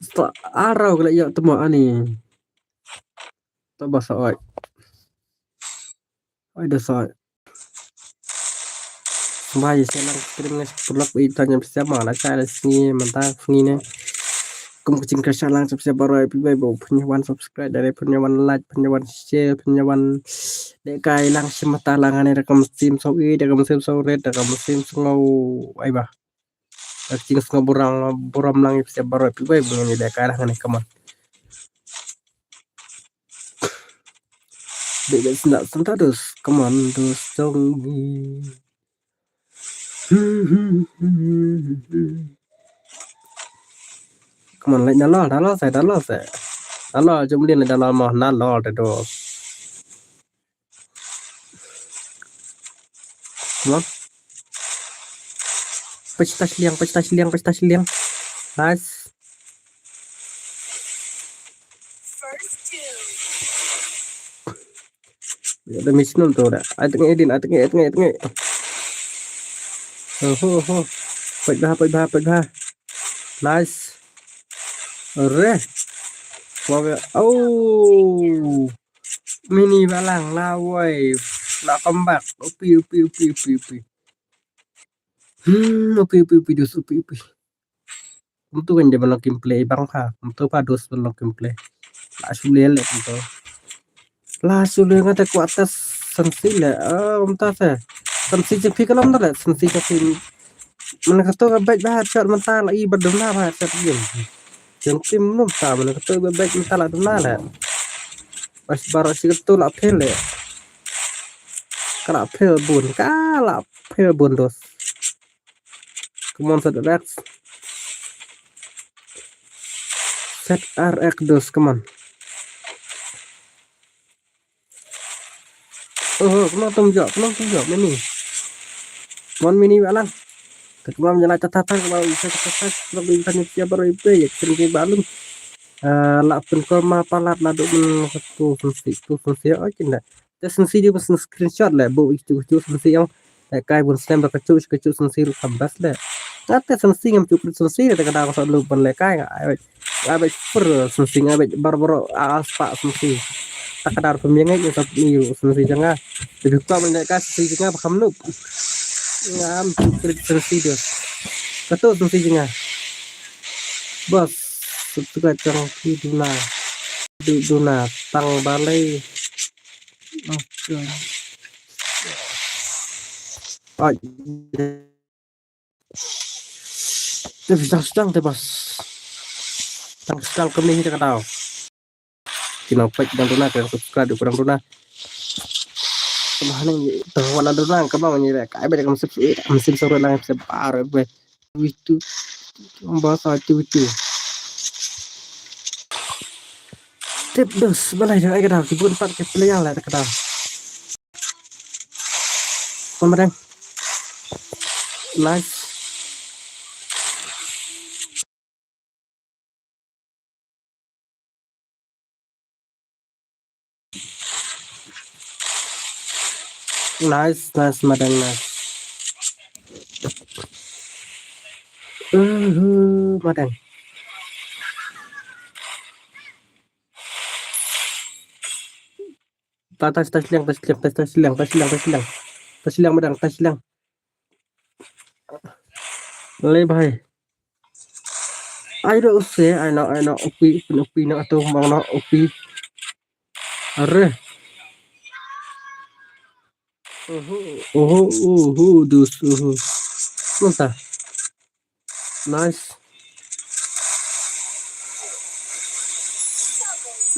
Sta arau kala ya temo ani. Tak basa oi. Oi da sa. Bai selang krim ngas pulak i tanya bersama la cha la sngi mantang sngi ne. Kum kucing ka shalang sep sep baroh pi bai bo punya wan subscribe dari punya wan like punya wan share punya wan dekai lang semata lang ane rekam sim so i rekam sim so red rekam sim so ngau ai ba. Ka jingïaseng burom, burom lang ïa phi baroh phi wei ba ngin ïa lehkai lang hangne, come on. Bit bit sendak sendak dus, come on dus jong ngi. Come on, leit nalor, nalor se, nalor se. Nalor jong leit nalor mo, nalor te dus. Come on. Pechta shiliang, pechta shiliang, pechta shiliang. Nice. Ya, da mission tu da. Ai tengah din, ai tengah, ai tengah, ai tengah. Ho, ho, ho. Pech bha, pech bha, pech bha. Nice. Re. Wa, wa, oh. Mini balang la wai. La comeback. Upi, upi, upi, upi, upi. Hmm, upi, upi, upi, dus, upi, upi. Kumtu kan je ban long gameplay bang pha. Kumtu pha dus ban long gameplay. La shu leh leh kumtu. La shu leh nga te kwah test sensi leh. Ah, kumta se. Sensi jong phi ka long da leh. Sensi jong phi. Mane kato ka bek da headshot mynta la i ba duna ba headshot game. Jong kim num ta mane kato ka bek mynta la duna leh. Bas baroh shi kato la fail leh. Ka la fail bun. Ka la fail bun dos. Come on, set Rex. Set R X dos, come on. Oh, come on, tum jok, come on, tum jok, mini. Come on, mini, balang. Te come on, nyala tata, come on, isa tata, come on, isa ni tia baru ipe, ya, kering ke balung. Ah, la pun ko ma palat la duk men satu sensi, tu sensi, oh, cinta. Te sensi dia mesti screenshot lah, bu itu, itu sensi yang. Lehkai bun snem ba kacu, kacu sensi ruh kam bas leh. Nga te sensi ngam cu krit sensi te ka daw ka sa lu ban lehkai nga ai bait. Nga ai bait super sensi nga ai bait bar baro a spa sensi. Ta ka dar pemyang ngai sa ni sensi janga. Te bi kwa ban lehkai sensi janga ba kam nup. Ngam cu krit sensi dia. Katu sensi janga. Bos, subscribe channel ki duna. Du-, duna tang balai. Okay. Ai. Te sdang sdang te bos. Tang sdang kami te ka daw. Ki nang pek dang duna, ki nang subscribe dang duna. Kemah nang te wan dang duna, kemah nang ni rek. Ai beda kam sip, kam sip sore lang sip bar be. Witu. Bos ai tu witu. Tip dos, balai dang ai ka daw, ki bun pat ki player lah ka daw. Pemadang. Nice. Nice, nice, madang, nice. Uhu, madang. Ta, ta, ta shiliang, ta shiliang, ta, ta shiliang, ta shiliang, ta shiliang. Ta shiliang, madang, ta shiliang. Le bhai. Ai do se, ai no, ai no, upi, upi, upi no, atu, mong no, upi. Are. Uhu, uhu, uhu, dus, uhu. Mantap. Nice.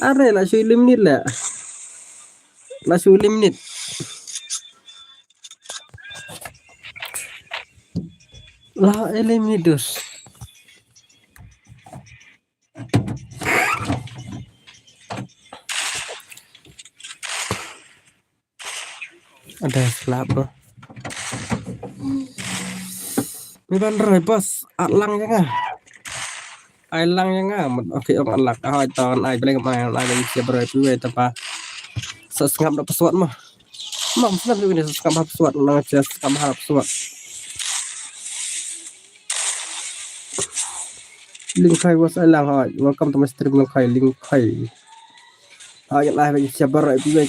Are, la shu eliminate la. La shu eliminate. La eliminate dus. Ada slap bro. Mi ban roi bos, at lang ïa nga. Ai lang ïa nga, mut, okay, ong at lang. Hoi ton ai bleng ma ai bleng sia bro, pi wei tapa. Sa sngap da password ma. Mam sngap ni sa sngap ha password, lang sia sngap ha password. Ling Khai was ai lang hoi. Welcome to my stream Ling Khai, Ling Khai. Hoi, ai lang sia bro, pi wei.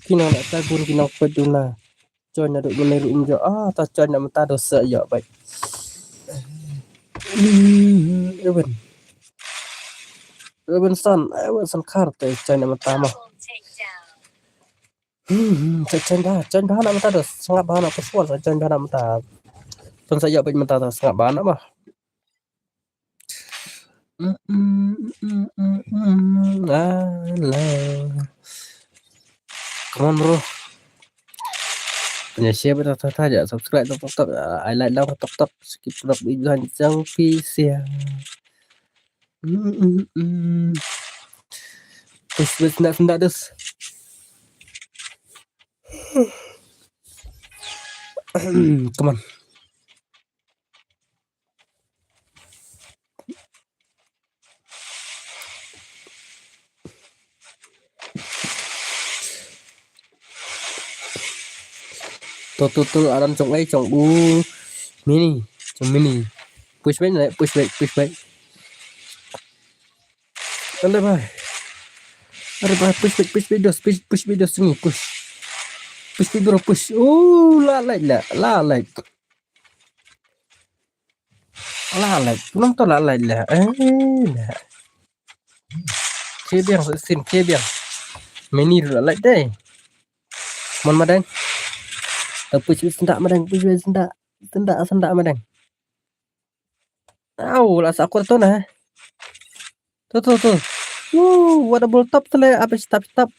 Kino na ta gun kino peduna. Join na duk gune rum jo. Ah, ta join na mata dosa ya bai. Hmm, Evan. Evan san, Evan san kar te join na mata ma. Hmm, hmm, sa join ba, join ba na mynta da, sngap ba na password, sa join ba na mynta. Pun sa ïa bad mynta da, sngap ba na ba. Mm, mm, mm, mm, mm, ala. Come on, bro. Pun ïa share ba ta ta ja, subscribe ta ta ta, ai like lang ta ta ta, skip ta bi jan jang pi sia. Mm, mm, mm. Terus, terus, sendak, sendak, terus. Come on. To, to, to, aram jong ai, jong u. Mini, jong mini. Push back, push back, push back. Are bhai. Are bhai, push back, push back, dos, push, push back, dos, sini, push. Push back, bro, push. Oh, la, la, la, la, la. La, la, kumno to la, la, la. Eh, la. Kebiang, sin, kebiang. Mini la, la, deh. Mon madeng. To push back, sendak madeng, push back, sendak. Sendak, sendak madeng. Au, la sa kur to na. To, to, to. Woo, what a ball top to le, apa stop, stop.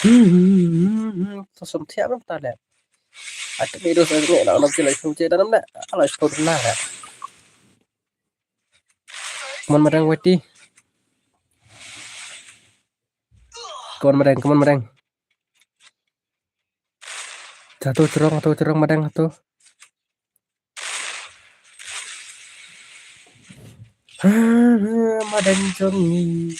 Hmm, hmm, hmm, hmm. To som thiap ram ta le. Atu mi dos ne la, la sila isu je dalam le. Ala isu na le. Come on, madeng, wati. Come on, madeng, come on, madeng. Satu cerong, satu cerong, madeng, satu. Madeng jong ngi.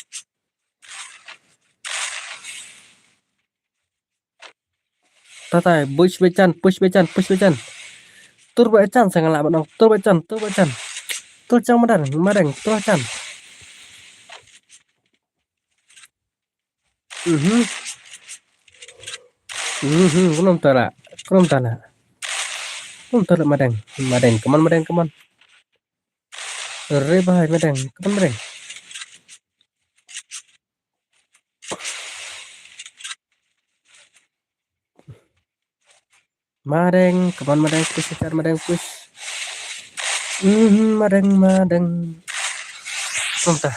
Tatai, push back chan, push back chan, push back chan. Tur back chan, sa nga lah ban ong, tur back chan, tur back chan. Tur chan madeng, madeng, tur chan. Mhm. Mhm, kumno to la, kumno to la. Kumno to la madeng, madeng, come on, madeng, come on. Are bhai, madeng, come on, madeng. Madeng, come on, madeng, push, push, madeng, push. Mhm, madeng, madeng. Kumta.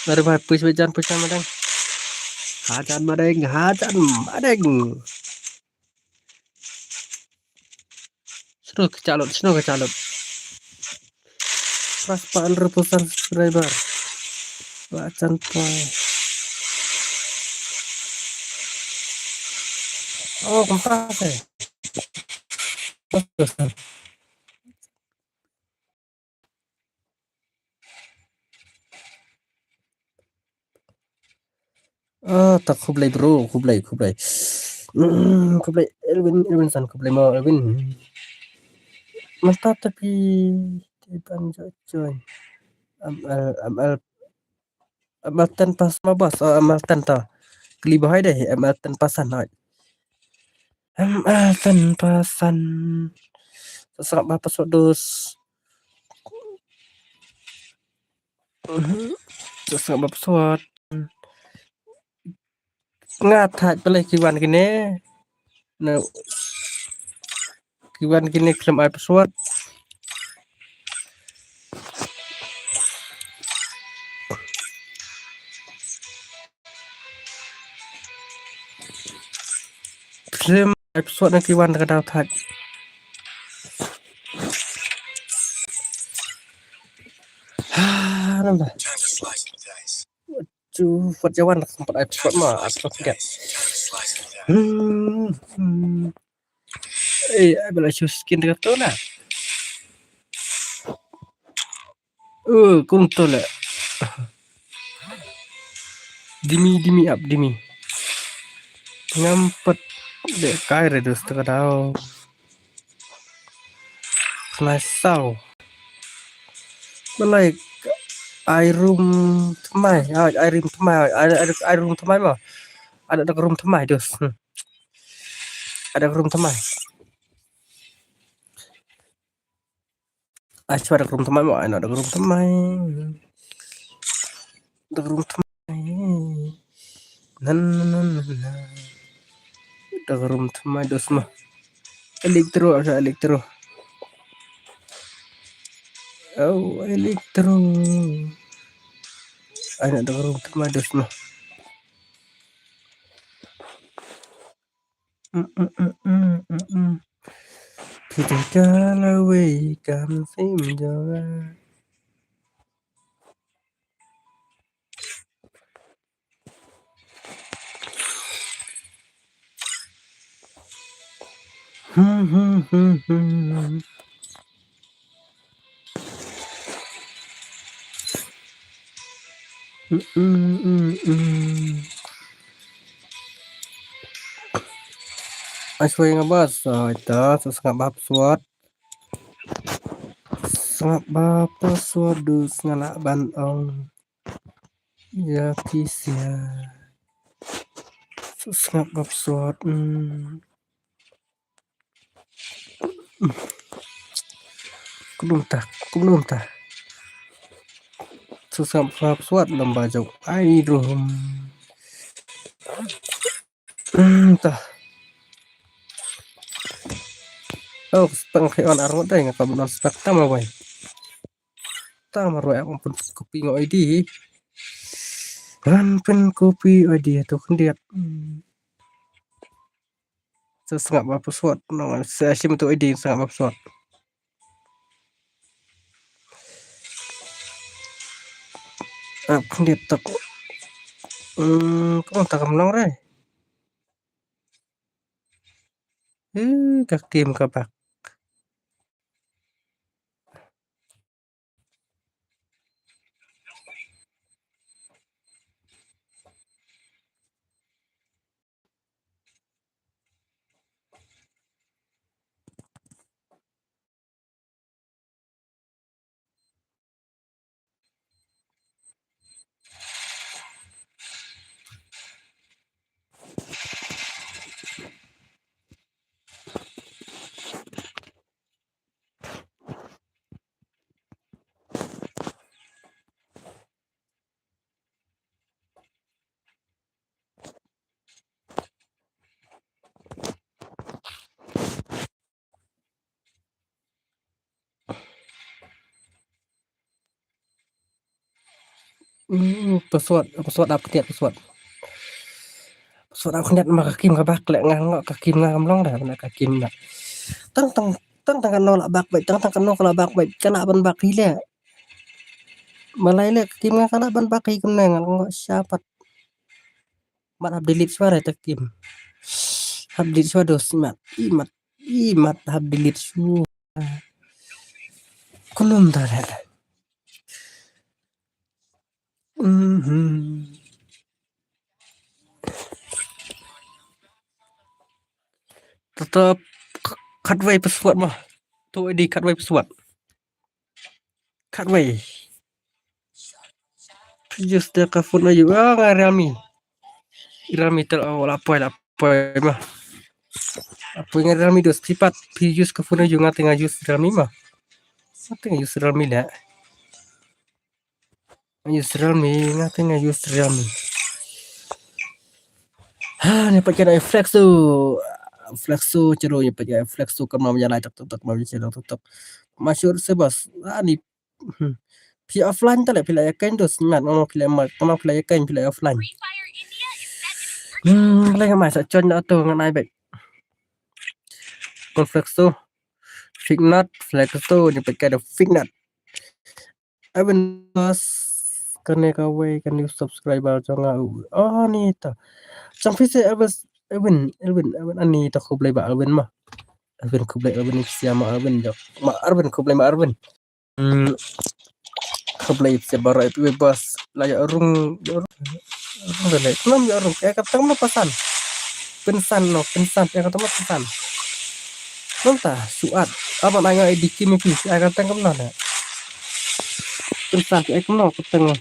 Are bhai, push back chan, push chan madeng. Ha chan madeng, ha chan madeng. Snoh ka chalot, snoh ka chalot. Pas pa an repusan subscriber. Ba chan pa. Oh, kumta se. Ah, ta khublei bro, khublei, khublei. Mm, khublei Elwin, Elwin san, khublei mo Elwin. Mata tapi ti ban jo join. M L, M L, M L ten pass ma bas, oh, M L ten ta. Kli bahai deh, M L ten passan hoi. M L ten passan. Sasangap ba password dus. Mhm. Sasangap ba password. Nga thait pele ki wan kine. Na ki wan kine khlem ai password. Khlem ai password na ki wan ka daw thait. Ha, nanda. Chu wat jawan la sempat ai password ma, ai password gat. Hmm, hmm. Eh, ai bela chu skin dekat tu lah. Uh, kum tu lah. Dimi, dimi ap, dimi. Ngam pat de kai redus tu ka daw. Khnai saw. Balai ai room thymmai, ai, ai room thymmai, ai, ai, ai room thymmai mo. Ada da room thymmai dus. Hmm. Ada room thymmai. Ai chwa da room thymmai mo, ai no da room thymmai. Da room thymmai. Nan, nan, nan, nan, nan. Da room thymmai dus ma. Elektro, ada elektro. Oh, elektro. Ai no da room thymmai dus ma. Mm, mm, mm, mm, mm, mm. Phi te ka la wei kam sim jong nga. Hmm, hmm, hmm, hmm. Mm, mm, mm, mm. Ai, shuwa nga ba, sa ita, sa sngap ba password. Sngap ba password du, sngalah ban ong ïa phi sia. Sa sngap ba password. Hmm. Kumno mynta, kumno mynta. Sa sngap ba password lem ba jong ai rum. Hmm, ta. Oh, spek nga khie on ar ngut dei, nga kwah ban on spek tang marwei. Tang marwei, ong pyn copy nga I D. Ngan pyn copy I D to khyndiat. Hmm. Sa sngap ba password, no, sa shim to I D sngap ba password. Ap khyndiat tak. Hmm, kumno ta kam long re. Eh, ka kim ka bak. Hmm, password, password ap khyndiat, password. Password ap khyndiat ma ka kim ka bak leh, nga ngok ka kim nga kam long da, na ka kim na. Tang tang, tang tang kano lah bak beit, tang tang kano lah bak beit, ka lah ban bak hi leh. Malai leh ka kim nga ka lah ban bak hi kumne, nga ngok sha pat. Mat hap delete shuwa re ta kim. Hap delete shuwa dos, mat. I mat, i mat hap delete shuwa. Kumno mynta re. Mhm. Tetap k-, khatwei password ma. To I D khatwei password. Khatwei. Phi use da ka phone aïu? Ah, nga Realme. Realme te, oh, la poi, la poi ma. La poi nga Realme dos, phi pat, phi use ka phone aïu, nga te nga use Realme ma. Nga te nga use Realme leh. Nga use Realme, nga te nga use Realme. Ha, ne pat ka dei Flexo. Flexo, chero, ne pat ka dei Flexo, kam ma ïa lai tak tak tak, ma ïa chero tak tak. Ma sure se bas. Ah, ni Hmm. Phi offline ta leh, phi la ïa keiñ dos, ngat, ma phi la ïa, ma phi la ïa keiñ, phi la ïa offline. Hmm, leh nga mai sa join na to ngan ai beit. Kon Flexo. Fake nut, Flexo, ni peit ka da fake nut. Ai win bas, kane kawei ka new subscriber jong nga. Oh, ni ta. Jong phi se Elvis, Elwin, Elwin, Elwin, ani ta khublei ba Elwin ma. Elwin khublei, Elwin ni siam ma Elwin jong. Ma Elwin khublei ma Elwin. Hmm, khublei phi baroh ïa phi bas la ïa rung, ïa rung, ïa rung da leh. Khlem ïa rung, ïa kata kumno pynsan. Pynsan noh, pynsan, ïa kata kumno pynsan. Kumta, suat. Aban ai nga ïa dikim ïa phi, ïa kata kumno da. Pynsan, ïa kumno kata kumno.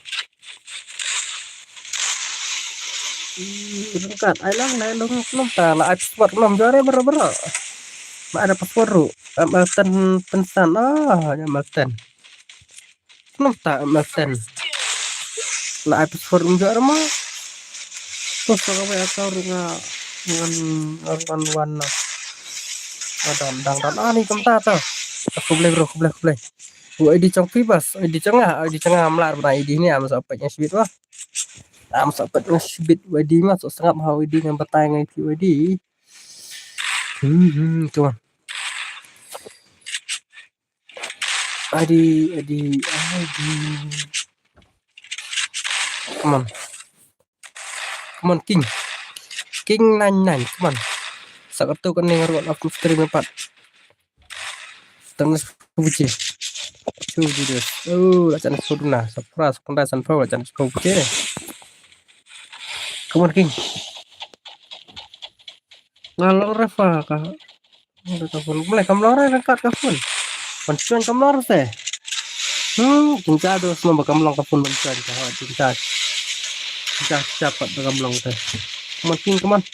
Ih, rengkat, ai lang, ai lang, kumno ta, la ai password kumno, jare bro, bro. Ma ada password ruh. Am, ah, ten, pynsan, ah, ya ma ten. Kumno ta, am, ah, ten. La ai password um jare ma. Terus ka wei account ruh nga, ngan, ngan wan, wan na. Nga dang, dang, dang, ah, ni kumta ta. Khublei bro, khublei, khublei. U I D jong phi bas, I D jong nga, I D jong nga mlar bna I D ni, am sa pek nga sibit wah. Am sa pek nga sibit I D ma, so sngap ha I D nga batai nga I D. Hmm, hmm, tu. I D, I D, I D. Come on. Come on, King. King nine nine, come on. Tak tu kan ning ruat aku stream empat. Tang nas puji. Chu ji des. Oh, la chance pho duna. Sapra, sakunda, sanpho, la chance pho puji. Come on, King. Ngalor refa ka. Ka phone. Mulai kam long re, rengkat ka phone. Ban chuan kam long re te. Hmm, cinta tu semua ba kam long ka phone ban chuan ka. Ha, cinta. Cinta, cinta pat ba kam long te. Come on, King, come on.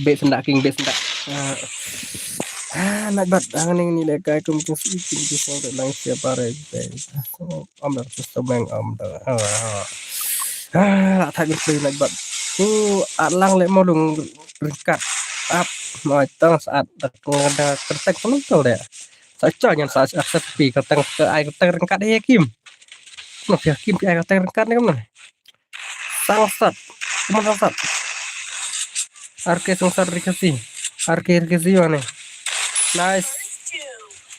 Bit sendak, King, bit sendak. Ah, ah, nak bat. Ang ning ni le kai kum kum si kum kum sang lang siapa re. Am dah susah bang am dah. Ah, ah. Ah, la thak play nak bat. Tu at lang le molung rengkat. Ap, mai tang saat dak ngada kertek pun tu deh. Sa cha nyan sa akses pi kertek ke ai kertek rengkat ye Kim. Noh ya Kim pi ai kertek rengkat ni kam nah. Sangsat. Come on, Sangsat. R K Sangsat Rikasi. R K Rikasi mana? Nice.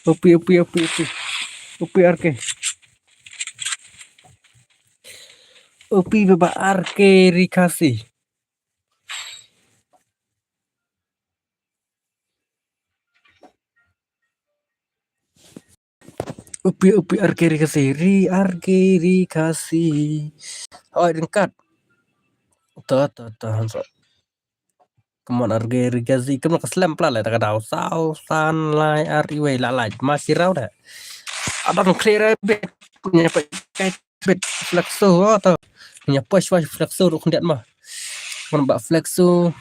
Upi, upi, upi, upi. Upi R K. Upi baba R K Rikasi. Upi, upi, R K Rikasi, ri, R K Rikasi. Oi, rengkat. Ta, ta, ta, hansa. Come on, R K Rikasi. Come on, ka slem pla le, ta ka dau. Saw, san, lai, ar, iwei, la, lai. Masih rau dah. Ada clear a bit. Punya pakai bit. Flexo, oh, tu. Punya push, push, Flexo, tu kendiat mah. Come on, bak Flexo.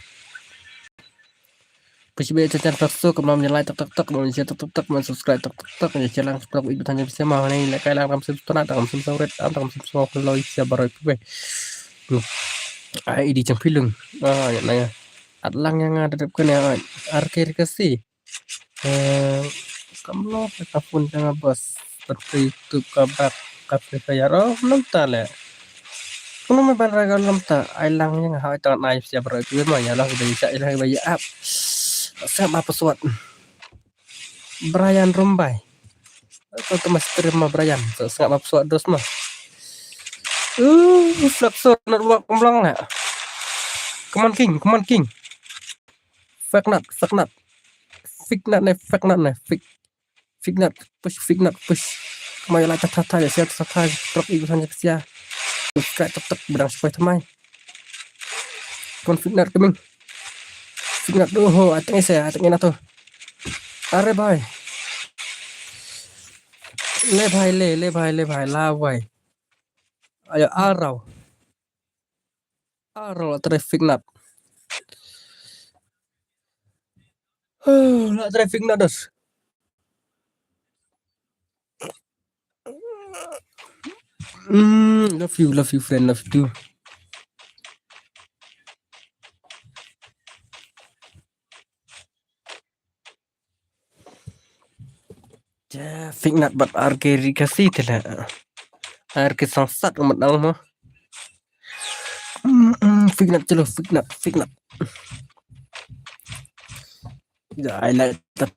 Push bit, chan, chan, Flexo, come on, like, tak, tak, tak, come on, share, tak, tak, tak, come on, subscribe, tak, tak, tak, come on, share lang, subscribe, ikut tanya bersama, ni, like, like, lang, kam sim, tona, tak, kam sim, sawret, am, tak, kam sim, semua, kalau isi, baru, itu, weh. Hmm. Ai, di jang pilung. Ah, ya, nanya. At lang yang ada depan ya, R K Rikasi. Eh, kam long ka phone jong nga bos. Battery tu ka bak ka Free Fire. Oh, mynta le. Kano me ban raga mynta. Ai lang yang ha tang nai siap bro tu ma ya lah ba isa ilah ba ya ap. Siap apa suat. Brian Rumbai. Kau tu mas terima Brian. Sangat apa suat dos mah. Uh, Flexo nak luak kemblang lah. Come on, King. Come on, King. Fake nut, fake nut. Fake nut ne, fake nut ne, fake. Fake nut, push, fake nut, push. Kemai lah, tak, tak, tak, siap, tak, tak, drop ibu saja, siap. Subscribe, tak, tak, bedang sepoi thamai. Come on, fake nut coming. Fake nut, oh, ho, I think is, I think ina tu. Are bhai. Le bhai, le, le bhai, le bhai, la bhai. Ayo, arau. Arau la traffic nat. Huh, la traffic nat dos. Mm, love you, love you, friend, love you. Ja, fake nat bad R K Rikasi te la. R K Sangsat ka mat nang mo. Mm, mm, fake nat, chalo, fake nat, fake nat. Ja, ai like, tak,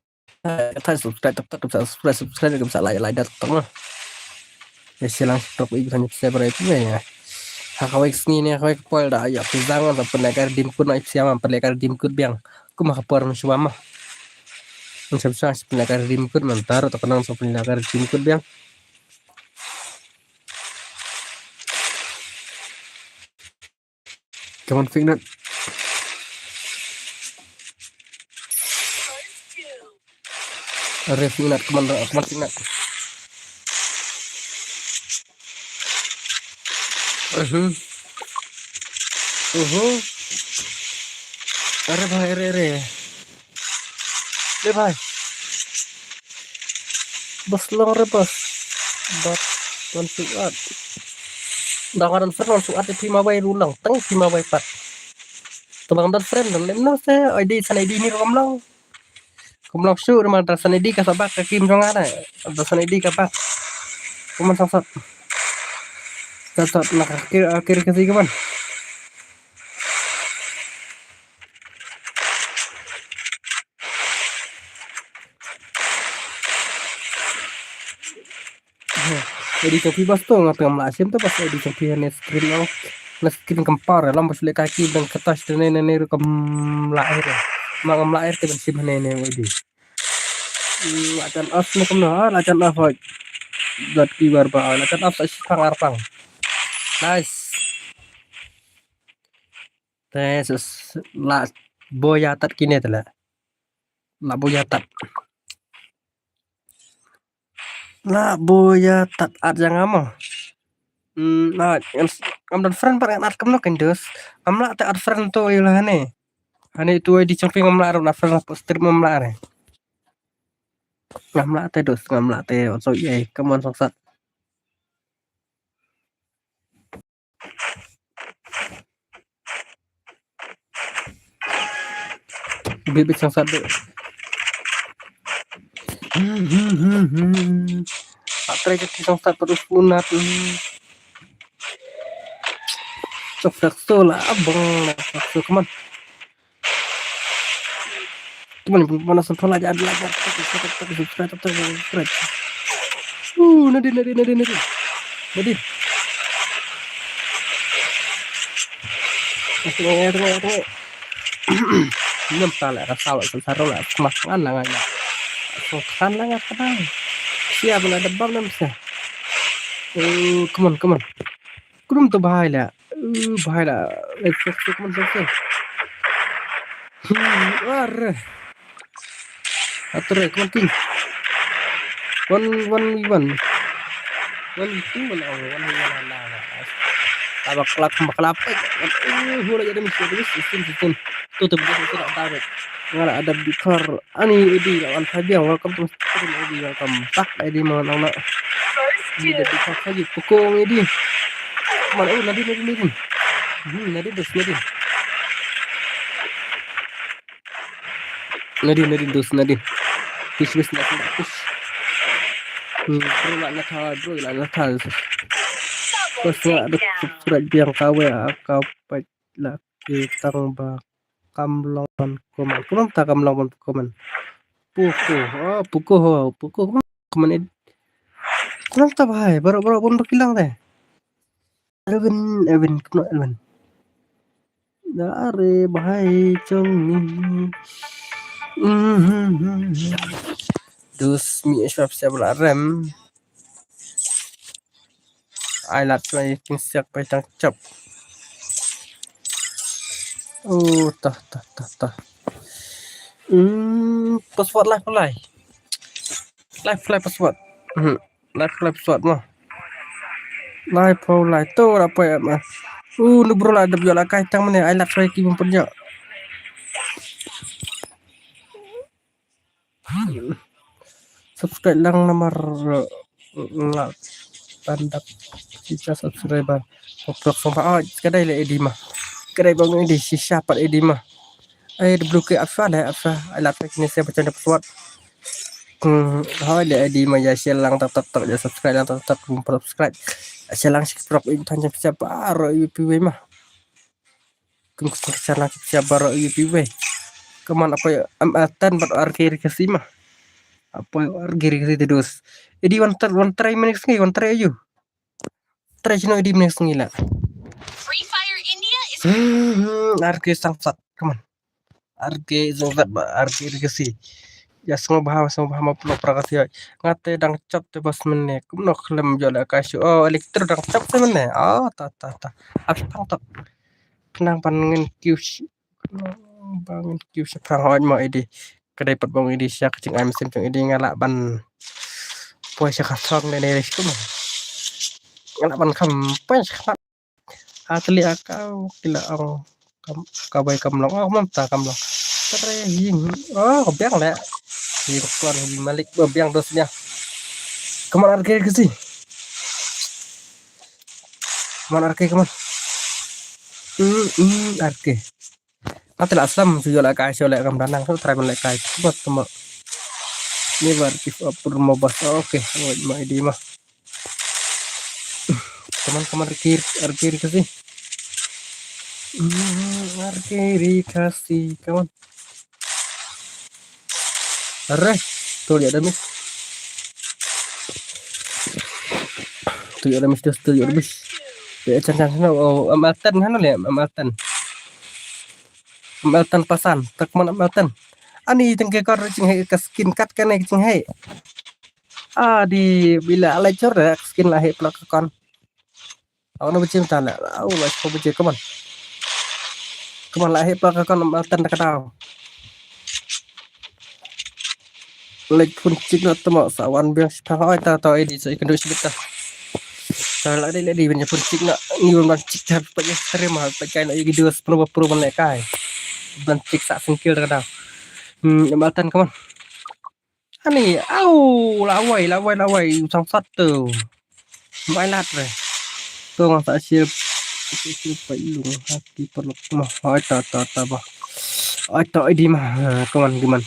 tak, subscribe, tak, tak, subscribe, subscribe, tak, tak, like, like, tak, tak, mo. Ya, silang, tak, ik, tanya, subscribe, right, ya. Ha, kawai sngi ne, kawai kepol da, ya, pizang, tak, pernah kar dim kun, ai, siapa, pernah kar dim kun biang. Kuma ka por mynshwa ma. Mynshwa sa pynlakar rim kut mynta ruh, ta ka nang sa pynlakar rim kut biang. Come on, fake nut. Are, fake nut, come on, come on, fake nut. Mhm. Mhm. Are bhai, are, are. Le bhai. Bos long re bos. Bad don suat. Da nga don friend long suat, phi ma wai ruh long. Tang phi ma wai pat. Te ba nga don friend don lem no se, ai di san ai di ni ruh long. Kumlok shu, ma da san edi ka sabak ka kim jong nga da. Da san edi ka bak. Kuman sat sat. Sat sat na ka kir, kir ka si kuman. Edi jong phi bas to, nga te ngam lah shim to bas edi jong phi hane screen ong. Na screen kam par, lam bas leh kaki dang katas te ne ne ne ruh kam lah air. Ma ngam lah air te ban shim hane ne edi. Hmm, la jan off ne kumno, ah, la jan off hoi. Dot ki bar ba, la jan off sa shipang arpang. Nice. Te s-, s-, la boya tat kine te la. La boya tat. La boya tat at jang amo. Hmm, la ngam, ngam don friend pat ngan at kumno kan dus. Ngam lah te at friend to ila hane. Hane tu edi jong phi ngam lah, ngam lah friend, stream ngam lah re. Ngam lah te dus, ngam lah te, so ye, come on, songsat. Bit bit songsat de. Atre jadi songsat terus punat. Sok dak so lah abang lah sok, come on. Teman pun panas pun aja ada lagi. Subscribe, subscribe, subscribe. Uh, Nadin, Nadin, Nadin, Nadin. Nadin. Tengok, tengok, tengok. Ngam ta lah rasa lah sensar lah, semakan lah ngam. Semakan lah ngam kenal. Siap lah debam nam siap. Oh, come on, come on. Kudum tu bahai lah. Uh, bahai lah. Let's go, let's go, come on, let's go. Hmm, ar. Atre, come on, king. One, one v one. One v two, one, oh, one v one, one, one. Tabak kelap, kelap. Uh, hula jadi mesti, jadi sistem, sistem. Tu tu betul, tu tak tarik. Ngala ada bikar. Ani Edi la wan phai biang, welcome to stream Edi, welcome back Edi mo nong na. Edi da bikar phai Edi, pukong Edi. Come on, oh, Nadin, Nadin, Nadin. Hmm, Nadin dus, Nadin. Nadin, Nadin dus, Nadin. Push, push, Nadin, push. Hmm, bro la na tha, bro la na tha. Bas nga da subscribe biang kawe, ah, ka pait la ke tang ba. Kam long ban comment. Kumno ta kam long ban comment. Puko. Oh, puko ho. Puko kumno comment ed. Kumno ta bahai. Baru, baru pun bakilang deh. Elvin, Elvin, kumno Elvin. Dare bahai chong ni. Mhm. Dus mi eswap siap la rem. Ai lat lai king siak pai tang chop. Oh, tah, tah, tah, tah. Hmm, password lai, lai. Lai, lai password. Hmm, lai, lai password mo. Lai pau lai to ra pai ma. Uh, nu bro la dep yo la kai tang mane ai lat lai ki bum pun yo. Subscribe lang namar, eh, la pandak kita subscriber. Pok pok somba, oh, kadai le Edi ma. Kadai bang Edi shisha pat Edi ma. Ai de blue ke apa le apa. Ai la pek ni saya baca dapat suat. Hmm, hoi le Edi ma ya share lang tap tap tap ya subscribe lang tap tap subscribe. Share lang subscribe in tan jam siapa ro ipi ma. Kum kum channel ki pisa baroh ïa pi wei. Kaman apa ïa, am atan bad arke ri kasi mah. Apa ïa arke ri kasi te dos. Edi wan try, wan try mane sngi, wan try ayu. Try chino edi mane sngi la. Free Fire India is Hmm, arke sang sat, kaman. Arke sang sat ba arke ri kasi. Ya sngewbha, sngewbha ma pynlong pra ka thioi. Nga te dang chop te bas mynne. Kumno khlem jot la ka shu. Oh, elektro dang chop te mynne. Oh, ta, ta, ta. Ap pang tok. Khnang ban ngin kiew sh-, ban ngin kiew shaphrang hoi mo edi. Ka dei pat bong edi sha ka jingai mynsiem jong edi nga lah ban poi sha ka thong ne ne kumno. Nga lah ban kham poi sha ka Ha tli a ka ki la ong kam, ka bai kam long. Oh, mam ta kam long. Tre ying. Oh, biang le. Ying kon ying malik ba biang dos nya. Kaman arke ke si. Kaman arke kaman. Hmm, hmm, arke. Ate la aslam su yo la kai so le kam danang so try man le kai. Bot tama. Never give up, Purmo Bas. Okay, wait, ma edi ma. Kaman, kaman, arke, arke ri kasi. Hmm, arke ri kasi, kaman. Arre, tu lihat dah, Miss. Tu ïoh da miss, tu ïoh da miss. Te chan chan hano, oh, Am Alton hano le, Am Alton. Am Alton pasan, tak man Am Alton. Ani tang ke kor jinghei ka skin kat kane jinghei. Adi bila alai chor da skin la hei plak ka kon. Aw na baje mynta la. Aw la ko baje, come on. Come on, la hei plak ka kon Am Alton da ka daw. Lek phone chick na tama sa wan biang shi pha hoi ta ta edi sa ikan doi shi bita. Sa la di la di ban phone chick na ngi ban chick ta pa ya stream ha pa kai na igi dua sepuluh puluh ban lek kai. Ban chick sa singkil da ka daw. Hmm, Am Alton, come on. Ani, aw, la wai, la wai, la wai, u sang sat tu. Mai lat re. Tu ngan sa share, share pa ilung, ha, ki perlok mah. Oi, ta, ta, ta, bah. Oi, ta, oi, di mah. Ha, come on, come on.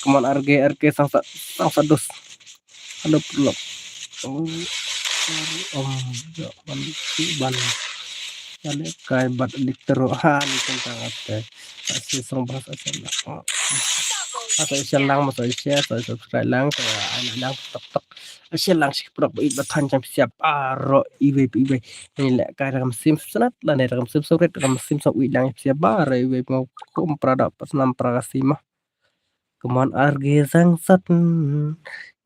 Come on, arge, arge, sang sat, sang sat dus. Aduh, perlok. Oh, sorry, om, ya, ban, ban. Ban kai bat dik teruk. Ha, ni tentang apa? Sa share song bah, sa share lang. Sa share lang, sa share, sa subscribe lang, sa ai lang, tok, tok. Sa share lang, shi prok, ba it ba than jam siap, aro, iwei, iwei. Ni leh kai rakam sim snat, la ni rakam sim sawrit, rakam sim sa ui lang siap, ba, aro, iwei, mau kum prada, pas nam praga sima. Come on, arge sang sat.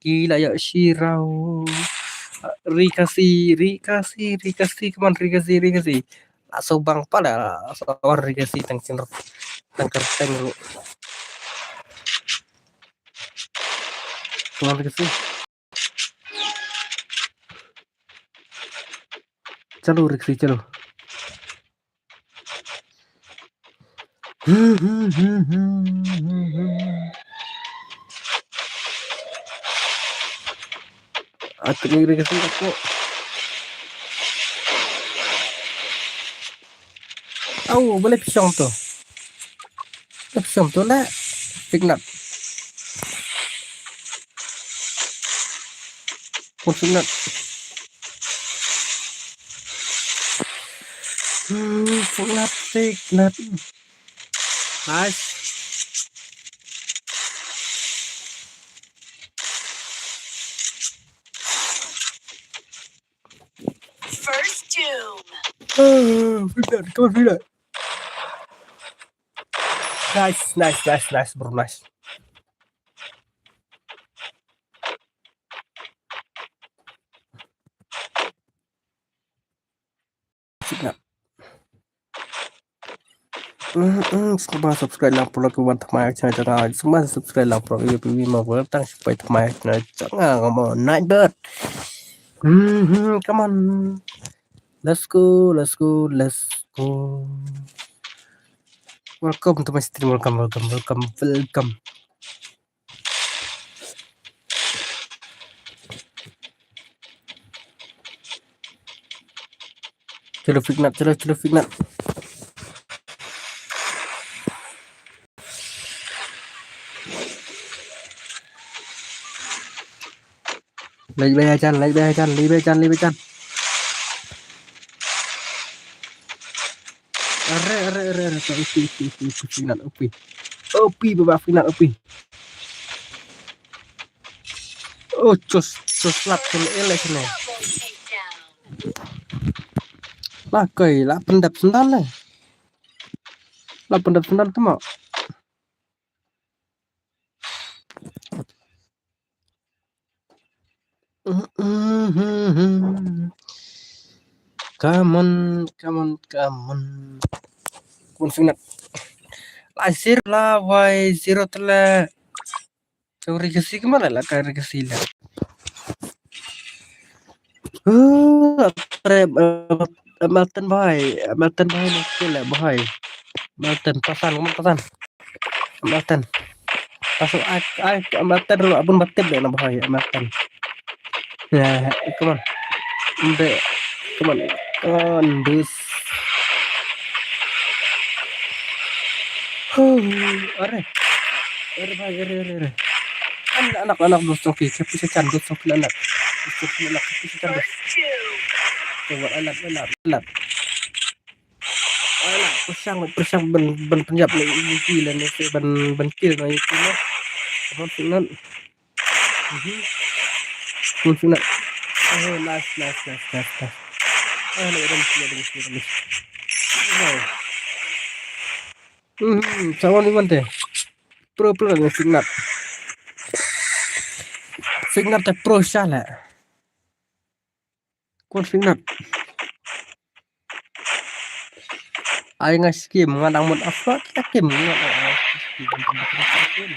Ki la yak shirau. Ri Khasi, Ri Khasi, Ri Khasi, come on, Ri Khasi, Ri Khasi. Aso bang pala, aso Ri Khasi tang chin, tang kerteng ru. Come on, Ri Khasi. Chalo, Ri Khasi, chalo. Aku ni Ri Khasi aku. Au, boleh pisang tu. Boleh pisang tu lah. Fake nut. Pun fake nut. Hmm, fake nut, fake nut. Nice. First doom. Oh, fake nut, come on, fake nut. Nice, nice, nice, nice, bro, nice. Fake nut. Mm, mm, sngewbha subscribe lang paralok ki wan thymmai ha channel jong nga. Sngewbha subscribe lang paralok ki wan thymmai ha channel jong nga. Come on, Nightbird. Mm, come on. Let's go, let's go, let's go. Welcome to my stream. Welcome, welcome, welcome, welcome. Chalo, fake nut, chalo, chalo, fake nut. Leit beit hajan, leit beit hajan, leit beit hajan, leit beit hajan. Are, are, are, are, to, upi, upi, upi, upi, fake nut, upi. Upi, baba, fake nut, upi. Oh, chos, chos, lap, chos, ele, chos. La koi, la pyndep sendal le. La pyndep sendal tu mo. Come on, come on, come on. Come on, fake nut. La zero la, wai zero tele. Ri Khasi kemana la, ka Ri Khasi la. Uh, tre, uh, Melton Boy, Melton Boy ni kele Boy. Melton, pasan, kamu pasan. Melton. Pasal ai, ai, Melton dulu, abun batin deh, nama hai Melton. Ya, come on. Mbe, come on. Come on, bus. Huh, are. Are, bhai, are, are, are. Anak, anak, anak, bus, okay. Kapi sa chan, bus, okay, anak. Bus, okay, anak, kapi sa chan, bus. Coba, anak, anak, anak. Alah, pyrshang, pyrshang ban, ban pynïap na ïa ki lane ban, ban kill na ïa ki. Come on, fake nut. Mhm. Come on, fake nut. Oh, nice, nice, nice, nice, nice. Oh, no, don't miss, don't miss, don't miss. No. Hmm, someone even there. Pro, pro, no, Signat. Signat te pro shala. Kon Signat. Ai nga skim, nga dang mut afra kita kim, nga dang ai skim.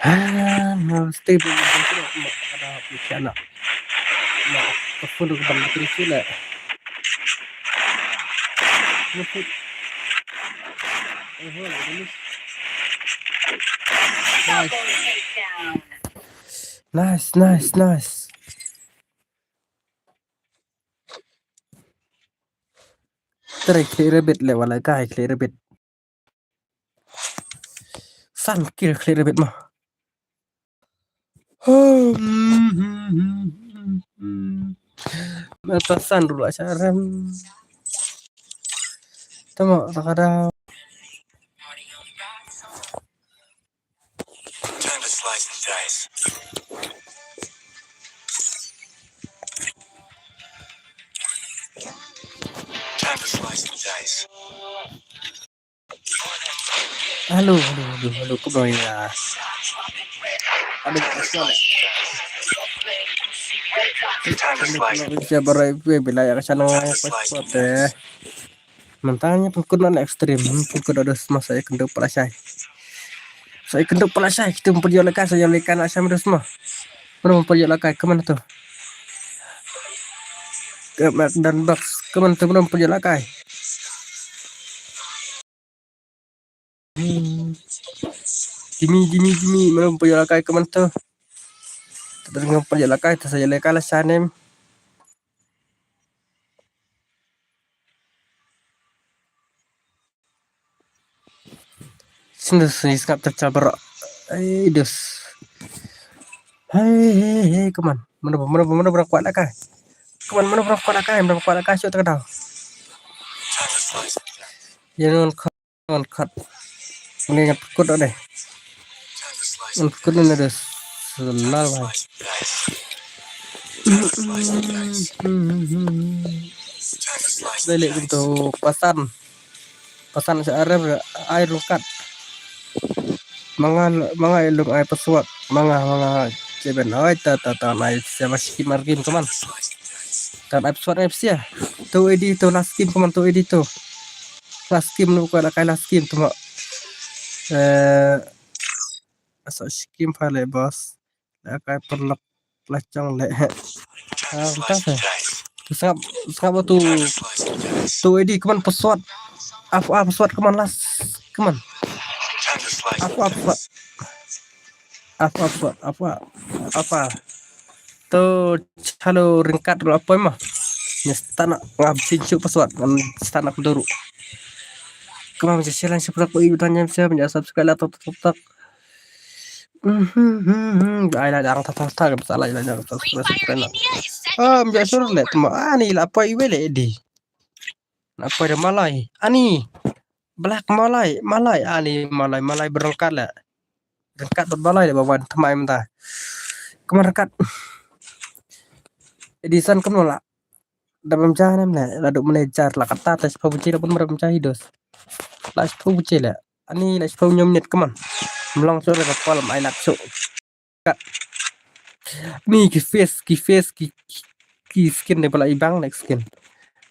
Ah, no, stay pun, pun, pun, pun, ada pun, anak. Nah, ke pun, ke pun, ke pun, ke pun. Nice. Nice, nice, nice. Tara khlei rabbit le wala kai khlei rabbit. San kir khlei rabbit ma. Ma ta san dulu acha rem. Tama ta kada. Time to slice and dice. Time to slice and dice. Hello, hello, hello, hello, kumno ïa? Aduh, kasian eh. Time to slice. Kumno ïa barai gue bila ïa ka channel. Time to slice and dice. Mynta ngi pynkut na extreme, pynkut da dos masa ïa kynduh pala shai. Sa ïa kynduh pala shai, kita ym pynjot lakai, sa ïa lakai na sham dos ma. Mano ym pynjot lakai, kaman tu. Ke mak dan box, kaman tu mano ym pynjot lakai. Hmm. Jimmy, Jimmy, Jimmy, mano ym pynjot lakai, kaman tu. Kita ym pynjot lakai, ta sa ïa lakai la shai nem. Sini sini sngap tercabar. Ai dus. Hei hei hei, come on. Mana mana mana berang kuat lah kai. Come on, mana berang kuat lah kai, mana berang kuat lah kai, syuk terkadang. Ya non kat, non kat. Ini yang perkut deh. Non perkut ni dus. Selal bhai. Dai leh kumto pasan. Pasan sa arem ai rungkat. Manga manga ilung ai password. Manga manga jeben ai ta ta ta ai sa mas ki margin kaman. Tan ai password ai psia. Tu edi tu last game kaman tu edi tu. Last game nu ko la kai last game tu ma. Eh, asa skim pha le boss. La kai perlok la chong le. Ah, entah sah. Tu sngap sngap tu. Tu edi kaman password. Apa apa password kaman last kaman. Apa apa password. Apa apa password. Apa apa. Tu chalo ringkat la poi ma. Ni stana ngam chinchu password. Ngam stana kuduru. Kaman je silan siapa ko ibu tanya siapa je subscribe la tok tok tok. Mhm, mhm, mhm. Ai la dang ta ta ta ka pasal ai la dang ta ta ta ta. Ah, mja sur le tma ani la poi we le di. La poi de malai. Ani. Black malai, malai ani malai malai berengkat le. Berengkat dot malai le bawan tma mynta. Kemar rekat. Edison kemno la. Da bam ja nem le la duk manager la kata ta shiphew biji la bun mara bam ja hi dos. La shiphew biji le. Ani la shiphew hynñiew minit kaman. Mlong shuh la ka pal mai nak shuh. Kat. Ni ki face ki face ki ki skin ne bala ibang next skin.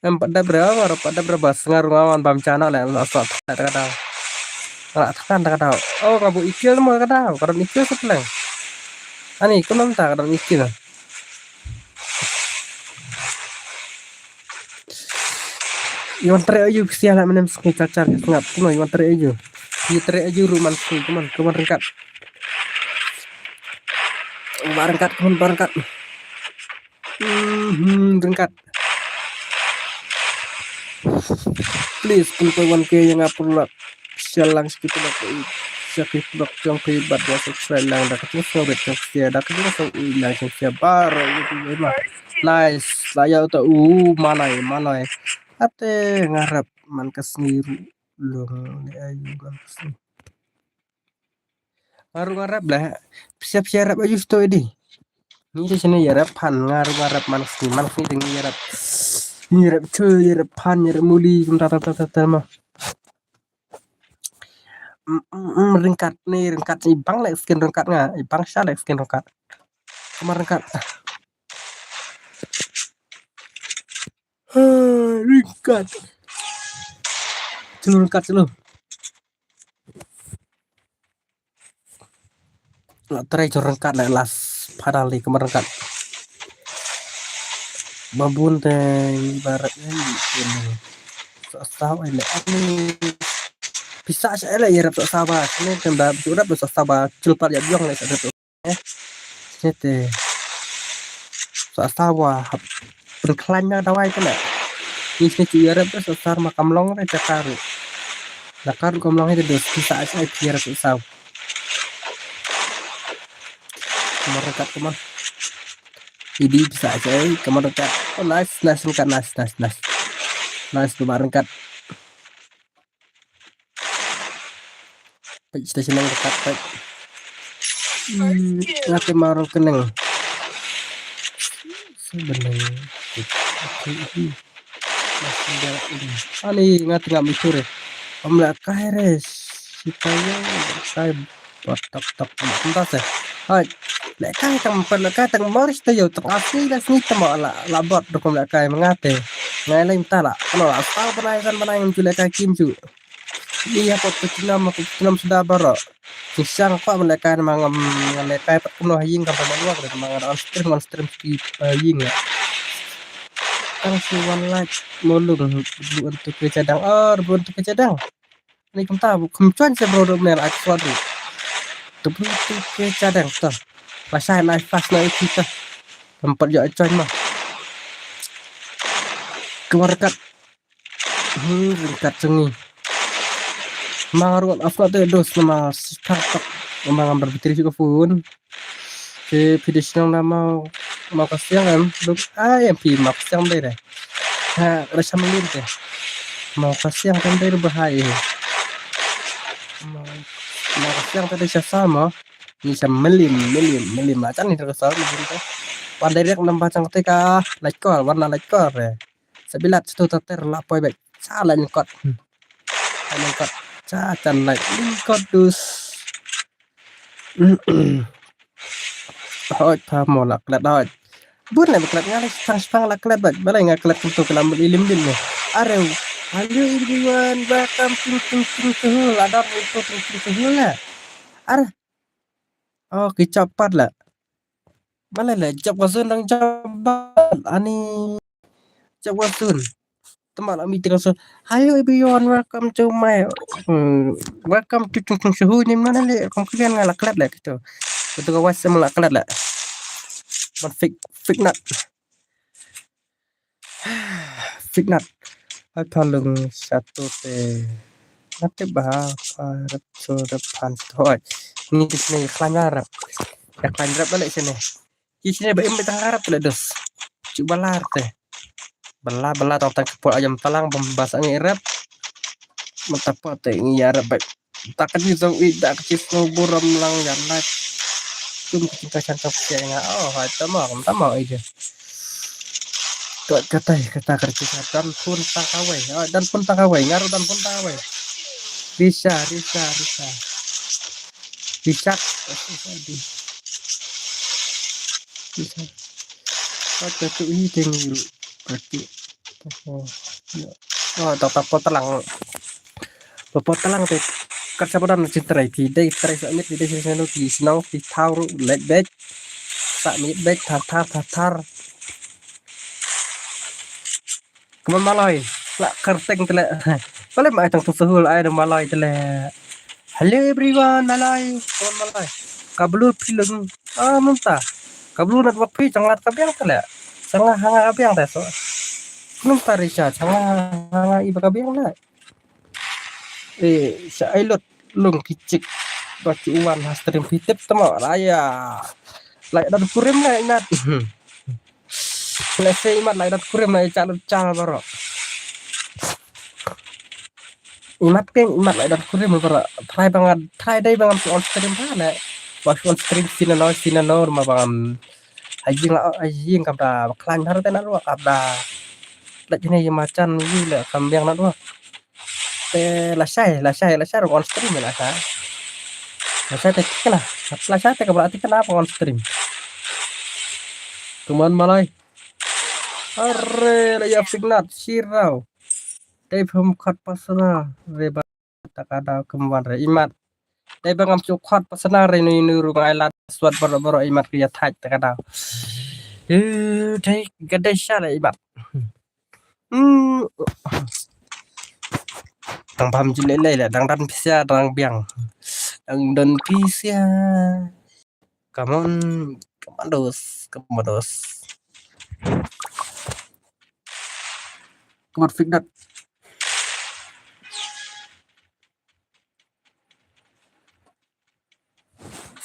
Em pat dab re, em pat dab re bas ngar ngawan bam ja na le la sa ta ka da. Nga la tekan ta ka da. Oh, nga bu ikil mo ka da. Ka don ikil sa pleng. Ani, kumno mynta ka don ikil. Iwan trei ayu ksia la menem sngi kacar ka sngap. Kumno iwan trei ayu. Iwan trei ayu ruh man sngi, kumno, kumno ryngkat. Ba ryngkat, kumno ba ryngkat. Hmm, hmm, ryngkat. Please, pynpoi wan ke ïa nga pyrlok. Share lang sha ki pyrlok ba i. Sha ki pyrlok jong phi bad ïa subscribe lang da ka jingsngewrit jong phi da ka jingsngew lang jong phi baroh ïa phi ma. Nice, la ïa uta u malai, malai. Ate nga rep man ka sngi ruh long ne ayu man ka sngi. Nga ruh nga rep lah. Pisa pisa rep ayu sto edi. Ngi te shane ïarap phan, nga ruh nga rap man sngi, man sngi te ngi ïarap. Ngi ïarap chul, ïarap phan, ïarap muli, kumta ta ta ta ta ma. Mm, mm, mm, ryngkat ni, ryngkat ni bang lek skin ryngkat nga, bang sha lek skin ryngkat. Kumar ryngkat. Ryngkat. Chul ryngkat chul. Nga try chul ryngkat lek last padal ni kumar ryngkat. Babun te ibarat ni. Sa sa ai lek ni. Pisa sa ai lek ïarap sa sa ba. Ni kan da ïarap sa sa ba. Chul pat ïa biang lek sa. Sete. Sa sa wa hap. Pynkhlan na dawai kena. Ni sini ci ïarap sa sa ma kam long re cakar. Cakar kam long itu dos ki sa sa ïarap sa sa. Kamar ryngkat kamar. Idi sa sa kamar ryngkat. Oh, nice, nice ryngkat, nice, nice, nice. Nice kamar ryngkat. Peit station nang dekat peit. Hmm, ngate marong keneng. Sebenarnya. Ani ngate ngam isure. Om la kai res. Sitaya kai batak tak tak. Entah seh. Hai. Lek kai tang pat lek kai tang moris tayo tang asli la sini tama la la bot dokom lek kai mengate. Ngai lain tala. Kalau la asal benai san benai ngam cu lek kai kim cu. Iya ko petinam ko petinam suda baro. Sisang ko melek kai ma ngam ngelek kai pat kumno ha ïing kam pa malua ko ma ngan on stream on stream ki ha ïing ya. Tang si wan like molung bu untuk ke cadang or bu untuk ke cadang. Ni kumta bu kum cuan se bro do mel ak suat ru. Tu bu untuk ke cadang tu. Pasal na fast na itu tu. Tempat yo cuan mah. Keluar kat Hmm, ryngkat jong ngi. Ma nga ruh nga te dos nama sitang tok. Ma ngam ber battery shuh ka phone. Te phi dei shnong na ma ma ka siang em. Duk ai em phi ma ka siang dei dei. Ha, rasa melin te. Ma ka siang kan dei bahai. Ma ma ka siang te dei sha sa ma. Ni sha melin, melin, melin ma chan ni ka sa melin te. Wan direct namba chang te ka lait kor, wan na lait kor. Sabilat satu tater la poi bek. Sa la nyengkot. Hmm. La nyengkot. Sa chan la nyengkot dus. Hoi pa mo la klet hoi. Bun la klet nga la sang sang la klet bek. Balai nga klet tu kena ilim din ni. Are. Hello everyone, welcome to Ting Ting Suhu. La dot to Ting Ting Suhu la. Are. Oh, ki chop pat la. Malai la jop ka sun dang jop bat ani jop ka sun. Temal ami tengah sun. Hello everyone, welcome to my hmm, welcome to Tung Tung Suhu ni mana le kong kian ngala klet le kitu. Kitu ka was sama la klet le. Man fik fik nat. Fik nat. Ai palung satu te. Nate ba pa rep so rep pan so. Ni sini klan rep. Ya klan rep balik sini. Ki sini ba im ba tang arab le dos. Cuba lar te. Bela bela tang tang kepot ayam talang bem basa ngi rep. Mentapa te ngi arep ba. Takan ni zong i da kecil snow buram lang ya nat. Tum kecil kacan kap sia nga. Oh, hai tama, tama aja. Tuat katai kata kerja dan pun tang kawai. Oh, dan pun tang kawai. Ngaru dan pun tang kawai. Risa, risa, risa. Risa. Aduh. Risa. Kata tu i tenguru. Kata. Oh, tak tak potalang. Potalang te. Kat sabo dan cintrai ti dei trai sa mit dei sino ti sinau ti thau ru lek bek. Sa mit bek thar thar thar thar. Kumba malai la kerteng tele. Pale mai tang tu sahul ai dong malai tele. Hello everyone malai. Kumba malai. Kablu pilung. Ah, mynta. Kablu network pi chang lat ka biang tele. Chang hanga ka biang te so. Mynta Richard chang hanga i ba ka biang le. Eh, sa ai lot long ki chik. Ba ki wan ha stream pi tip tama raya. Lai dan kurim le inat. Lehse imat lai dat kurim na i chak lut chal baro. Imat keng imat lai dat kurim baro. Try bang try dai bang on stream ba le. Ba on stream sina no sina no ma bang Ha ïing la, ha ïing kam da khlaiñ bha te na ruh kam da. Leit ïa ne ïa ma Jan ïa le kam biang na ruh. Te lashai, lashai, lashai ruh on stream lashai. Lashai te kena, lashai te ka bra te kena on stream. Come on Malai. Are la ïa Fignat Shirau. Te phum khot pasna re ba ta ka daw kum wan re imat. Te ba ngam shu khot pasna re nu nu ru ngai la swat baro baro imat ki ïa thait ta ka daw. Eh, te ka dei sha re imat. Hmm. Tang bam jin lei lei la dang dan pisa dang biang. Dang dan pisa. Come on, commandos, commandos. Come on, Fignat.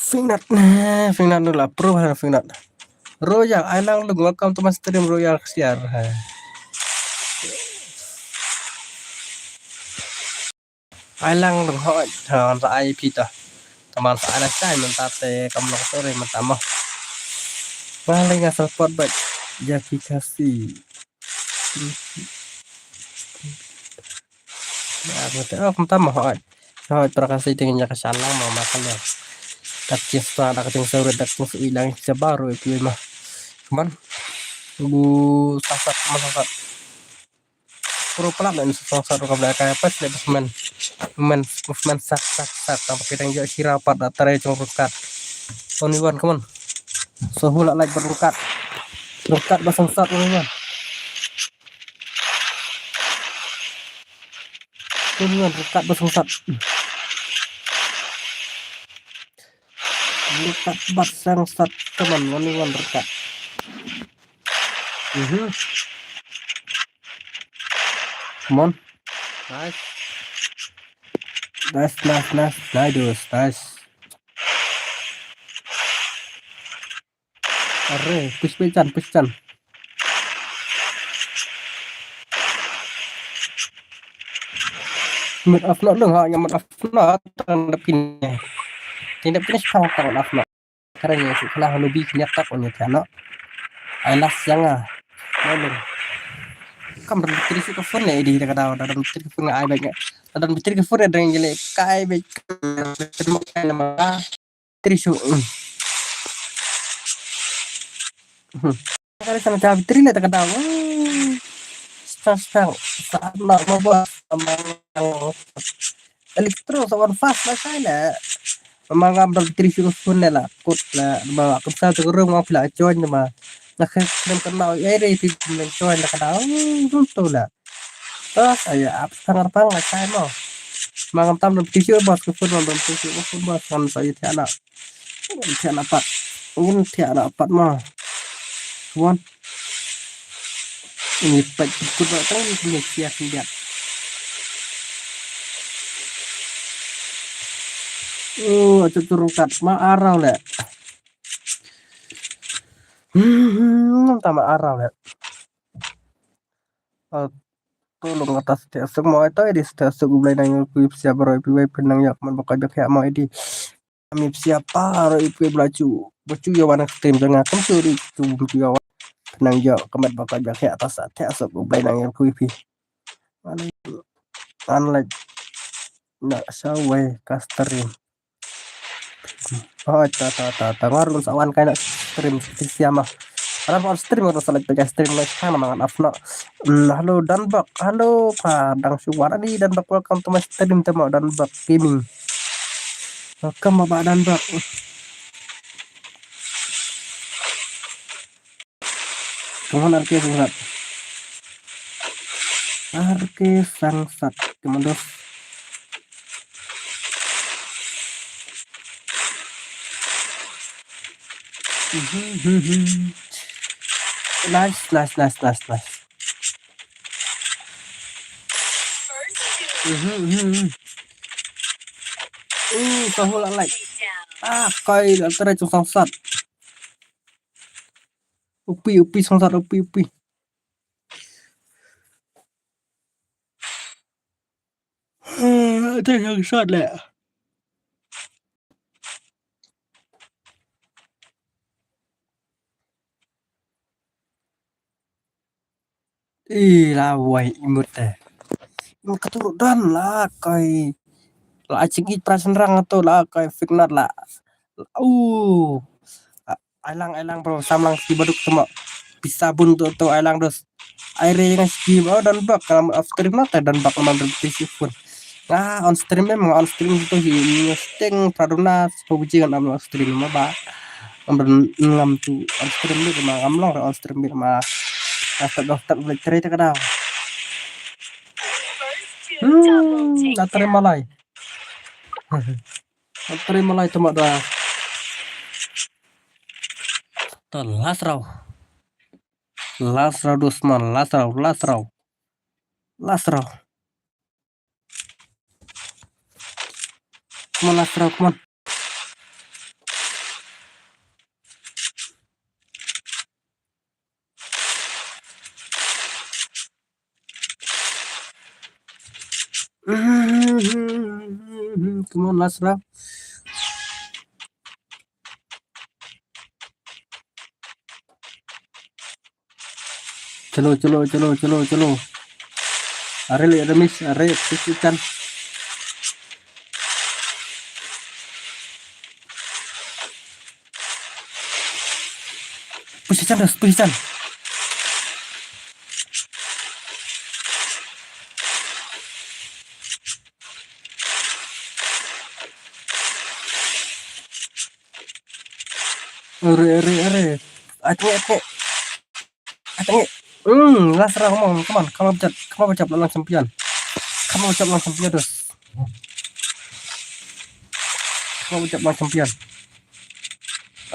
Fignat, nah, Fignat nu la pro ha Fignat. Royal, ai lang lung, welcome to my stream, Royal Ksiar. Ha. Ai lang lung hoi, ha, sa ai phi ta. Taman sa ai la sai mynta te kam long sore mynta mo. Wah, lai nga support bad Jaki Kasi. Ya, mynta, oh, mynta mo hoi. Hoi, pra Kasi te ngin ïa ka shan lang mo ma ka le. Dak jing stra, dak jing sore, dak jing sui lang sa baru pi ma. Come on. Bu sasat, ma sasat. Pro pala men song sat ka bla ka pas le men men men sak sak sak ta pa ki dang ïoh shira pat da tare jong rungkat. Only one, come on. So hu la like ba rungkat. Rungkat ba song sat only one. Only one rungkat ba song sat. Rungkat ba song sat, come on, only one rungkat. Mhm. Come on. Nice. Nice, nice, nice, nice, dude, nice. Are, push beit Jan, push Jan. Mid off no dong ha, nya mid off no, tang dap kine. Tang dap kine, tang, tang off no. Karen ïa shu khana ha lobby kine tak on ïa thiah noh. Ai las ïa nga. Molung. Kam don battery shu ka phone ne di da ka daw, da don battery ka phone nga ai beit nga. Da don battery ka phone ne dang ïa le ka ai beit. Battery shu. Hmm. Kare sa na battery le da ka daw. Hmm. Stang stang. Sa na ma ba. Electro sa wan fast la sai la. Ma ngam dang battery shu phone ne la. Kut la ma kam sa tu rum ngam phi la join ma. Nga khe nem kan nau ai re phi nem join la ka dau. Rum tu la. Bas aya ap sang ar pang la sai mo. Ma ngam tam dang battery shu bas ka phone dang battery shu phone bas ngam sa ïa thiah na. Ngin thiah na pat. Ngin thiah na pat ma. Come on. Ini pat kut ba tang ini sia kiat. Oh, acu turun kat ma arau le. Hmm, ta ma arau le. Oh, tolong atas te asuk mo ito di te asuk u Blai nang ïa ku ip sia bro ip wai pynang ïa kman bakoi bek ya mo di. Ami psia pa ro ip ke bla chu. Ba chu ïa wan stream jong nga kum chu ri chu chu ïa wan. Nang ïa kmat ba ka ja khia ta sa thia sok u Blai nang ïa ku ip. Unlike na sa wei ka stream. Oh, ta ta ta ta ngar lum sa wan kai na stream sia ma. Ram on stream ro sa lek pega stream lek kan ma ngan afna. Hmm, halo Danbok, halo pa dang shu war ani Danbok, welcome to my stream temo Danbok Gaming. Welcome ba Danbok. Come on R K Sangsat. R K Sangsat, come on dos. Nice, nice, nice, nice, nice. Mhm, mhm, mhm. Uh, sa hula like. Ah, kai la tara chung Sangsat. Upi, upi, Sangsat, upi, upi. Ata Sangsat le. Ih, la wai imut te. Imut ka tu don la kai. La ai chingit pra senrang tu la kai fik nat la. U. Ai lang, ai lang bro, sam lang ski baduk tu ma. Pisa bun tu tu ai lang dos. Ai re ngai ski ba don bak kalam off stream na te don bak ma bro ti si phone. Nga on stream em, nga on stream tu hi ni sting pradona po buji kan am off stream ma ba. Ngam don ngam tu on stream ni ma ngam long on stream ni ma. Asta dos tak boleh cerita kadang. Hmm, atri malai. Atri malai tu ma da. Tu last round. Last round dos man, last round, last round. Last round. Come on, last round, come on. Come on, last round. Chalo, chalo, chalo, chalo, chalo. Are le, are miss, are, push chan. Push chan, push chan. Are, are, are. Ateng, ateng. Ateng. Hmm, last round, come on, come on. Come on, jap, come on, jap lang champion. Come on, jap lang champion terus. Come on, jap lang champion.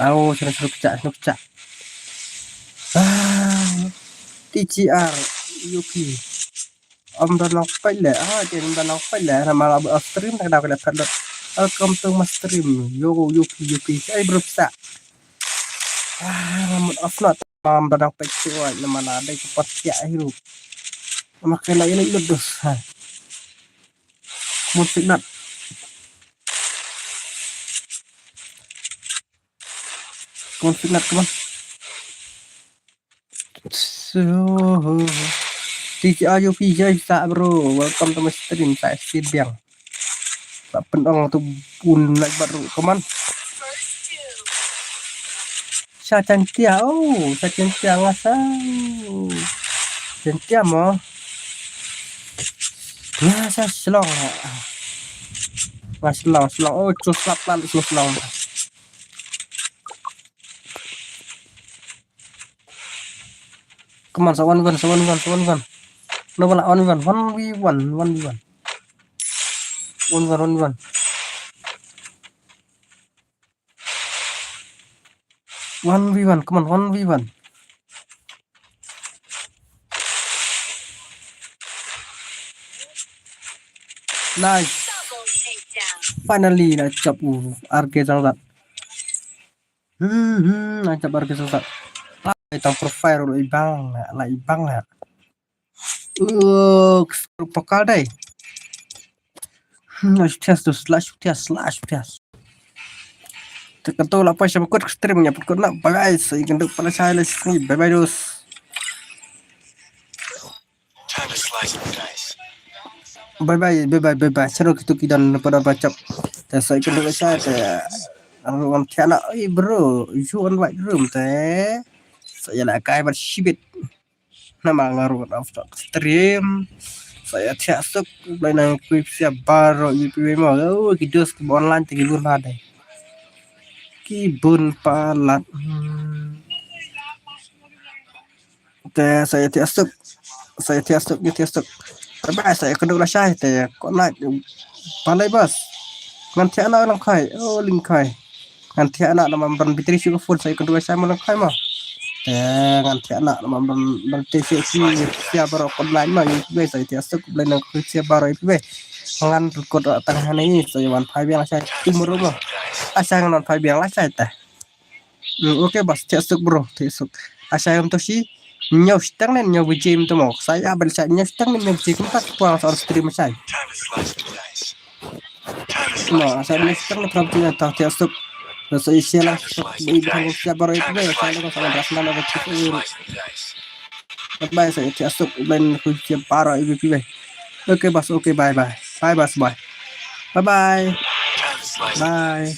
Au, sudah sudah pecah, sudah pecah. Ah, T G R, U P. Om da nang pait le, ah, jen da nang pait le, na mala ba stream na da ka le phat dot. Welcome to my stream. Yo, U P, U P. Ai bro sa. Ah, mut off not. Om da nang pait si oi, na mala dai ka pat ya hiru. Ma ka la ina lut dos. Ha. Mun signat. Come on, Fitnat, come on. So, T G R U P J sa bro, welcome to my stream, sa stream biang. Sa pen ong tu bun like baru, come on. Sa chantia, oh, sa chantia ngasa. Chantia mo. Ngasa selong. Ngasa selong, selong. Oh, cus lap lan selong. Come on, sa one v one, sa one v one, sa one v one. No, wala one v one, one v one, one v one. One v one, one v one. One v one, come on, one v one. Nice. Finally, na chap u R K jang dat. Hmm, hmm, na chap R K jang dat. Lai tang profile lai bang, lai bang la. Uh, pakal dai. Hmm, slash test tu, slash test, slash test. Tekan tu lah apa siapa kut stream nya pun kut nak bye bye. Saya kena pada saya lah sini. Bye bye dos. Bye bye, bye bye, bye bye. Chalo kitu ki don pada bacap. Te saya kena baca te. Anu ngam thiana, oi bro, you on white room te. Saya lah kai bat shibit. Nama ngaru after stream. Saya thiak suk, blai nang kui siap baro U P V mo. Oh, ki dos ki online te ki bun palat. Ki bun palat. Hmm. Te saya thiak suk. Saya thiak suk, saya thiak suk. Tapi saya kena lah saya te. Kau nak balai bas. Ngan thiak nak lang kai. Oh, ling kai. Ngan thiah na namar ban bitri shu ka phone sa ïa ka duwai Simon Rangkai ma. Te ngan thiah na namar ban ban te shu shu sia baroh online ma ïa phi sa ïa thiah suk blei nang ka sia baroh ïa phi. Ngan record tang hangne sa ïa wan phai biang la shai tu mero ma. Asa ngan wan phai biang la shai ta. Hmm, okay bas thiah suk bro thiah suk. Asa ïa to shi ñiew shiteng ne ñiew biji to mo. Sa ïa ban shai ñiew shiteng ne ñiew biji kumta ki pang sa on stream shai. No, asa ni stok na pram tu na tang tiap stok. Na so isi lah stok ni kan siap baru itu deh. Saya lah masalah ras na ada tiap ini. Bye bye, sa ïa suk, ban khu ïa para ïa phi bye. Okay boss, okay, bye bye. Bye boss, bye. Bye bye. Bye.